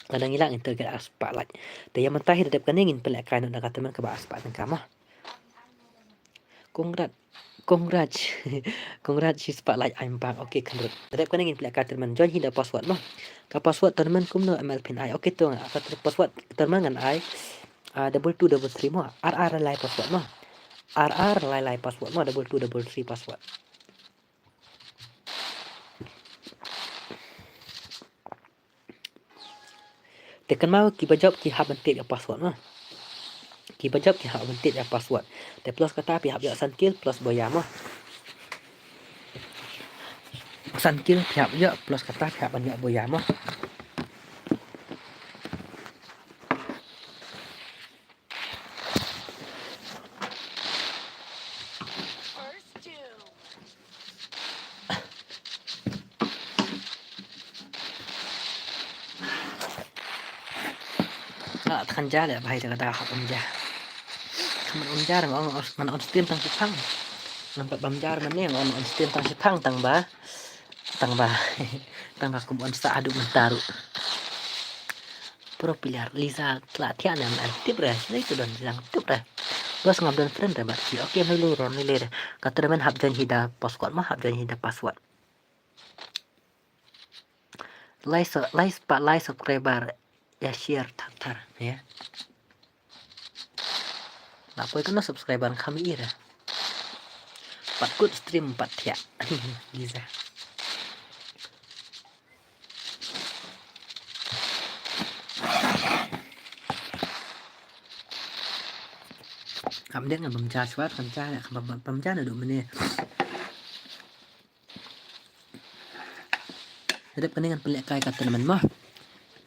Lada ngi lah ngin target arspah like. Te ïa mynta hi da dep kane ngin pynlehkai noh da ka tournament kaba arspah tyngka mo. Congrat. Congrat. Congrat shispah like ai mbak. Okay khan rut. Da dep kane ngin pynlehkai tournament join hi da password mo. Ka password tournament kumno M L phin ai. Okay to nga ka ter- password tournament ngan ai. Ah, double two double three mo. R R lai password mo. R R lai lai password mo. Double two double three password. Te kynmaw kiba jop ki hap ban tip ïa password mo. Kiba jop ki hap ban tip ïa password. Te plus kata phi hap ïoh san kill plus boya mo. San kill phi hap ïoh plus kata phi hap ban ïoh boya mo. Nga la than ja leh bhai, te ka da hap ym ja. Ka man ym ja, nga ong man on stream tang shipang. Nampak bam ja man ne, nga ong on stream tang shipang tang ba. Tang ba. Tang ba kum on sa haduh mynta ruh. Pro player Liza tla thiah ne, an tip re, lei tu don jang tip re. Bos ngam don friend re ba. Okey, mai lei re, mai lei re. Ka tournament hap join hi da password ma, hap join hi da password. Lai so, lai spah, lai subscriber, ïa share thar thar ïa. La poi kano subscriber kham ïa ira. Pat kut stream pat thiah. Liza. Kam deng ngam bam ja shuwa, kam ja, kam bam, bam ja naduh mynne. Hadep kane ngan pynlehkai ka tournament mo.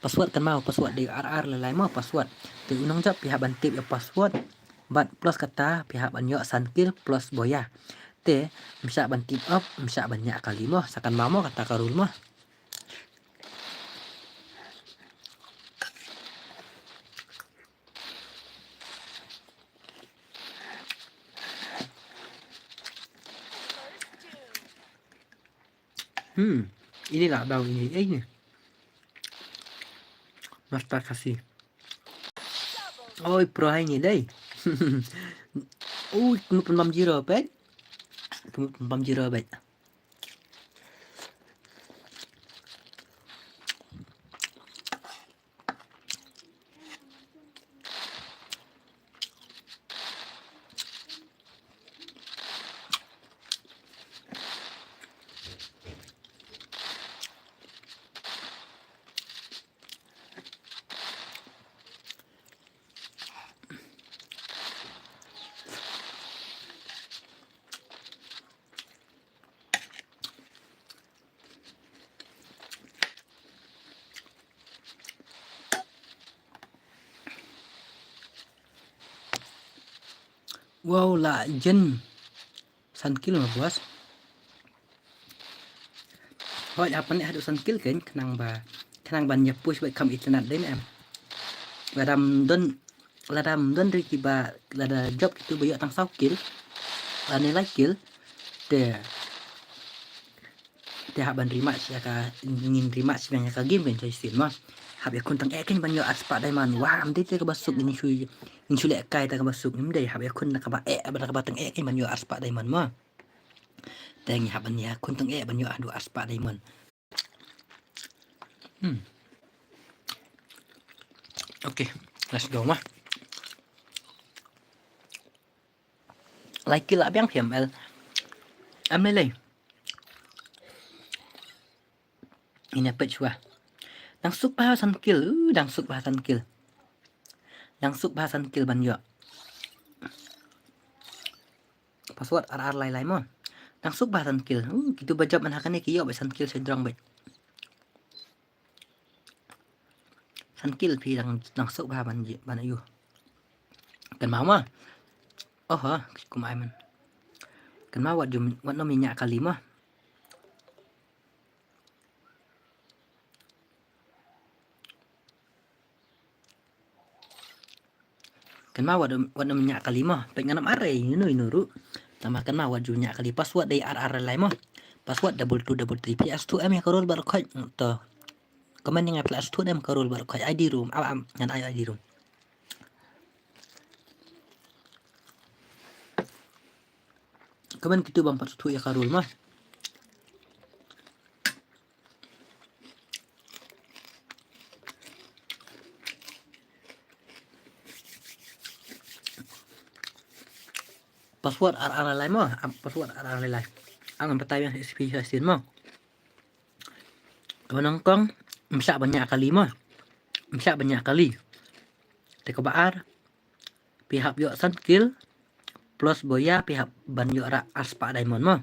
Password kan mo, password dei ar ar lai lai mo password. Te u nongjop phi hap ban tip ïa password. Bad plus kata phi hap ban ïoh san kill plus boya. Te ym shah ban team up, ym shah ban ñiah kali mo. Sa kan mo mo kata ka rule mo. Hmm, ini lah daw ini, eh, ini. Master Kasi. Oi, pro hai ni dei. Ui, kemut pynbam zero, peit. Kemut pynbam zero, peit. Wow, la jen san kill ma boss. Hoi, hap ne haduh san kill kein, khnang ba, khnang ban ïa push bad kham itynnad dei ne em. Lada ym don, lada ym don ri kiba, lada jop kitu ba ïoh tang saw kill, lane lai kill, te, te hap ban rematch ïa ka, ngin rematch biang ïa ka game kein shisien mo. Hap ïakhun tang eh kein ban ïoh arspah diamond. Wah, ym dei te kaba suk ngin shu, ngin shu lehkai te kaba suk, ym dei, hap ïakhun na kaba eh, ba kaba tang eh kein ban ïoh arspah diamond mo. Te ngi hap ban ïakhun tang eh ban ïoh haduh arspah diamond. Hmm. Okay, let's go ma. Lai kill la biang phi M L. Em lei lei. Ina peit shuwa. Dang suk ba san kill, uh, dang suk ba san kill. Dang suk bha san kil ban ïoh. Password ar ar lai lai mo. Dang suk bha san kil. Hmm, kitu ba jop man ha kane ki ïoh bha san kil sha jrong bha. San kil phi dang, dang suk bha ban ji, ban ïoh. Kan mau mo. Oh ha, kum ai man. Kan mau wat jum, wat nom ïa kali mo. Kan ma wat, wat nym ñiah kali mo. Peit ngan ym are ïa ino ino ruh. Tama kan ma wat ju ñiah kali password dei ar ar lai mo. Password double two double three. Phi sngewthuh em ïa ka rule baroh khoit. To. Comment ïa nga phi la sngewthuh em ka rule baroh khoit. I D room. Am, am, ngan ai I D room. Comment kito bym pat sngewthuh ïa ka rule mo. Password ar ar lai mo, am, password ar ar lai lai. Ang batai yang S P Justin mo. Kaba nyngkong, ym shah ban ñiah kali mo. Ym shah ban ñiah kali. Te kaba ar, phi hap ïoh san kil, plus boya phi hap ban ïoh ra ar spah diamond mo.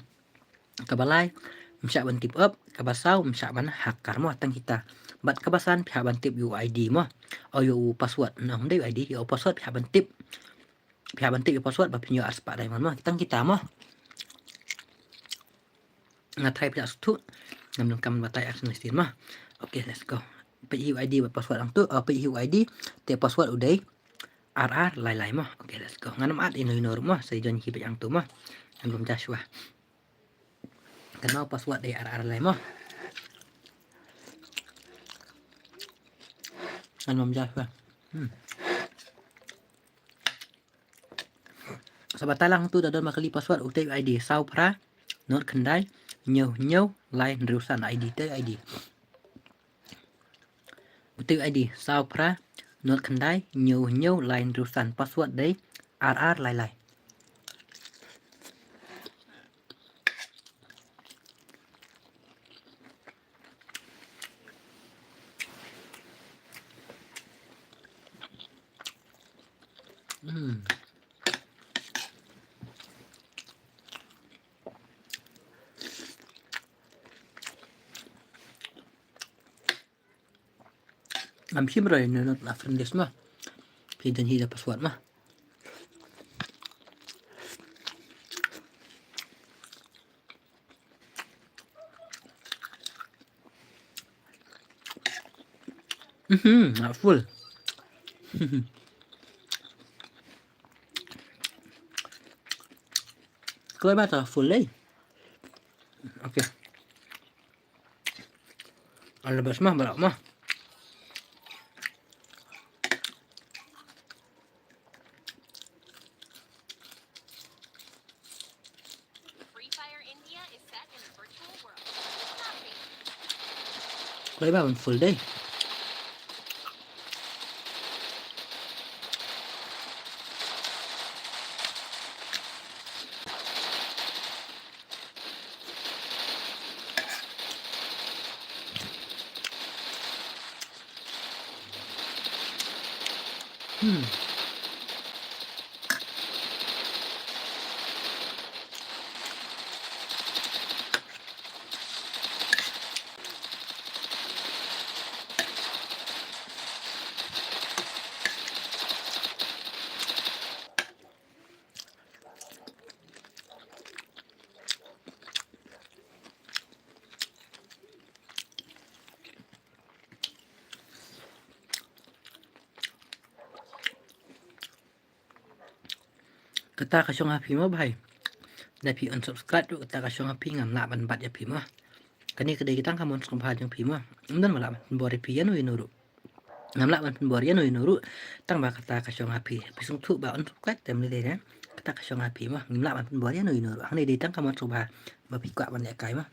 Kaba lai, ym shah ban tip up, kaba saw, ym shah ban hacker mo, tang kita. Bad kaba san, phi hap ban tip ïa u I D mo. O ïa u password, no, ym dei u I D, ïa u password, phi hap ban tip. Phi hap ban tip ïa u password, ba phin ïoh ar spah diamond mo, tang kita mo. Nga try phi la sngewthuh. Ngam donkam batai action listin mo. Okay, let's go. Peit hi u I D bad password hangtu. Oh, peit hi u I D. Te password u dei ar ar lai lai mo. Okay, let's go. Ngan ym add ino ino ruh mo. Sa ïa jon hi peit hangtu mo. Ngan bym ja shuwa. Kan ma u password dei ar ar lai mo. Ngan bym ja shuwa. Hmm. Sa batai lang tu da don ma kali password, utei u I D saw phra, nod khyndai, hynñiew hynñiew, lai hynriew san, I D te I D. Utei u I D saw phra, nod khyndai, hynñiew hynñiew, lai hynriew san, password dei ar ar lai lai. Hmm. Ngam shim ruh ïa ino ino la friend list mo. Phi don hi da password mo. Mhm, ah, full. Kloi ba ta full lei. Okay. Ala bas mah, balak mah. Kloi ba ban full dei. Hmm. Kata ka shong ha phi mo bhai. Da phi unsubscribe ruh kata ka shong ha phi, ngam lah ban bat ïa phi mo. Kane ka dei tang ka mon sngewbha jong phi mo. Ym don ba lah ban bor ïa phi ïa no ïa no ruh. Ngam lah ban pynbor ïa no ïa no ruh. Tang ba kata ka shong ha phi. Phi sngewthuh ba unsubscribe te ym lei lei ne. Kata ka shong ha phi mo. Ngim lah ban pynbor ïa no ïa no ruh. Hangne dei tang ka mon sngewbha ba phi kwah ban lehkai mo.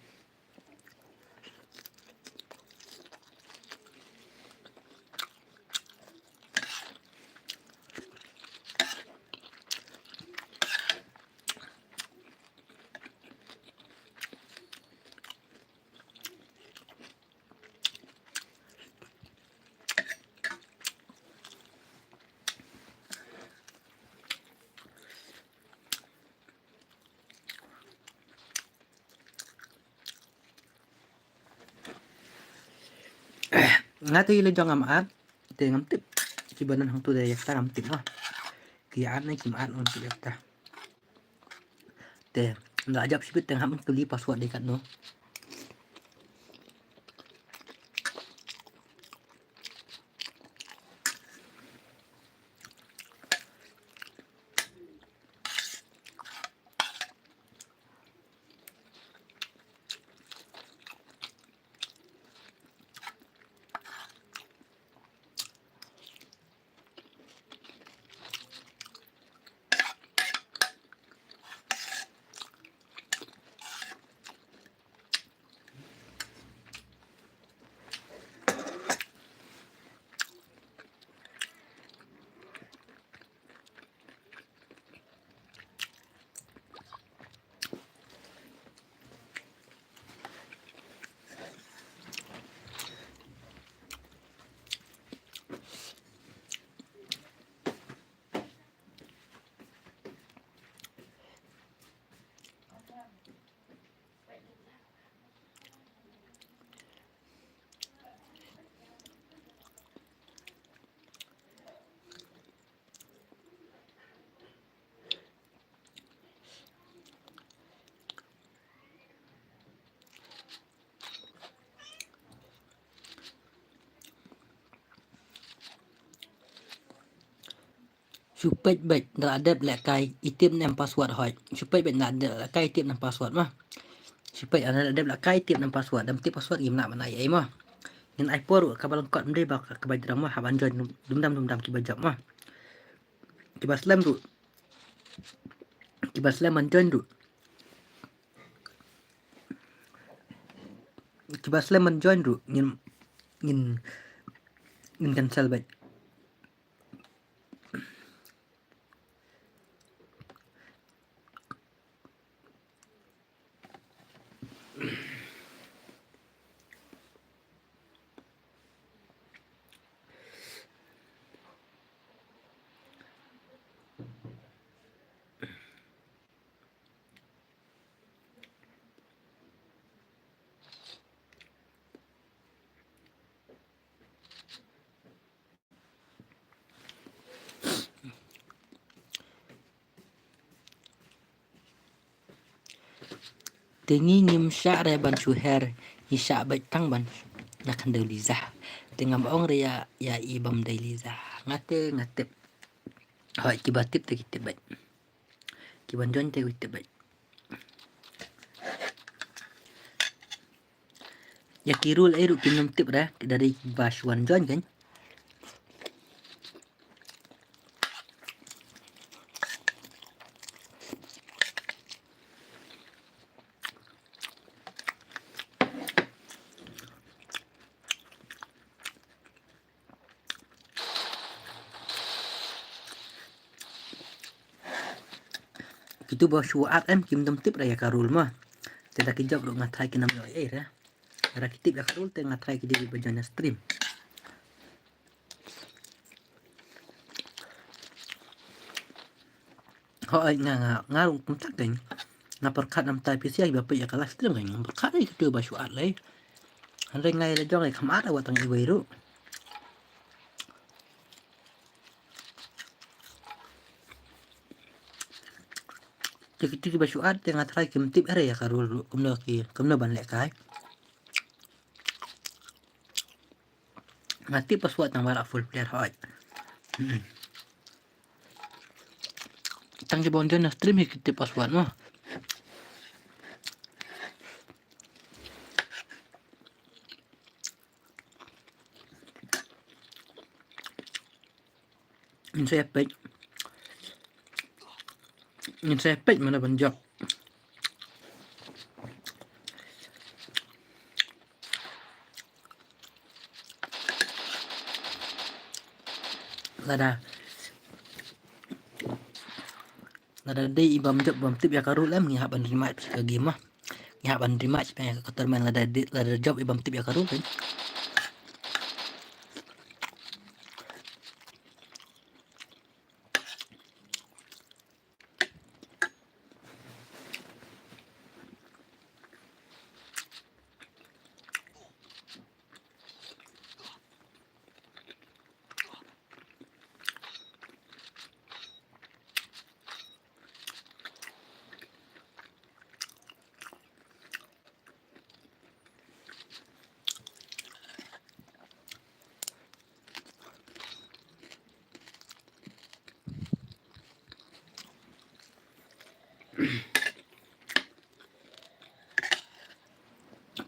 Nga te ïa la jong ngam at, te ngam tip. Kiba don hangto te ïa kata ngam tip ma. Ki at ne kim at ngam tip ïa kata. Te la jop shibit te ngam kylli password dei katno. Shu peit beit, da la dep lehkai i tip ne em password hoi. Shu peit beit, da la dep lehkai i tip ne em password ma. Shu peit, da la dep lehkai i tip ne em password, dam tip password ngim lah ban ai ei ma. Ngin ai por ruh kaba lyngkot, ym dei ba kaba jrong ma, hap ban join dum dam dum dam kiba jop ma. Kiba slem ruh. Kiba slem ban join ruh. Kiba slem ban join ruh. Ngin, ngin, ngin cancel beit. Te ngi ngim shah re ban shu her, ngi shah beit tang ban na khyndew Liza. Te ngam ong re ïa, ïa i bym dei Liza. Nga te nga tip. Hoi, kiba tip te ki tip beit. Kiban join te ki tip beit. Ïa ki rule ei ruh kim nym tip re, ki da dei ba shu wan join kan. Kitu ba shu at em kim dum tip ra ïa ka rule ma. Te da ki jop ruh nga tharai ki nam ïoh ei ra. Ra ki tip ïa ka rule te nga tharai ki dei ba join stream. Hooid, nga, nga, nga ruh kumta kein. Nga pyrkhat namar phi sngewbha peit ïa ka live stream kein. Nga pyrkhat ïa kitu ba shu at lei. Hynrei nga ïa la jong ïa kham at wat tang iwei ruh. Te kitu kiba shu at te nga tharai kim tip ïa ka rule ruh kumno ki, kumno ban lehkai. Nga tip password tang ba la full player hooid. Hmm. Tang kiba wan join na stream hi ki tip password mo. Ngin sa ïa peit. Ngin sa ïa peit mano ban jop. Lada, lada dei i bym jop bym tip ïa ka rule em ngi hap ban rematch ka game ma. Ngi hap ban rematch pynban ïa ka tournament lada dei, lada jop i bym tip ïa ka rule kan.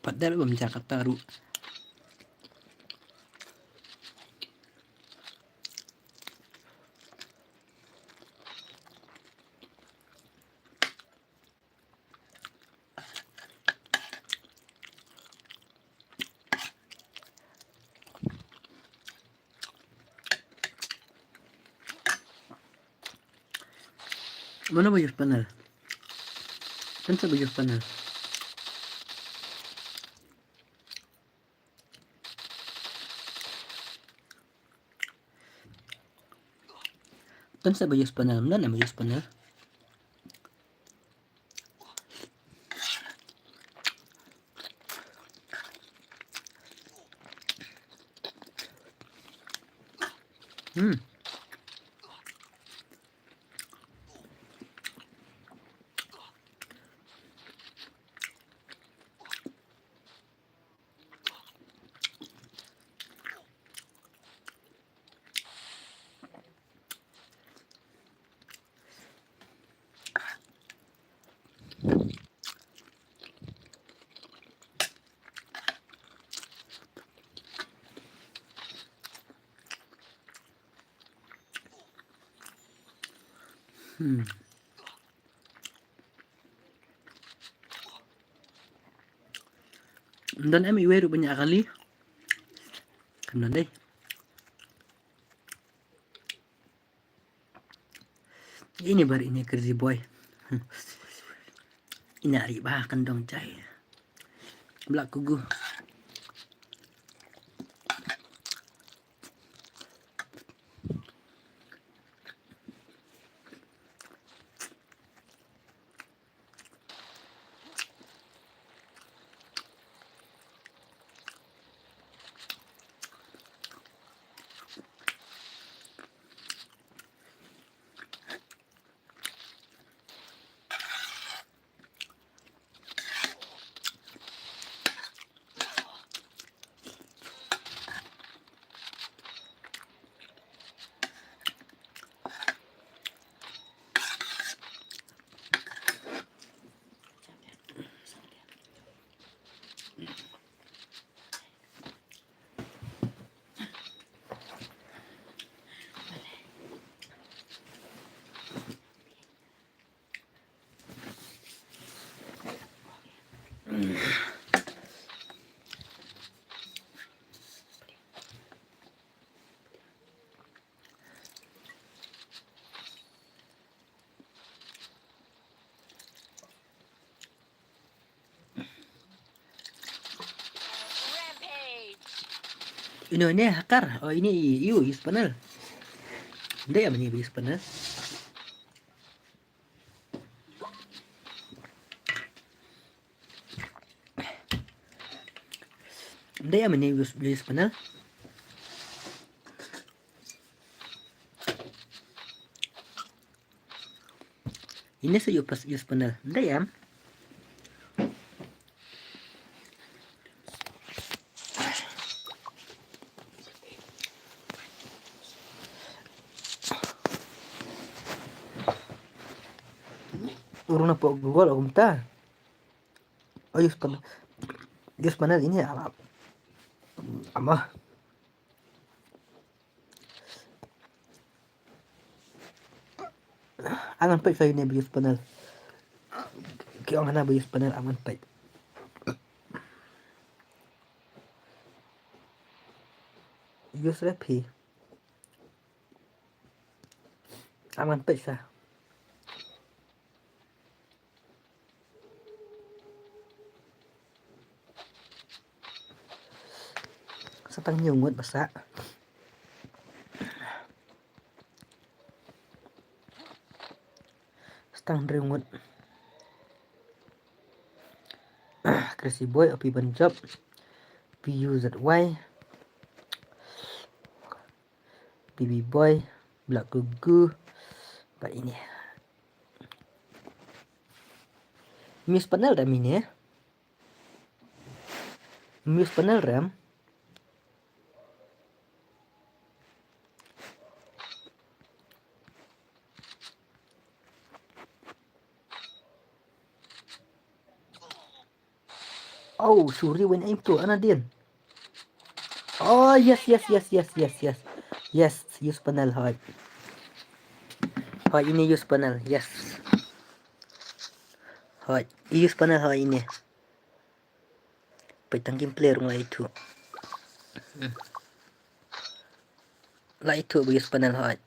Pat dei bym ja kata ruh. Mano ba use panel? Kan sa ba use panel? Kan sa ba use panel? Mano ba use panel? Hmm. Hmm. Ym don em iwei ruh ban ïa kali. Kam don dei. Ini bar ini crazy boy. Ina ri ba kan dong jai. Blak kugu. Ino ini hakar. Oh, ini i, iu use panel. Dei am ini use panel? Dei am ini use, use panel? Ini sa use, use panel. Dei am? Urung na pok Google, aku minta. Oh, use panel. Use panel ini ama. Ama. Angan peit sa ine ba use panel. Ki ong hana ba use panel angan peit. Use re phi. Angan peit sa. Sa tang hynñiew ngut ba sah. Sa tang hynriew ngut. Crazy boy, O P ban jop. P U Z Y. Baby boy, Black Gugu. Bad ini. Ym use panel re am ini, eh? Ym use panel re am? Oh, Usuri wen aim tu, ana din. Oh, yes, yes, yes, yes, yes, yes. Yes, use panel, hoi. Hoi, ini use panel, yes. Hoi, use panel, hoi, ini. Peit tang gameplay rung la ithuh. Hmm. La ithuh ba use panel, hoi.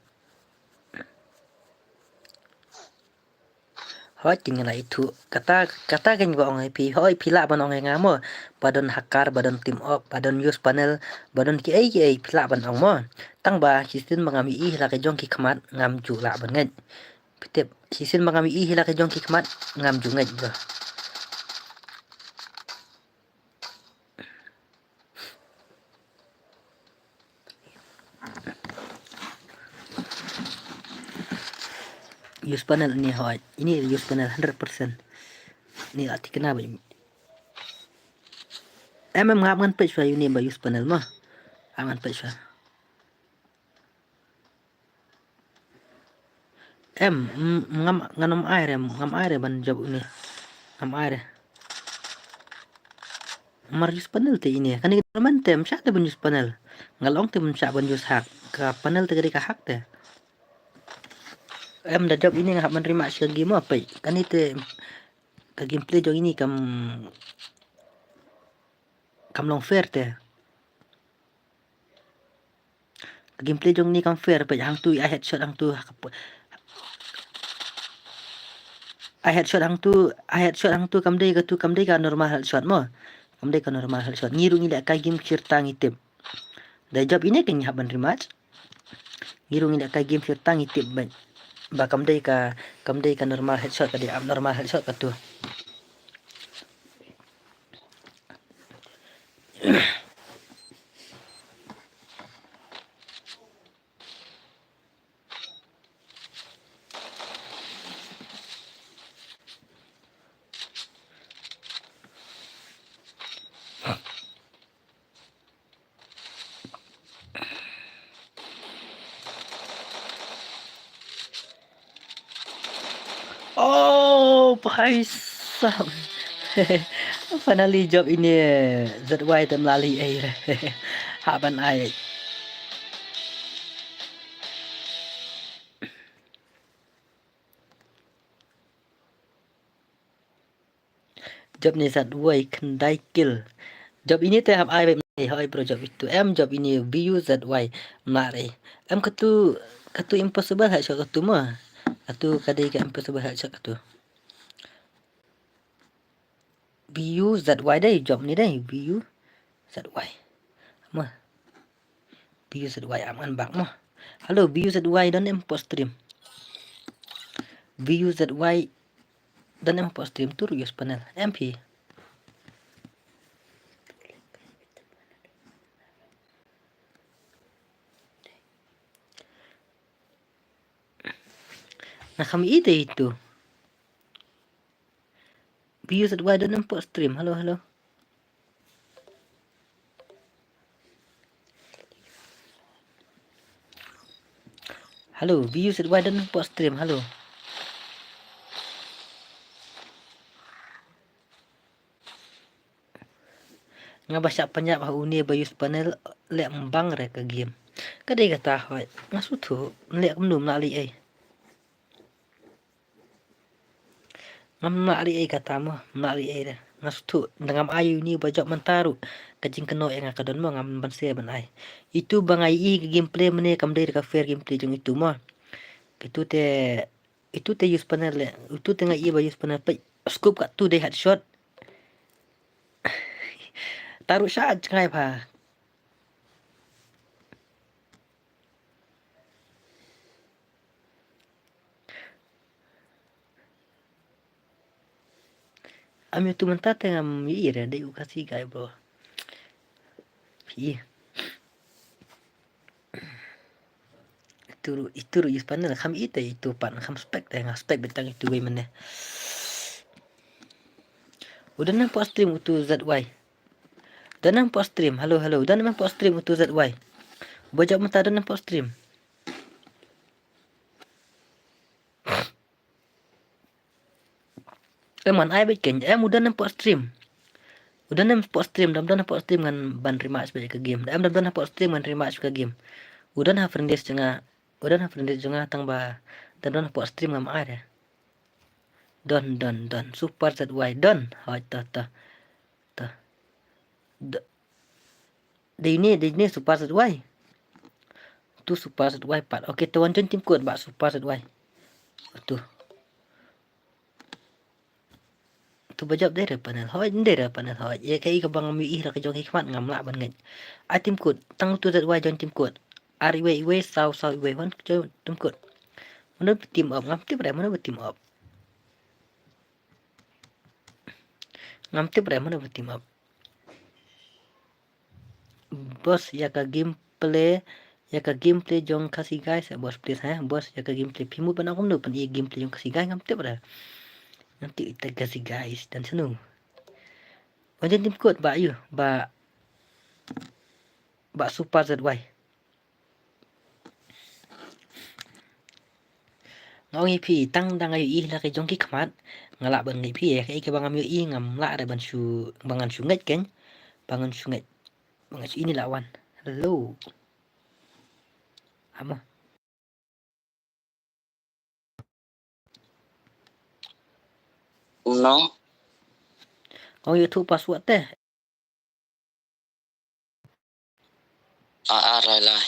Hoi, kin la ithuh. Kata, kata kin ba ong ïa phi. Hoi, phi lah ban ong ïa nga mo. Ba don hacker, ba don team op, ba don use panel, ba don kiei kiei phi lah ban ong mo. Tang ba shisien ba ngam ïohi la ka jong ki khmat ngam ju lah ban ngeit. Phi tip, shisien ba ngam ïohi la ka jong ki khmat ngam ju ngeit, bro. Use panel ini, hoi. Ini use panel hundred percent. Ini la thikna ba. Em, em, ngap ngan peit shuwa uni ba use panel mo. Ngap ngan peit shuwa. Em, mm, ngam, ngan ym ai re, ngam ai re ban jop uni. Ngam ai re. Mar use panel te ini. Kane ka dormant te, ym shah te ban use panel. Nga la ong te ym shah ban use hack. Ka panel te ka dei ka hack te. Em, da jop ini nga hap ban ri ma shi ka game mo, peit. Kane te ka gameplay jong ini kam, kam long fair te. Ka gameplay jong ini kam fair, peit, hangtu ai headshot hangtu. Ai headshot hangtu, ai headshot hangtu kam dei katu, kam dei ka normal headshot mo. Kam dei ka normal headshot. Ngi ruh ngi leh kai game shirta ngi tip. Da jop ini kan ngi hap ban rematch. Ngi ruh ngi leh kai game shirta ngi tip ba, ba kam dei ka, kam dei ka normal headshot, ka dei abnormal headshot katu. Oh, bhai sahab. Finally jop ine Z Y te ym lah leh ei re. Hap ban ai. Jop ine Z Y khyndai kill. Jop ine te hap ai beit, hoi bro, jop itu. Em, jop ine B U Z Y ym lah re. Em, katu, katu impossible headshot katu mo. Katu ka dei ka impossible headshot katu. B U Z Y dei, jop ni dei, B U Z Y. Mo. B U Z Y am ngan bak mo. Hello, B U Z Y don em hapoh stream. B U Z Y don em hapoh stream, tu ruh use panel. Em phi. Nga kham ïohi te itu. B U Z Y don em hapoh stream. Hello, hello. Hello, B U Z Y don em hapoh stream. Hello. Nga ba shah pynïap ha une ba use panel, leh ym bang re ka game. Ka dei kata hoi. Nga sngewthuh, leh kumno ym lah leh ei. Ngam lah leh ei kata mo, ym lah leh ei re. Nga sngewthuh, da ngam ai uni ba jop mynta ruh. Ka jingkynnoh ïa nga ka don mo, ngam banse ban ai. Itu ba nga ïohi ka gameplay mynne kam dei ka fair gameplay jong itu mo. Itu te, itu te use panel leh, itu te nga ïohi ba use panel peit. Scope katu dei headshot. Taruh sha jngai pha. Am ïa tu mynta te ngam ïohi re, dei u Khasi guy bro. Ïa. Itu ruh, itu ruh use panel, kham ïohi te itu pat, kham spec te, nga spec beit tang itu wei mynne. U don em hapoh stream utu Z Y. Don em hapoh stream, hello, hello. U don em hapoh stream utu Z Y. Ba jop mynta don em hapoh stream. Em, ngan ai beit kein, em, u don em hapoh stream. U don em hapoh stream, dam don hapoh stream ngan ban rematch bad ka game. Dam dam don hapoh stream ngan rematch ka game. U don ha friend list jong nga, u don ha friend list jong nga tang ba dam don hapoh stream ngam ai de. Don, don, don. Super Z Y, don. Hoi, to, to. To. Do-, dei ni, dei ni Super Z Y. Tu Super Z Y pat. Okay, to wan join team code ba Super Z Y. Tu. Tu ba jop dei re panel. Hoi, dei re panel. Hoi, ïa kaei kaba ngam ïohi la ka jong ki khmat ngam lah ban ngeit. Ai team code. Tang tu Z Y join team code. Ar iwei iwei saw saw iwei wan join team code. Mano ba team up, ngam tip re mano ba team up. Ngam tip re mano ba team up. Boss, ïa ka gameplay, ïa ka gameplay jong Khasi Guys, eh, boss, please, eh, boss, ïa ka gameplay. Phi mut ban ong kumno ban ïa gameplay jong Khasi Guys, ngam tip re. Ngam tip ïa ka Khasi Guys, don shano. Wan join team code ba ïu, ba, ba Super Z Y. Nga ong ïa phi, tang da nga ïohi la ka jong ki khmat, nga lah ban ngeit phi, eh, kaei kaba ngam ïohi, ngam lah re ban shu, ba ngan shu ngeit keiñ, ba ngan shu ngeit, ba ngan shu ïohi la wan. Hello. Amo. No. Ong ïathuh password te. Ar ar lai lai.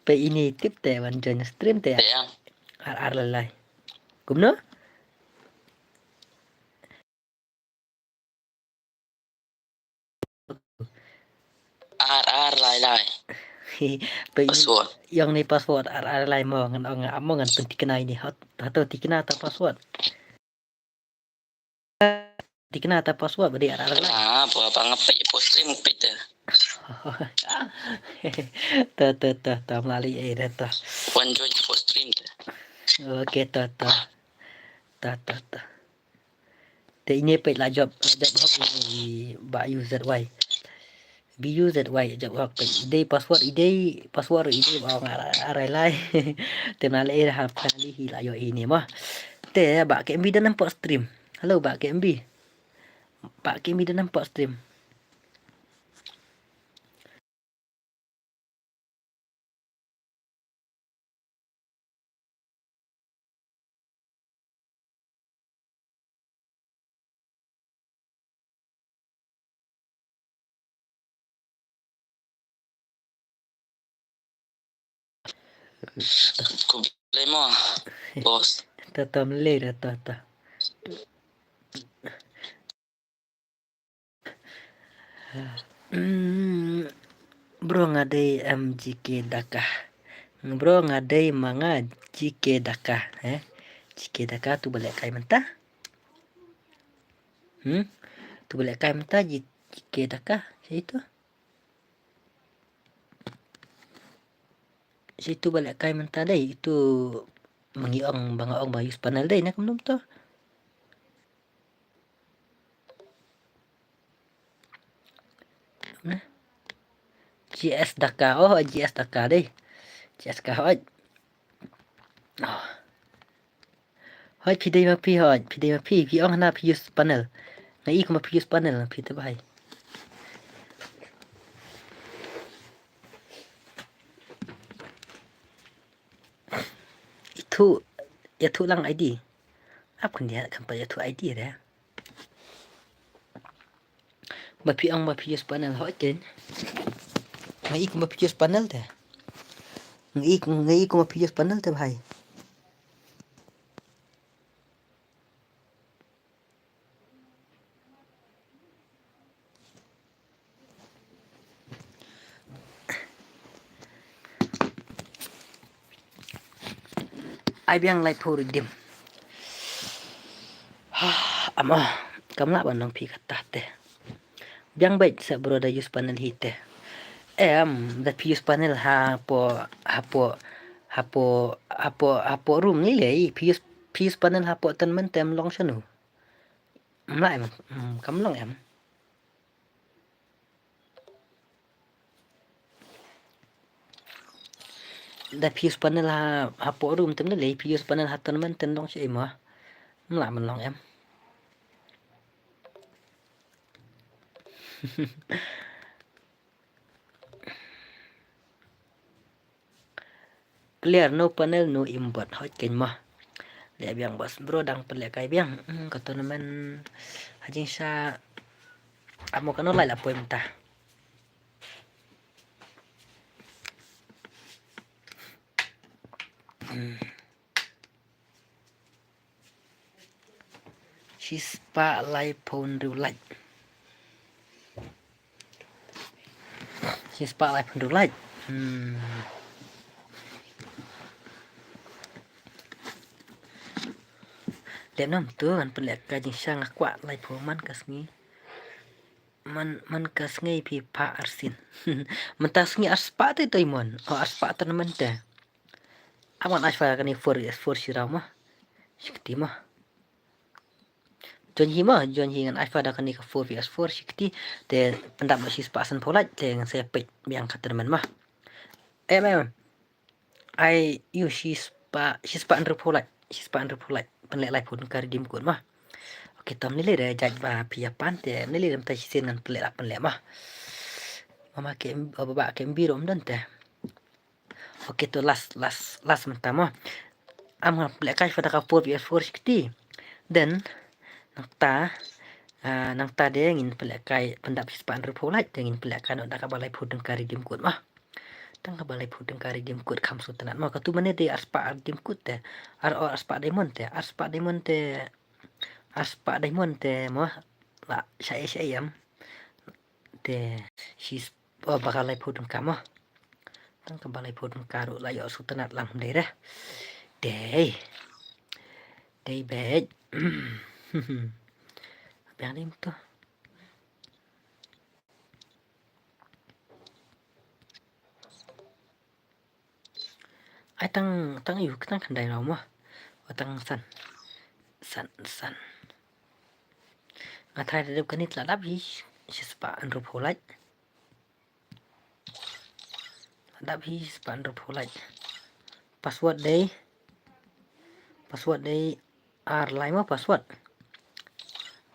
Peit ini tip te wan join stream te. Peit ïa. Ar ar lai lai. Kumno? Ar ar lai lai. Peit ini. Password. Ïong ni password ar ar lai mo ngan ong, mo ngan pynthikna ini. Hot, hato thikna ta password. Thikna ta password ba dei ar ar lai. Ah, ba, ba nga peit hapoh stream peit te. To, to, to, to, mlali eh, to. Wan join hapoh stream te. Okay, to, to. To, to, to. Te ini peit la jop, la jop hok ini ba U Z Y. B U Z Y jop hok peit. Idei password, idei password, idei ba ong ar ar lai lai. Te mlali eh ha finally hi la ïoh ini mo. Te ba K M B don hapoh stream. Hello ba K M B. Ba K M B don hapoh stream. Khublei mo, boss. Ta ta mlei ra ta ta. Mm, bro nga dei em G K Daka. Bro nga dei ma nga G K Daka, eh. G K Daka tu ba lehkai mynta. Hmm? Tu ba lehkai mynta G-, G K Daka, situ. Situ ba lehkai mynta dei, itu ma ngi ong ba nga ong ba use panel dei, na kumno to. Na. G S Daka, oh, G S Daka dei. G S Daka, oh. Oh. Hoi, phi dei ma phi, hoi, phi dei ma phi, phi ong hana phi use panel. Nga i kumba phi use panel, phi te bhai. Ithuh, ïathuh lang I D. Ap khyndiat kam pat ïathuh I D re. Ba phi ong ba phi use panel hoi ken. Nga i kumba phi use panel te. Nga i, nga i kumba phi use panel te bhai. Ai biang laiphew ruh dim. Amo, kam lah ban long phi kata te. Biang beit sa bro da use panel hi te. Em, da phi use panel hapoh, hapoh, hapoh, hapoh, hapoh room ni lei, phi use, phi use panel hapoh tournament te em long shano. Mlai em, hmm, kam long em. Da phi use panel ha, hapoh room te em lei, phi use panel ha tournament te em long shi em. Mlai em long em. Clear, no panel, no aimbot. Hooid keiñ mo. Leh biang bos bro, dang pynlehkai biang. Hmm, ka tournament ha jingshisha. Amo kano lai la poi mynta. Hmm. Shispah laiphew hynriew lait. Shispah laiphew hynriew lait. Hmm. Dep nam tu ngan pynlehkai jingshisha, nga kwah laiphew man ka sngi. Man, man ka sngi phi phah arsien. Mynta sngi arspah te diamond. O, arspah tournament te. Ap ngan ai fa kane four V S four shi raw mo. Shi kti mo. Join hi mo, join hi, ngan ai fa da kane ka four V S four shi kti. Te pyndap noh shispah sanphew lait te ngan sa peit biang ka tournament mo. Em, em. Ai ïa shispah, shispah hynriewphew lait, shispah hynriewphew lait. Pynleh laiphew tyngka redeem code mo. Ok, to mynne lei re jait ba phi ïa pan te, mynne lei re mynta shisien ngan pynleh la pynleh mo. Mama ke, o baba ke mbi rom don te. Ok, to last, last, last mynta mo. Ap ngan pynlehkai fa da ka four V S four shi kti. Then nangta, ah, nangta de ngin pynlehkai pyndap shispah hynriewphew lait, te ngin pynlehkai noh da kaba laiphew tyngka redeem code mo. Tang kaba laiphew tyngka redeem code kham sngewtynnat mo. Katu mynne de arspah redeem code te. Ar, o, arspah diamond te. Arspah diamond te. Arspah diamond te mo. La, sha ei, sha ei em. Te, shis, o, ba ka laiphew tyngka mo. Tang kaba laiphew tyngka ruh la ïoh sngewtynnat lang dei re. Dei. Dei beit. Biang dei mo to. Ai tang, tang ïu, tang khyndai raw mo. O tang san. San, san. Nga tharai da dep kane te la dap hi shispah hynriewphew lait. La dap hi shispah hynriewphew lait. Password dei. Password dei ar lai mo password.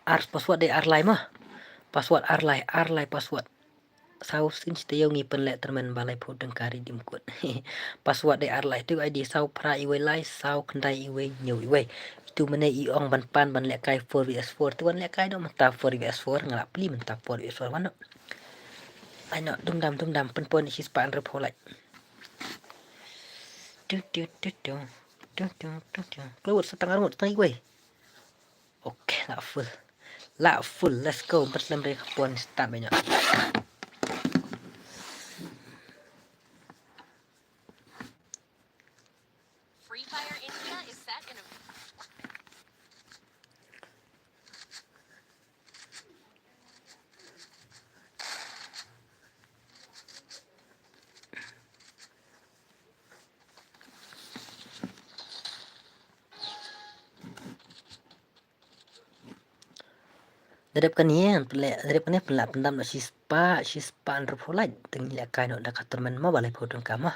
Ar, password dei ar lai mo. Password ar lai, ar lai password. Saw sien shi taïew ngi pynleh tournament ba laiphew tyngka redeem code. Password dei ar lai, tu I D saw phra iwei lai, saw khyndai iwei, hynñiew iwei. Tu mynne i ong ban pan ban lehkai four V S four, tu wan lehkai noh mynta four V S four, nga la plie mynta four V S four, wan noh. Ai noh, dum dam, dum dam, pynpon shispah hynriewphew lait. Tu, tu, tu, tu. Tu, tu, tu, tu. Klawut sa tang arngut, tang iwei. Ok, la full. La full, let's go. Bat lem re ka pon start banyak. Free Fire India is set in a Da dep kane, pynleh, da dep kane pynleh pyndam noh shispah, shispah hynriewphew lait. Te ngin lehkai noh da ka tournament mo ba laiphew tyngka mo.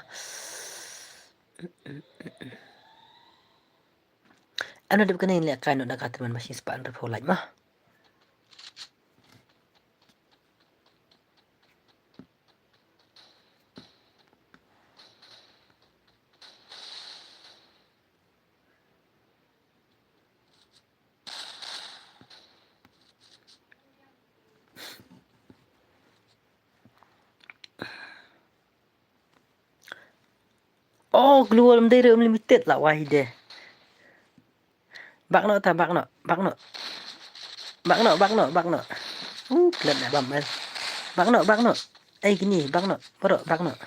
Em, da dep kane ngin lehkai noh da ka tournament mo shispah hynriewphew lait mo. Oh, global ym dei re, unlimited la wai de. Bak noh ta, bak noh, bak noh. Bak noh, bak noh, bak noh. Uh, klet na bam, man. Bak noh, bak noh. Ei, kini, bak noh. Baroh, bak noh.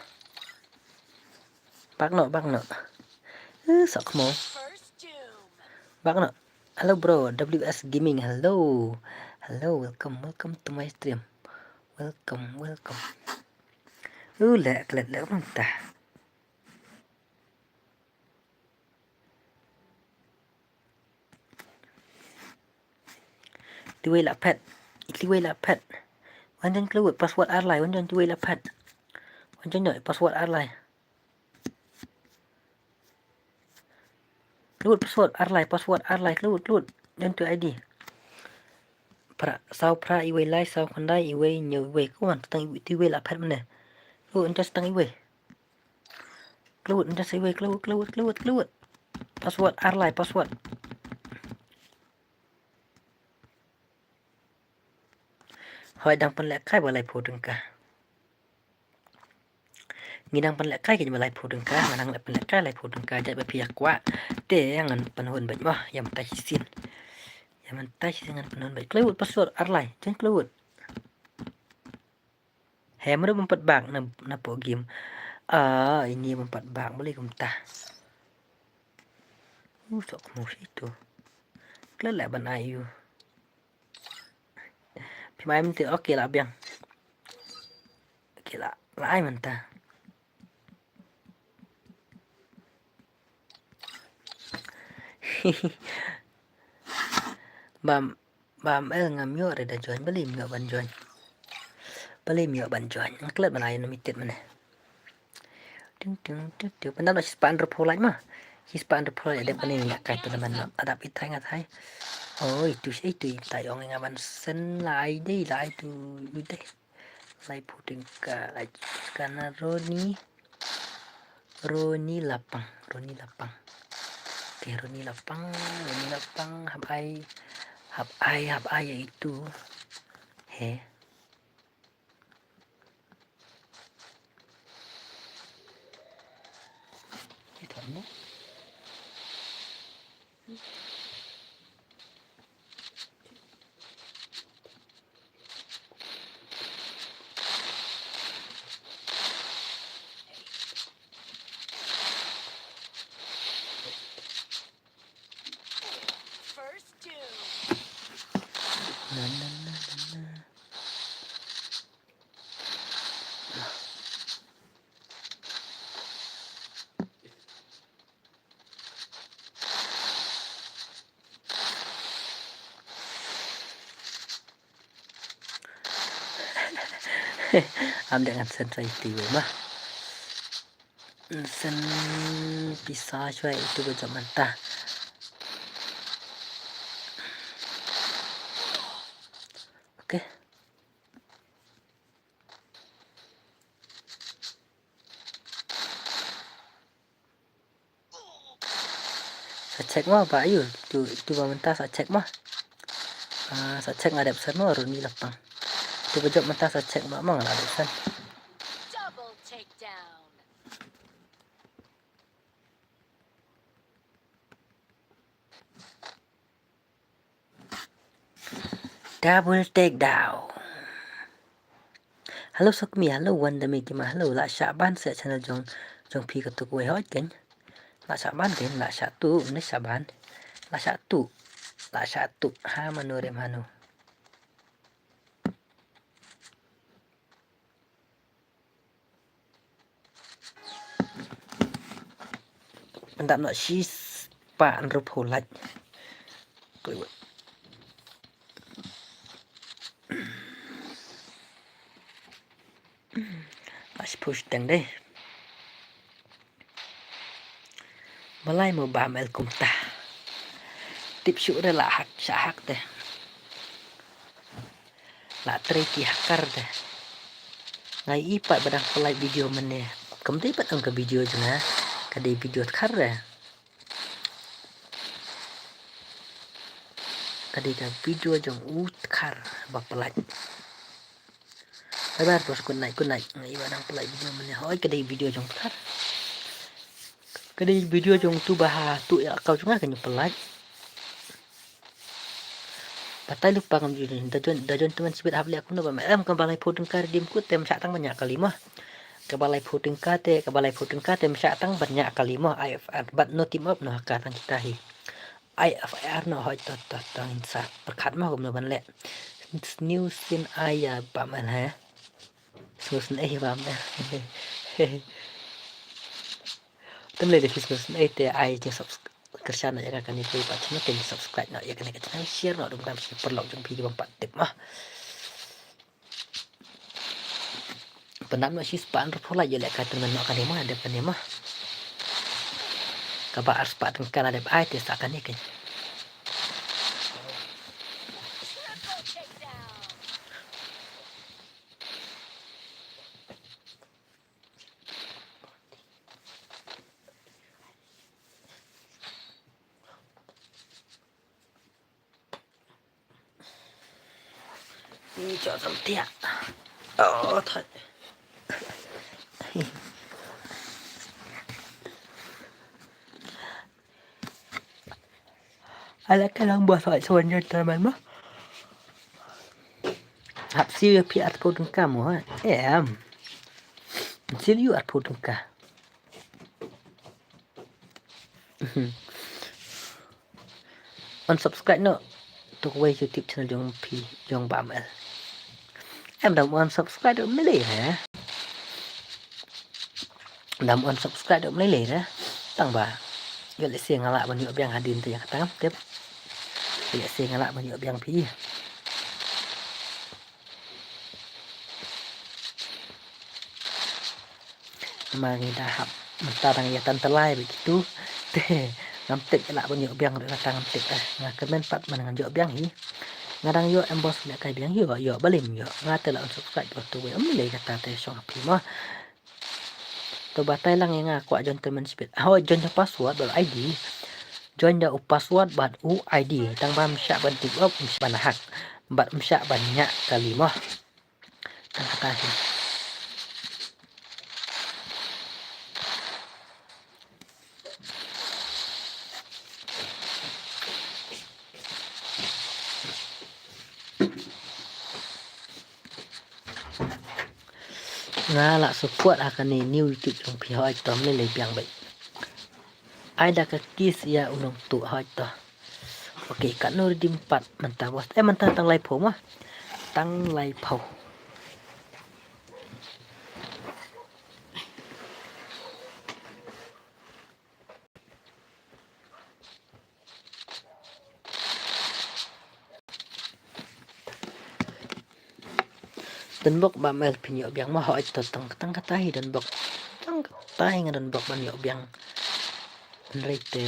Bak noh, bak noh. Uh, sok mo. Bak noh. Hello, bro. W S Gaming, hello. Hello, welcome, welcome to my stream. Welcome, welcome. Uh, leh, klet, leh, bam ta. Tiwei la phet. Tiwei la phet. Wan jon klawut password ar lai. Wan jon tiwei la phet. Wan jon jon password ar lai. Klawut password ar lai. Password ar lai. Klawut, klawut. Jon tu I D. Phra, saw phra iwei lai, saw khyndai iwei, hynñiew iwei. Ko wan tang iwei, iwei la phet mynne. Ko wan tang iwei. Klawut, ynda sa iwei, klawut, klawut, klawut, klawut. Password, ar lai, password. Hooid, dang pynlehkai ba laiphew tyngka. Ngi dang pynlehkai keiñ ba laiphew tyngka, nga dang leh pynlehkai laiphew tyngka, jait ba phi ïa kwah. Te ngan pynhun beit mo, ïa mynta shisien. Ïa mynta shisien ngan pynhun beit. Klawut, password, ar lai, join klawut. He, mano bym pat bak na, na pok game. Ah, ini bym pat bak, balei kumta. Uh, sok mo situ. Klet leh ban ai u. Phi mai mynta, okay la biang. Okay la, la ai mynta. Bam, bam el ngam ïoh re da join, balei ym ïoh ban join. Balei ym ïoh ban join. Nga klet ban ai na mitit mane. Ting ting ting ting. Pynban shispah hynriewphew like ma. Shispah hynriewphew like dep kane ïa kai tu na ban adap itai nga tai. Oh, itu shi itu itai ong nga ban sen lai dei lai tu dei. Laiphew tyngka, kana Roni. Roni Lapang, Roni Lapang. Okay, Roni Lapang, Roni Lapang, hap ai, hap ai, hap ai ïa itu. He. Ito mo. First doom. Na, na, na, na, na. Am dei ngan sen sa iti wei ma. Sen pisa shwa itu ba jam manta. Okay. Sa check mo ba ayu tu, tu ba mynta sa check mo. Ah, sa check nga dep sen mo Roni Lapang. Tu ba jop mynta sa check mo, mo nga la dep sen. Double takedown. Double takedown. Hello Sokmi, hello Wanda Mekima, hello. La shah ban sa channel jong, jong phi katu kawei hoi ken. La shah ban ken, la shah tu, ne shah ban. La shah tu, la shah tu. Ha manu re manu. Ndap noh shispah hynriewphew like. Lah shiphew shiteng dei. Balei mo bam el kumta. Tip shuh re la hak, shah hak te. La trei ki hacker te. Nga ïohi pat ba dang pynlait video mynne. Kam dei pat ong ka video jong nga. Ka dei video dkhar re. Ka dei ka video jong u dkhar ba pynlait. Bye bye, bos, good night, good night. Nga ïohi ba dang pynlait video mynne. Hoi, ka dei video jong dkhar. Ka dei video jong tu ba ha tu ïa ka jong nga ka ñu pynlait. Batai lypa ngam ju da jon, da jon tymmen shibit hap leh kumno ba me em, kaba laiphew tyngka redeem code te ym shah tang ban ñiah kali mo. Kaba laiphew tyngka te, kaba laiphew tyngka te ym shah tang ban ñiah kali mo. Ai, bad no team up no hacker tang kita hi. Ai, F I R no hoi to, to, to, ngin sa pyrkhat mo kumno ban leh. Sniew sin ai ïa bam el he. Sniew sin ai bam el. Tymmen lei da phi sniew sin ai te ai jing subs-, kyrshan noh ïa ka kane ka pa channel, te subscribe noh ïa kane ka channel, share noh dum dam shi paralok jong phi ki bym pat tip mo. Pyndap noh shispah hynriewphew like ïa leh ka tymmen noh kane mo, dep kane mo. Kaba arspah tyngka la dep ai te sa kane kane. Ni cho sam tia. Oh, thoi. Ala ka lang bos hoi so nyo ta man mo. Hap si phi at po dengka mo. Em. Si liu at po dengka. Unsubscribe noh to kawei YouTube channel jong phi, jong Bah Mel. Em, dang unsubscribe ruh ym lei lei re. Dang unsubscribe ruh ym lei lei re. Tang ba ïoh lehse nga lah ban ïoh biang hadien te ïa kata ngam tip. Ïoh lehse nga lah ban ïoh biang phi. Namar ngi da hap mynta dang ïa tan tylli bad kitu. Te ngam tip lah ban ïoh biang ruh kata ngam tip eh. Nga kyrmen pat man ngan ïoh biang hi. Nga dang ïoh em bos leh kai biang ïoh, ïoh balim ïoh. Nga te lah unsubscribe bad tu wei ym lei kata te shong ha phi mo. To batai lang ïa nga kwah join tymmen shipit. Hoi join da password bad I D. Join da u password bad u I D. Tang ba ym shah ban tip op, ym shah ban hack. Bad ym shah ban ñiah kali mo. Tang kata hi. Nga lah support ha kane new YouTube jong phi hoi to ym lei lei biang bad. Ai da ka kiss ïa u nongtuh hoi to. Okay, katno redeem pat mynta bos. Eh, mynta tang laiphew mo. Tang laiphew. Donbok Bah Mel phin ïoh biang mo hoi to tang tang kata hi donbok. Tang kata hi nga donbok ban ïoh biang. Hynrei te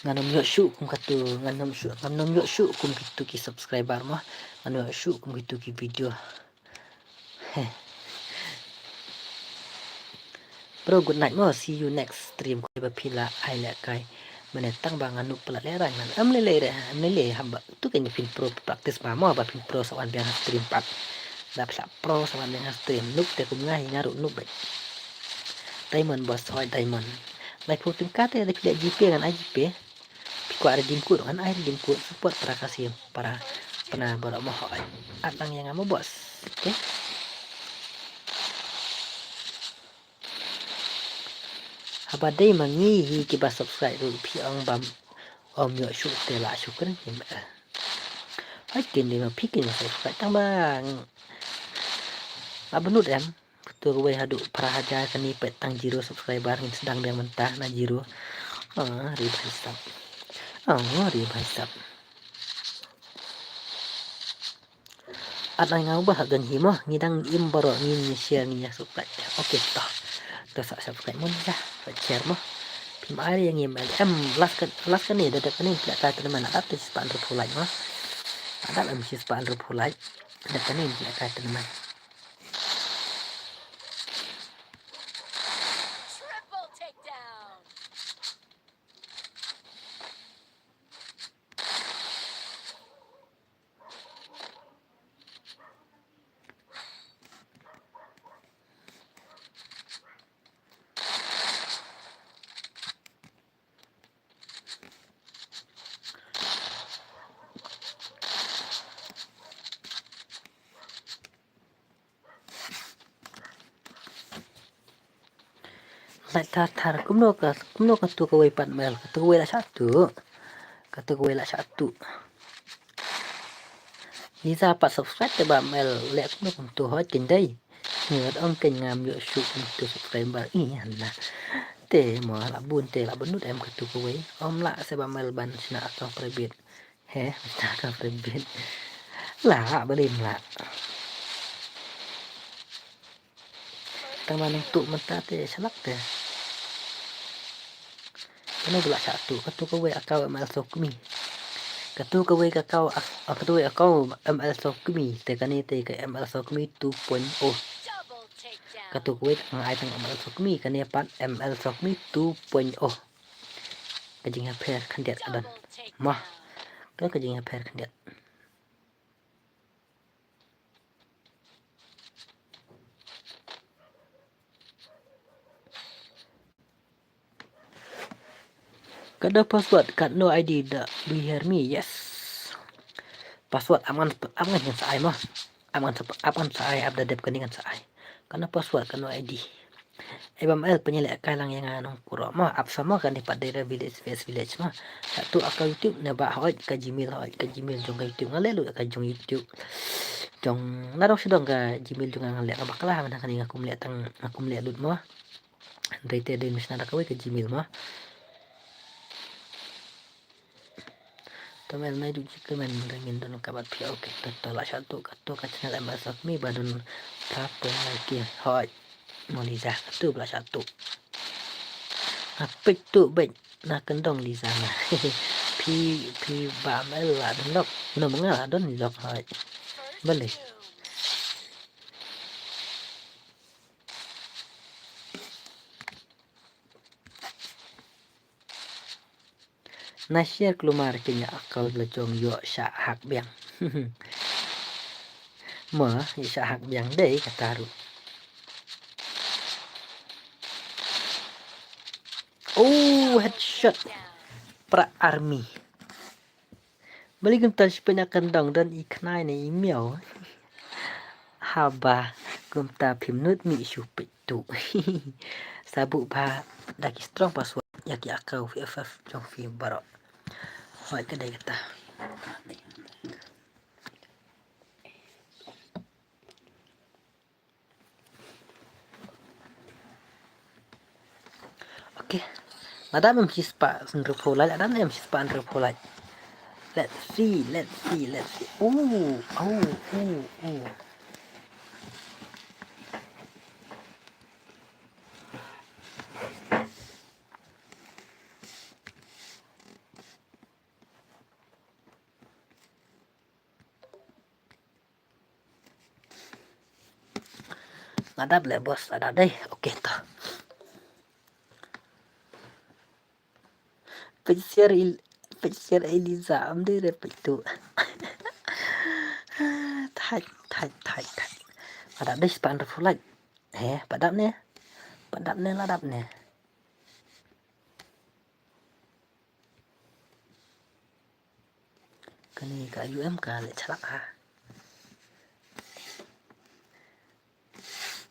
ngan ym ïoh shuh kum katu, ngan ym shuh, ngan ym ïoh shuh kum kitu ki subscriber mo. Ngan ym ïoh shuh kum kitu ki video. Heh. Bro, good night mo. See you next stream. Khublei ba phi la ai leh kai. Mane tang ba nga nuk palat leh rang nan. Em lei lei re, em lei lei haba tu kan phin pro practice ba mo ba phin pro sa wan biang ha stream pat. Da phi la pro sa wan biang ha stream. Nuk te kum nga hi nga ruh nuk bad. Diamond boss hoi diamond. Laiphew tyngka te da phi leh GPay ngan ai GPay. Phi kwah redeem code ngan ai redeem code, support para Khasi para pynban baroh mo hoi. At lang ïa nga mo boss. Okay. Haba dei ma ngi hi kiba subscribe ruh phi ong bam ym ïoh shuh te lah shu kren hi ma. Hoi kin dei ma phi kin ma subscribe tang ba. Lah bynnud em. Katu kawei haduh phra hajar kane peit tang zero subscriber ngin sdang biang mynta na zero. Ah, ri bhai sab. Ah, ri bhai sab. At nai nga ba ha gan hi mo ngi dang im baroh ngin ngi share ngi ïa subscribe. Okay to. To sa subscribe mo ja. Sa share mo. Phim ai ïa ngi em last kan last kane da da kane pla ka tournament at shi spah hynriewphew like mo. At em shi spah hynriewphew like. Da kane pla ka tournament. Triple takedown. Lait thar thar kumno ka kumno katu kawei pat mel katu kawei la shah tu. Katu kawei la shah tu. Ni sa pat subscribe te ba mel leh kumno kumtu hoi kin dei. Ngi wat ong ken ngam ïoh shuh kumtu subscriber i han na. Te mo la bun te la bun em katu kawei. Om la se ba mel ban shna account private. He, mynta ka private. Lah, ba lim lah. Tang ba nang tu mynta te shalak te. Kano ba lah shah tu, katu kawei account M L Sokmi. Katu kawei ka account, ak-, katu kawei account M L Sokmi, te kane te ka M L Sokmi two point oh. Katu kawei tang ai tang M L Sokmi, kane pat M L Sokmi two point oh. Ka jingïapher khyndiat ka don. Mah. Ka, ka jingïapher khyndiat. Katno password, katno I D da, do you hear me? Yes. Password ap ngan, ap ngan sa ai mo. Ap ngan sa, ap ngan sa ai, ap da dep kane ngan sa ai. Katno password, katno I D. Ai bam el pynleh kai lang ïa nga nongkuro mo, ap sa mo kane pat dei re village, face village mo. Sa tu aka YouTube ne ba hoi ka Gmail, hoi ka Gmail jong ka YouTube, nga leh lut ka jong YouTube. Jong na dong sha dong ka Gmail jong nga, nga leh ka bakla, nga kane nga kum leh tang, nga kum leh lut mo. Hynrei te dei mynsiem da kawei ka Gmail mo. To mel nai duk jik men da ngin don ka bat phi, okay. To, to la sha tu ka, to ka channel M S of me ba don pra pon nai ki hoi. Mo Liza, tu ba la sha tu. Nga peit tu beit na kyndong Liza na. Phi, phi ba mel la don lok. No, ma nga la don lok hoi. Balei? Na share kulmar kine akal la jong ïoh shah hak biang. Mo, ïoh shah hak biang dei kata ruh. Oh, headshot. Pra army. Balei kumta shu pynïakhyndong don i khnai ne i miaw. Haba kumta phim nud mih shu peit tu. Sa buh ba da ki strong password ïa ki account F F F jong phi baroh. Hoi ka dei kata. Okay. Lada mem shispah hynriewphew like, lada mem shispah hynriewphew like. Let's see, let's see, let's see. Ooh, ooh, ooh, ooh. La dap le boss, la dap dei. Okay to. Peit share il, peit share Eliza, am dei re peit tu. Thait, thait, thait, thait. La dap dei spah hynriewphew like. He, pat dap ne? Pat dap ne, la dap ne? Kane ka U M ka leh chlak ha.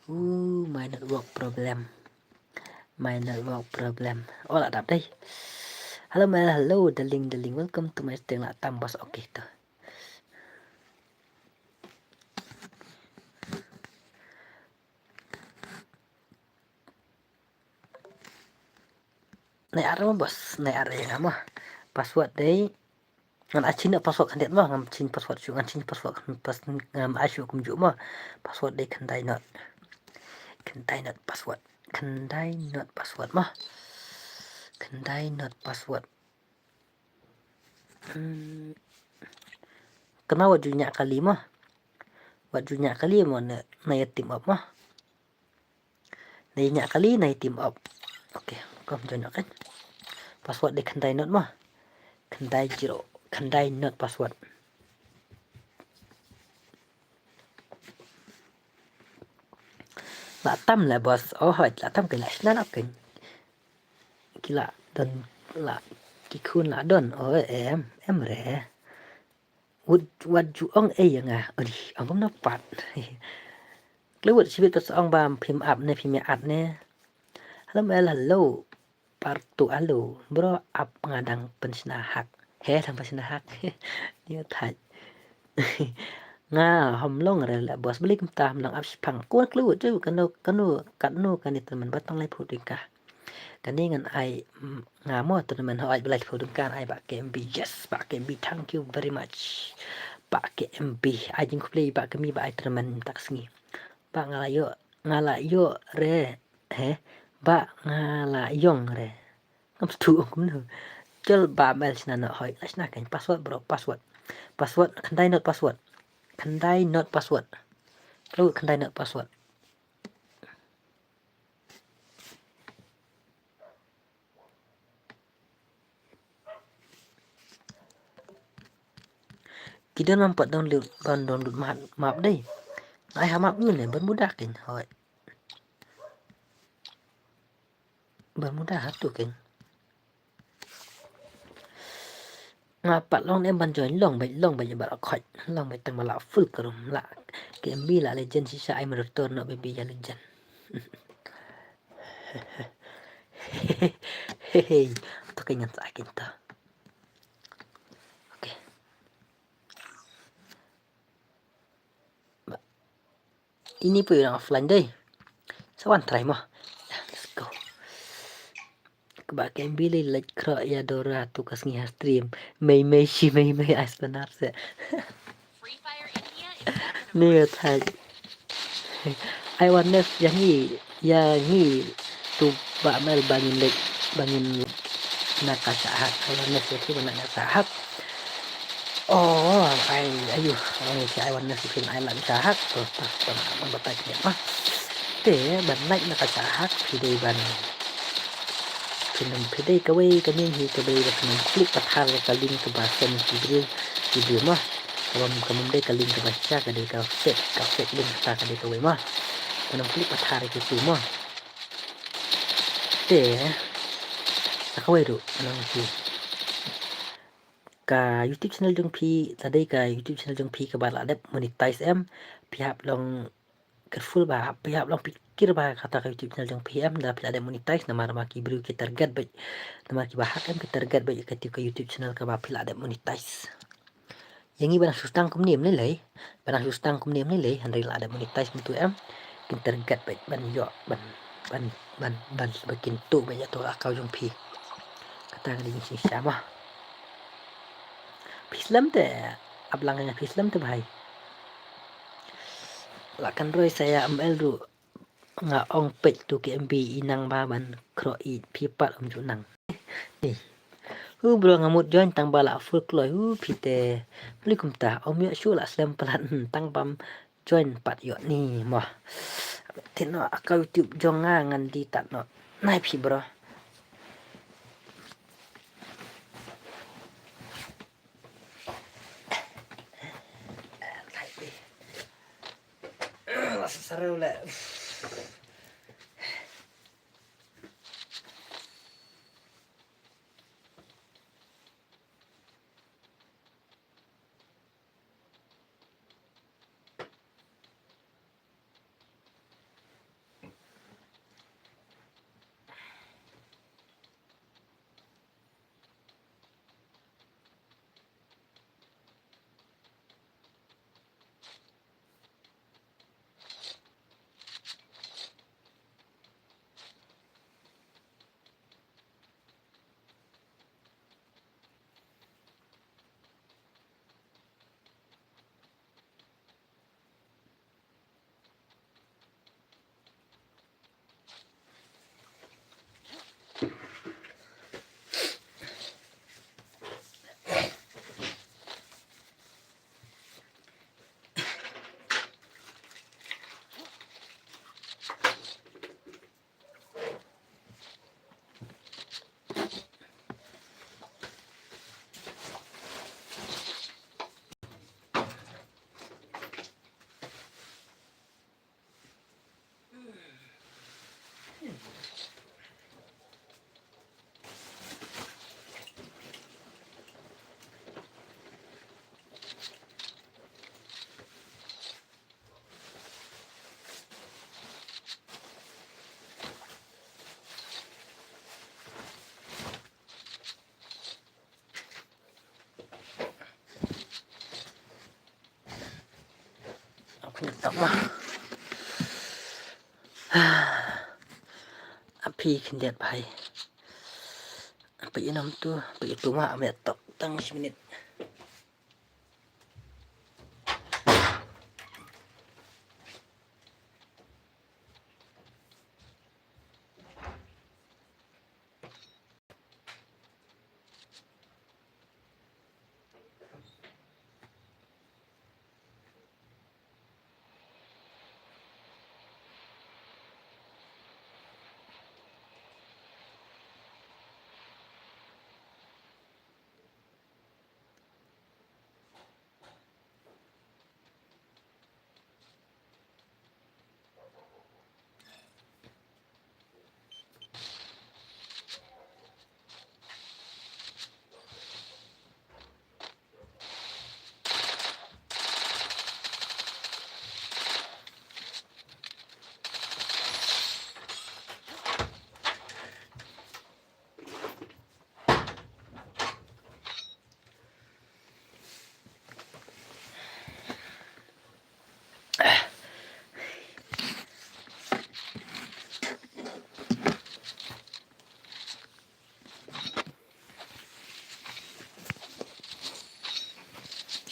Ooh, my network problem. My network problem. Oh, la dap dei. Hello, Mel. Hello, darling, darling. Welcome to my stream. La tam boss. Okay to. Nai ar mo boss, nai ar ïa nga mo. Password dei. Ngan ai change password khyndiat mo, ngan change password shuh, ngan change password, pas, ngan ai shuh kumjuh mo. Password dei khyndai not. Khyndai not password. Khyndai not password mo. Khyndai not password. Hmm. Kynmaw wat ju ñiah kali mo. Wat ju ñiah kali mo ne, na ïa team up mo. Na ïa ñiah kali na ïa team up. Okay, kom join kan. Password dei khyndai not mo. Khyndai zero, khyndai not password. La tam le boss. Oh, hoi, la tam ke la shna na ken. Ki la don la ki khun la don. Oh, em, em re. Wat, wat ju ong ei ïa nga. Odi, ong kumno pat. Khlem wat shibit pat sa ong ba phim ap ne phim ïa at ne. Hello Mel, hello. Partu hello. Bro, ap nga dang pynshna hak. He, dang pynshna hak. Ni thait. Nga hom long re la boss, beli kumta hom long ap shipang. Ko khlem wat ju kano, kano, katno kane tournament ba tang laiphew tyngka. Kane ngan ai, mm, nga mo tournament ho ai ba laiphew tyngka, ai ba K M B. Yes, ba K M B, thank you very much. Ba K M B, ai jingkhublei ba K M B ba ai tournament mynta ka sngi. Ba nga la ïoh, nga la ïoh re, he? Ba nga la ïong re. Ngam sngewthuh ong kumno. Jol ba Mel shna noh hoi, la shna kein password bro, password. Password, khyndai not password. Khyndai not password. Khlem khyndai not password. Ki don, mam pat download, ban download map, map dei. Ai ha map ngi ne Bermuda kein, hoi. Bermuda ha tu kein. Nga pat long ne ban join, long beit, long beit, ba la khot, long beit, tang ba la full ka room, la K M B, la legend shisha, ai moderator noh baby ïa legend. Hehehe. To ka ngan sa akin to. Okay. Ini pun orang offline deh. Sa wan try mo. Ya, let's go. Kaba K M B lei leit khroh ïa Dora tu ka sngi ha stream. Mei mei shi mei mei ai sebenar se. Ni thai. Ai wan nes ïa ngi, ïa ngi tu ba mel bangin lek, bangin na ka sahak. Ai wan nes ïa ki ba na ka sahak. Oh, ai, ayu, ai ki ai wan nes ki ai lan sahak. To, ta, ta, ta, ta, ta, ta, ta. Te ban like na ka sahak phi dei ban, phin ym, phi dei kawei ka mih hi kawei ba phin ym klik pathar ïa ka link kaba send ki briew, ki briew mo. Kaba, kaba ym dei ka link kaba sha, ka dei ka fake, ka fake link, kata ka dei kawei mo. Phin ym klik pathar ïa kitu mo. Te sa kawei ruh, nang ki ka YouTube channel jong phi, lada ka YouTube channel jong phi kaba la dep monetize em, phi hap long careful bha, phi hap long pyrkhat bha kata ka YouTube channel jong phi em, lada phi la dep monetize, namar ma ki briew ki target beit, namar kiba hack em ki target beit kata ka YouTube channel kaba phi la dep monetize. Ïa ngi ba nang shu sdang kumne em lei lei, ba nang shu sdang kumne em lei lei, hynrei la dep monetize mynta em, kin target beit ban ïoh, ban, ban, ban, ban, ba kin tuh beit ïa to ka account jong phi. Kata ka dei jingshisha mo. Phi slem te, ap lang ïa phi slem te bhai. La kan roi sa ïa M L ruh. Nga ong peit tu K M B i nang ba ban khroh i phi pat ym ju nang. Ni. Hu bro nga mut join tang ba la full kloi hu phi te. Beli kumta ym ïoh shu la slem palat, hmm, tang bam join pat ïoh ni mo. Te no account YouTube jong nga ngan di tat no. Nai phi bro. La sa sareu le. Ap khyndiat ma. Ap khyndiat bhai. Ap ïa nam tu, ap ïa tu ma, am ïa tok tang shi minit.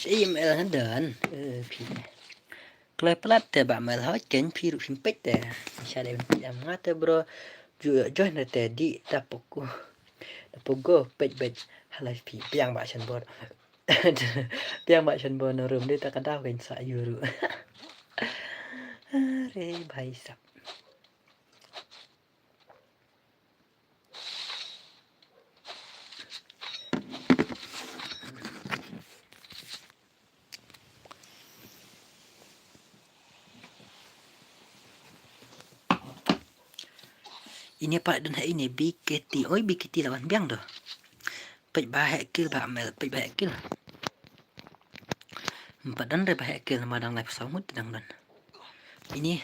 Ei, M L ha don. Eh, phi. Kloi plat te ba M L ha ken phi ruh phim peit te. Sha dei peit am nga te bro. Ju join te di da poko. Da poko peit peit. Halai phi piang ba shan bor. Piang ba shan bor no rum dei ta ka daw ken sa yu ruh. Are bhai sab. Ine pat don ha ine B K T. Oi, B K T lawan biang do. Peit ba heh kill ba M L, peit ba heh kill. Pat don re ba heh kill ma dang live song mut dang don. Ine.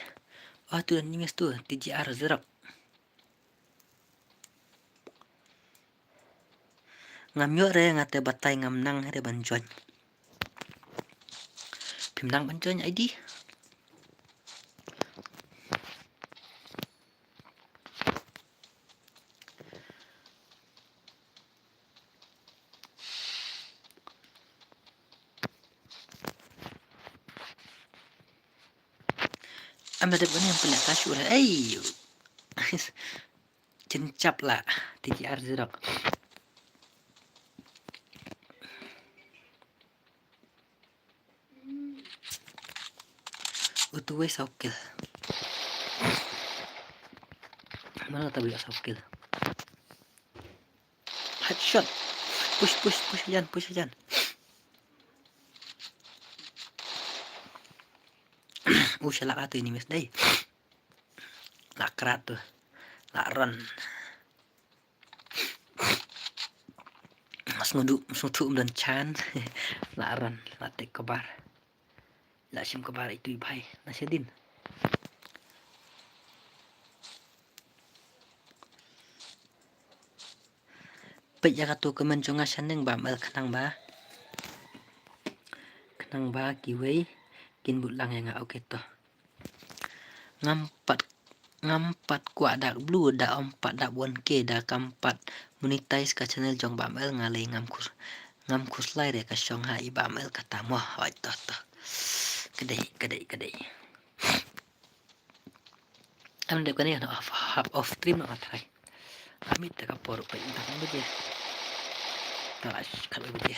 Oh, tu don nimes tu, T G R Zerok. Ngam ïoh re nga te batai ngam nang re ban join. Phim nang ban join I D. Am da dep bani am pynleh ka shu re. Ei. Chin chap la. T G R Zerok. Utu wei saw kill. Mana kata beli saw kill. Headshot. Push, push, push jan, push jan. Uh, shalak atu ini miss dai. La krat tu. La run. Sngew du, sngew tu um don chan. La run, la tek kabar. La shim kabar itu i bhai. Na shadin. Peit ïa katu comment jong nga shaneng ba mel khnang ba. Khnang ba kiwei kin bud lang ïa nga, okay to. Ngam pat, ngam pat kwah dak blue da ym pat dap one K da kam pat monetize ka channel jong ba mel nga lei ngam khus, ngam khuslai re ka shong ha i ba mel kata mo. Hoi to to. Kedei, kedei, kedei. Am dep kane no half, half off stream no nga try. Amit te ka por pe inta kan buje. Tara kat buje.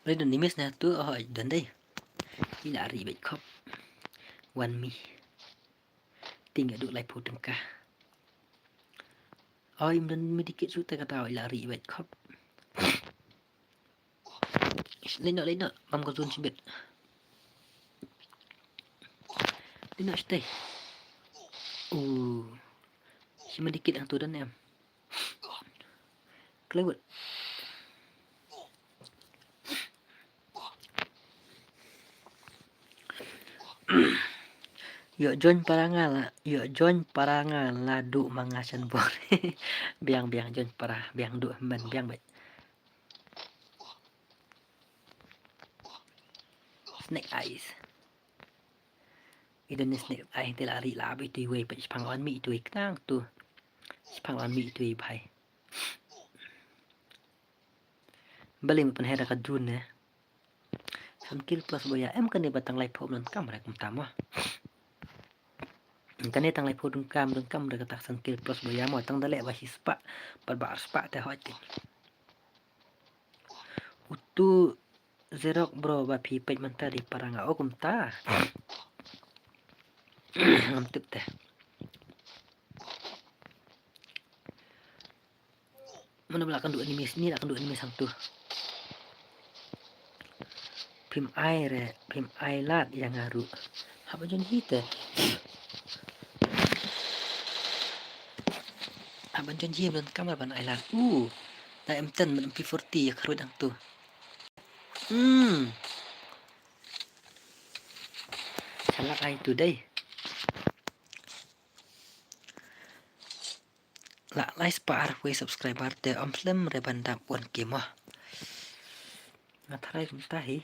Bre don nimes na tu oh don dei. Ila ri bek kop. Wan mi. Ting adu lai phu tengka. Oi, mden medikit su te kata ila ri wet kop. Lino, lino, mam ko zun sibet. Lino stay. Uh. Si medikit ang tu dan em. Klewet. Ïoh join para nga la, ïoh join para nga la du ma nga shan bor. Biang, biang join para, biang du men, biang bet. Snake eyes. Ida ni snake eyes te la ri la abi tu iwei pet shipang wan mi tu iktang tu. Shipang wan mi tu i bhai. Bali ma pynhera ka drone ne. San kill plus boya em kane ba tang lai pho mlon kam re kumta mo. Kane tang lai pho dun kam dun kam re kata san kill plus boya mo tang dale ba shi spah pat ba ar spah te hoi tin. Utu Zerok bro ba phi peit mynta di para nga o kumta. Ngam tip te. Mana ba la kan du enemies ni la kan du enemies hangtu. Phim ai re, phim ai lad ïa nga ruh. Haba jon hi te. Haba jon hi ban kamera ban ai lad. Uh. Da M ten ban M P forty ïa kharwit hangtu. Hmm. Shalak ai tu dei. La lai spah arphew subscriber te ym slem re ban dap one K mo. Nga tharai kumta hi.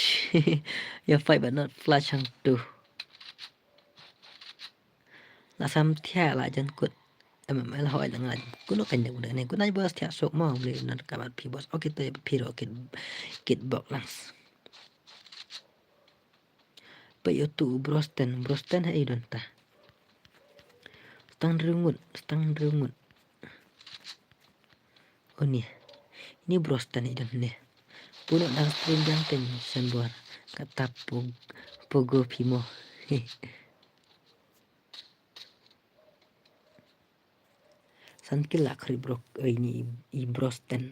flash. Ïa fight but not flash hangtu. La sam thiah la jan kut. Em em la hoi la nga jan kut no kan de ne. Kut na boss thiah sok mo bli na ka mat phi boss. Okay to phi ro kit kit bok lang. Peit ïa utu u Brosten, Brosten ha i don ta. Stang hynriew ngut, stang hynriew ngut. Une. Une Brosten i don une. Pun noh dang stream biang te shen bor. Kata pug, pugu phi mo. San kil la khrip brok, oi, une i, i Brosten.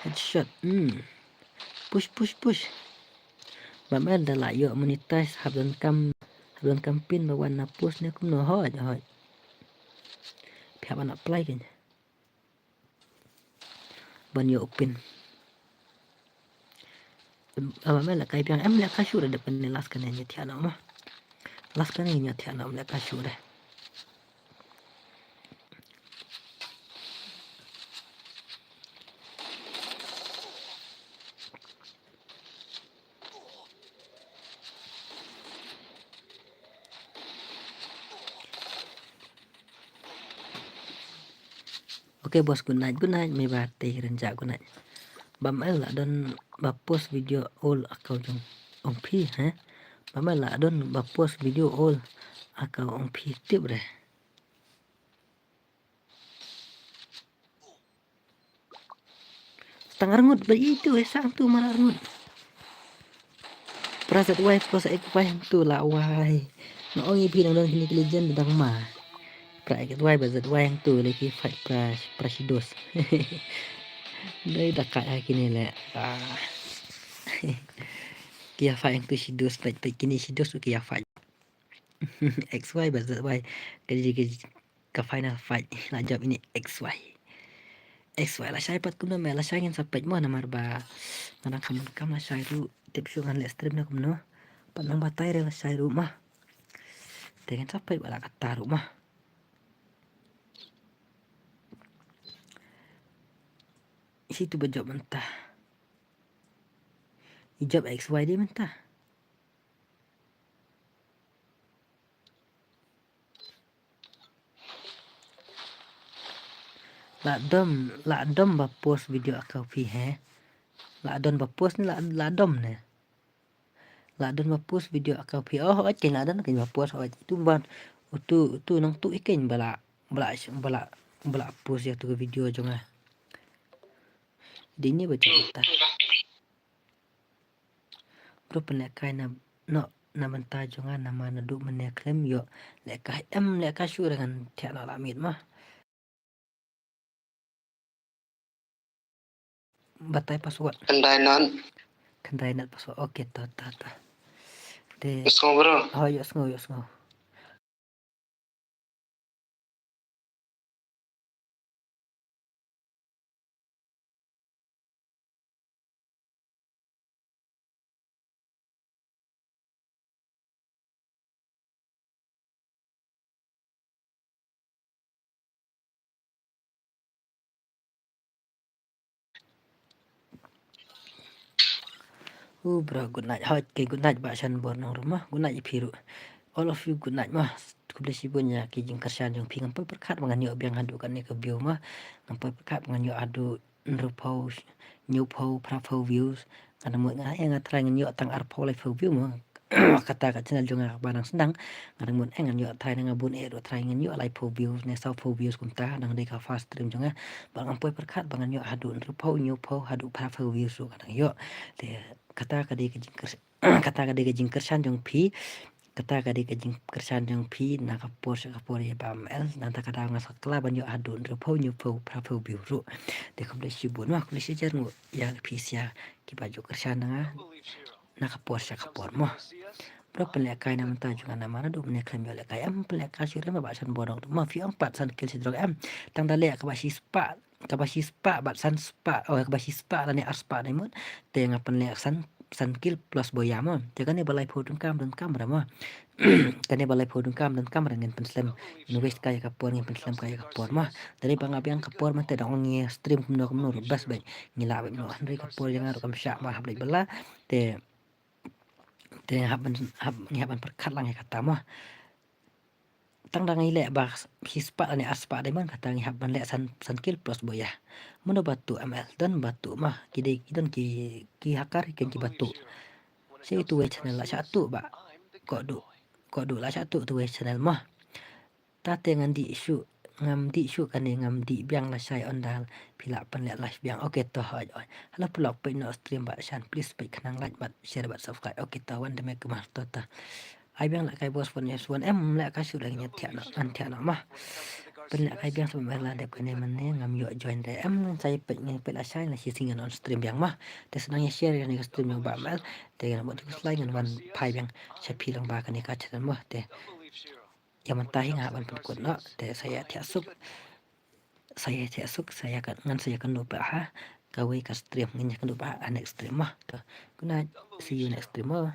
Headshot. Hmm. Push, push, push. Ba me da la ïoh monetize hap donkam, hap donkam pin ba wan na post ne kumno, hoi, hoi. Phi hap ban apply kane. Ban ïoh pin. Em, em, em, lehkai biang, em, lehkai shuh re, dep kane last kane ngi thiah noh mo. Last kane ngi thiah noh, em, lehkai shuh re. Okay boss, good night, good night, me ba te ren ja good night. Ba me la don ba post video ol account jong ong phi, he? Ba me la don ba post video ol account ong phi tip re. Tang arngut ba itu, eh, sang tu mara arngut. Prasat wai, prasat ek wai tu la wai. Nga ong ïa phi nang don kine ki legend dang ma. Pra X Y ba Z Y hangtu le ki fight pra, pra Shidos. Dei da kai ha kine le. Ah. Ki ïa fight hangtu Shidos, fight, fight kine Shidos ki ïa fight. X Y ba Z Y. Ka ji, ka ji, ka final fight. La jop ine X Y. X Y lashai pat kumno me, lashai ngin sa peit mo namar ba nga dang kham, kham lashai ruh, tip shuh ngan leh stream ne kumno. Pat nang batai re lashai ruh mo. Te ngin sa peit ba la katta ruh mo. Shi tu ba jop mynta. I jop X Y dei mynta. La dom, la dom ba post video account phi he. La don ba post ne la, la dom ne. La don ba post video account phi. Oh, oi, la don kan ba post, oi. Tu ba, tu, tu nang tu iken bala, bala, bala, bala post ïa tu video jong nga. Dei ne ba jop ta. Bro pynlehkai na, no, na bynta jong nga namar naduh mynne khlem ïoh lehkai, em lehkai shuh re ngan thiah noh la miet mo. Batai password. Khyndai nat. Khyndai nat password. Okay, to, to, to. Te. Ïohsngew bro. Oh, ïohsngew, ïohsngew. Uh, bro, good night. Hoi, okay, good night, Bah Shanbor Nongruma. Good night, ïa phi ruh. All of you, good night, mo. Khublei shibun ïa ki jingkyrshan jong phi, ngam poi pyrkhat ba ngan ïoh biang haduh kane ka view, mo. Ngam poi pyrkhat ba ngan ïoh haduh hynriewphew, hynñiewphew, phraphew views. Nga dang mut nga, eh, nga try ngan ïoh tang arphew laiphew view mo. Kata ka channel jong nga ba dang sdang. Nga dang mut, eh, ngan ïoh try, nga bun eh ruh try ngan ïoh laiphew views ne sawphew views kumta, dang dei ka first stream jong nga. Ba ngam poi pyrkhat ba ngan ïoh haduh hynriewphew, hynñiewphew, haduh phraphew views ruh nga dang ïoh. Te kata ka dei ka jingkyrshan, kata ka dei ka jingkyrshan jong phi. Kata ka dei ka jingkyrshan jong phi na ka por sha ka por ïa Bah M L, nangta ka daw nga sa kylla ban ïoh haduh hynriewphew, hynñiewphew, phraphew view ruh. Te khublei shibun, mo, khublei shihajar nguh ïa phi sha kiba ju kyrshan na nga na ka por sha ka por, mo. Bro pynlehkai na bynta jong nga namar naduh mynne khlem ïoh lehkai, em pynlehkai shuh re mo Bah Shanbor Nongruma, phi ong pat san kill shi drok em. Tang da leh kaba shispah, kaba shispah bad san spah, oh, kaba shispah lane ar spah ne mut. Te nga pynleh san, san kill plus boya mo. Te kane ba laiphew donkam, donkam re mo. Kane ba laiphew donkam, donkam re ngin pynslem. Ngin waste kai ïa ka por, ngin pynslem kai ïa ka por mo. Te dei ba nga biang ka por mynta dang ong ngi stream kumno kumno ruh best bad ngi lah bad mo. Hynrei ka por jong nga ruh kam shah mo, hap leit bylla. Te, te hap ban, hap, ngi hap ban pyrkhat lang ïa kata mo. Tang da ngi leh ba shispah lane ar spah diamond, kata ngi hap ban leh san, san kill plus boya. Mano ba tuh M L, don ba tuh mo, ki dei, ki don ki, ki hacker, ki, ki ba tuh. Sha itu wei channel la shah tuh ba. Ko duh, ko duh la shah tuh tu wei channel mo. Ta te ngan dih shuh, ngam dih shuh kane, ngam dih biang lashai, ynda phi lah pynleh live biang. Okay to, hoi, hoi. Hello, pynlong peit noh stream Bah Shan, please peit khnang like bad share bad subscribe. Okay to, wan da me kumar to ta. Ai biang lehkai bos, wan, yes, wan, em lehkai shuh leh ngan thiah noh, ngan thiah noh mo. Pynlehkai biang sa ba me la dep kane mynne ngam ïoh join re, em sa ïa peit, ngan peit lashai, la shisien ngan on stream biang mo. Te sdang ïa share ïa kane ka stream jong Bah M L. Te ngan bud khuslai ngan wan phai biang sha phi lyngba kane ka channel mo. Te ïa mynta hi nga hap ban pynkut noh, te sa ïa thiah suk. Sa ïa thiah suk, sa ïa ka, ngan sa ïa kynduh pat ha kawei ka stream, ngin ïa kynduh pat ha next stream mo. To, good night. See you next stream mo.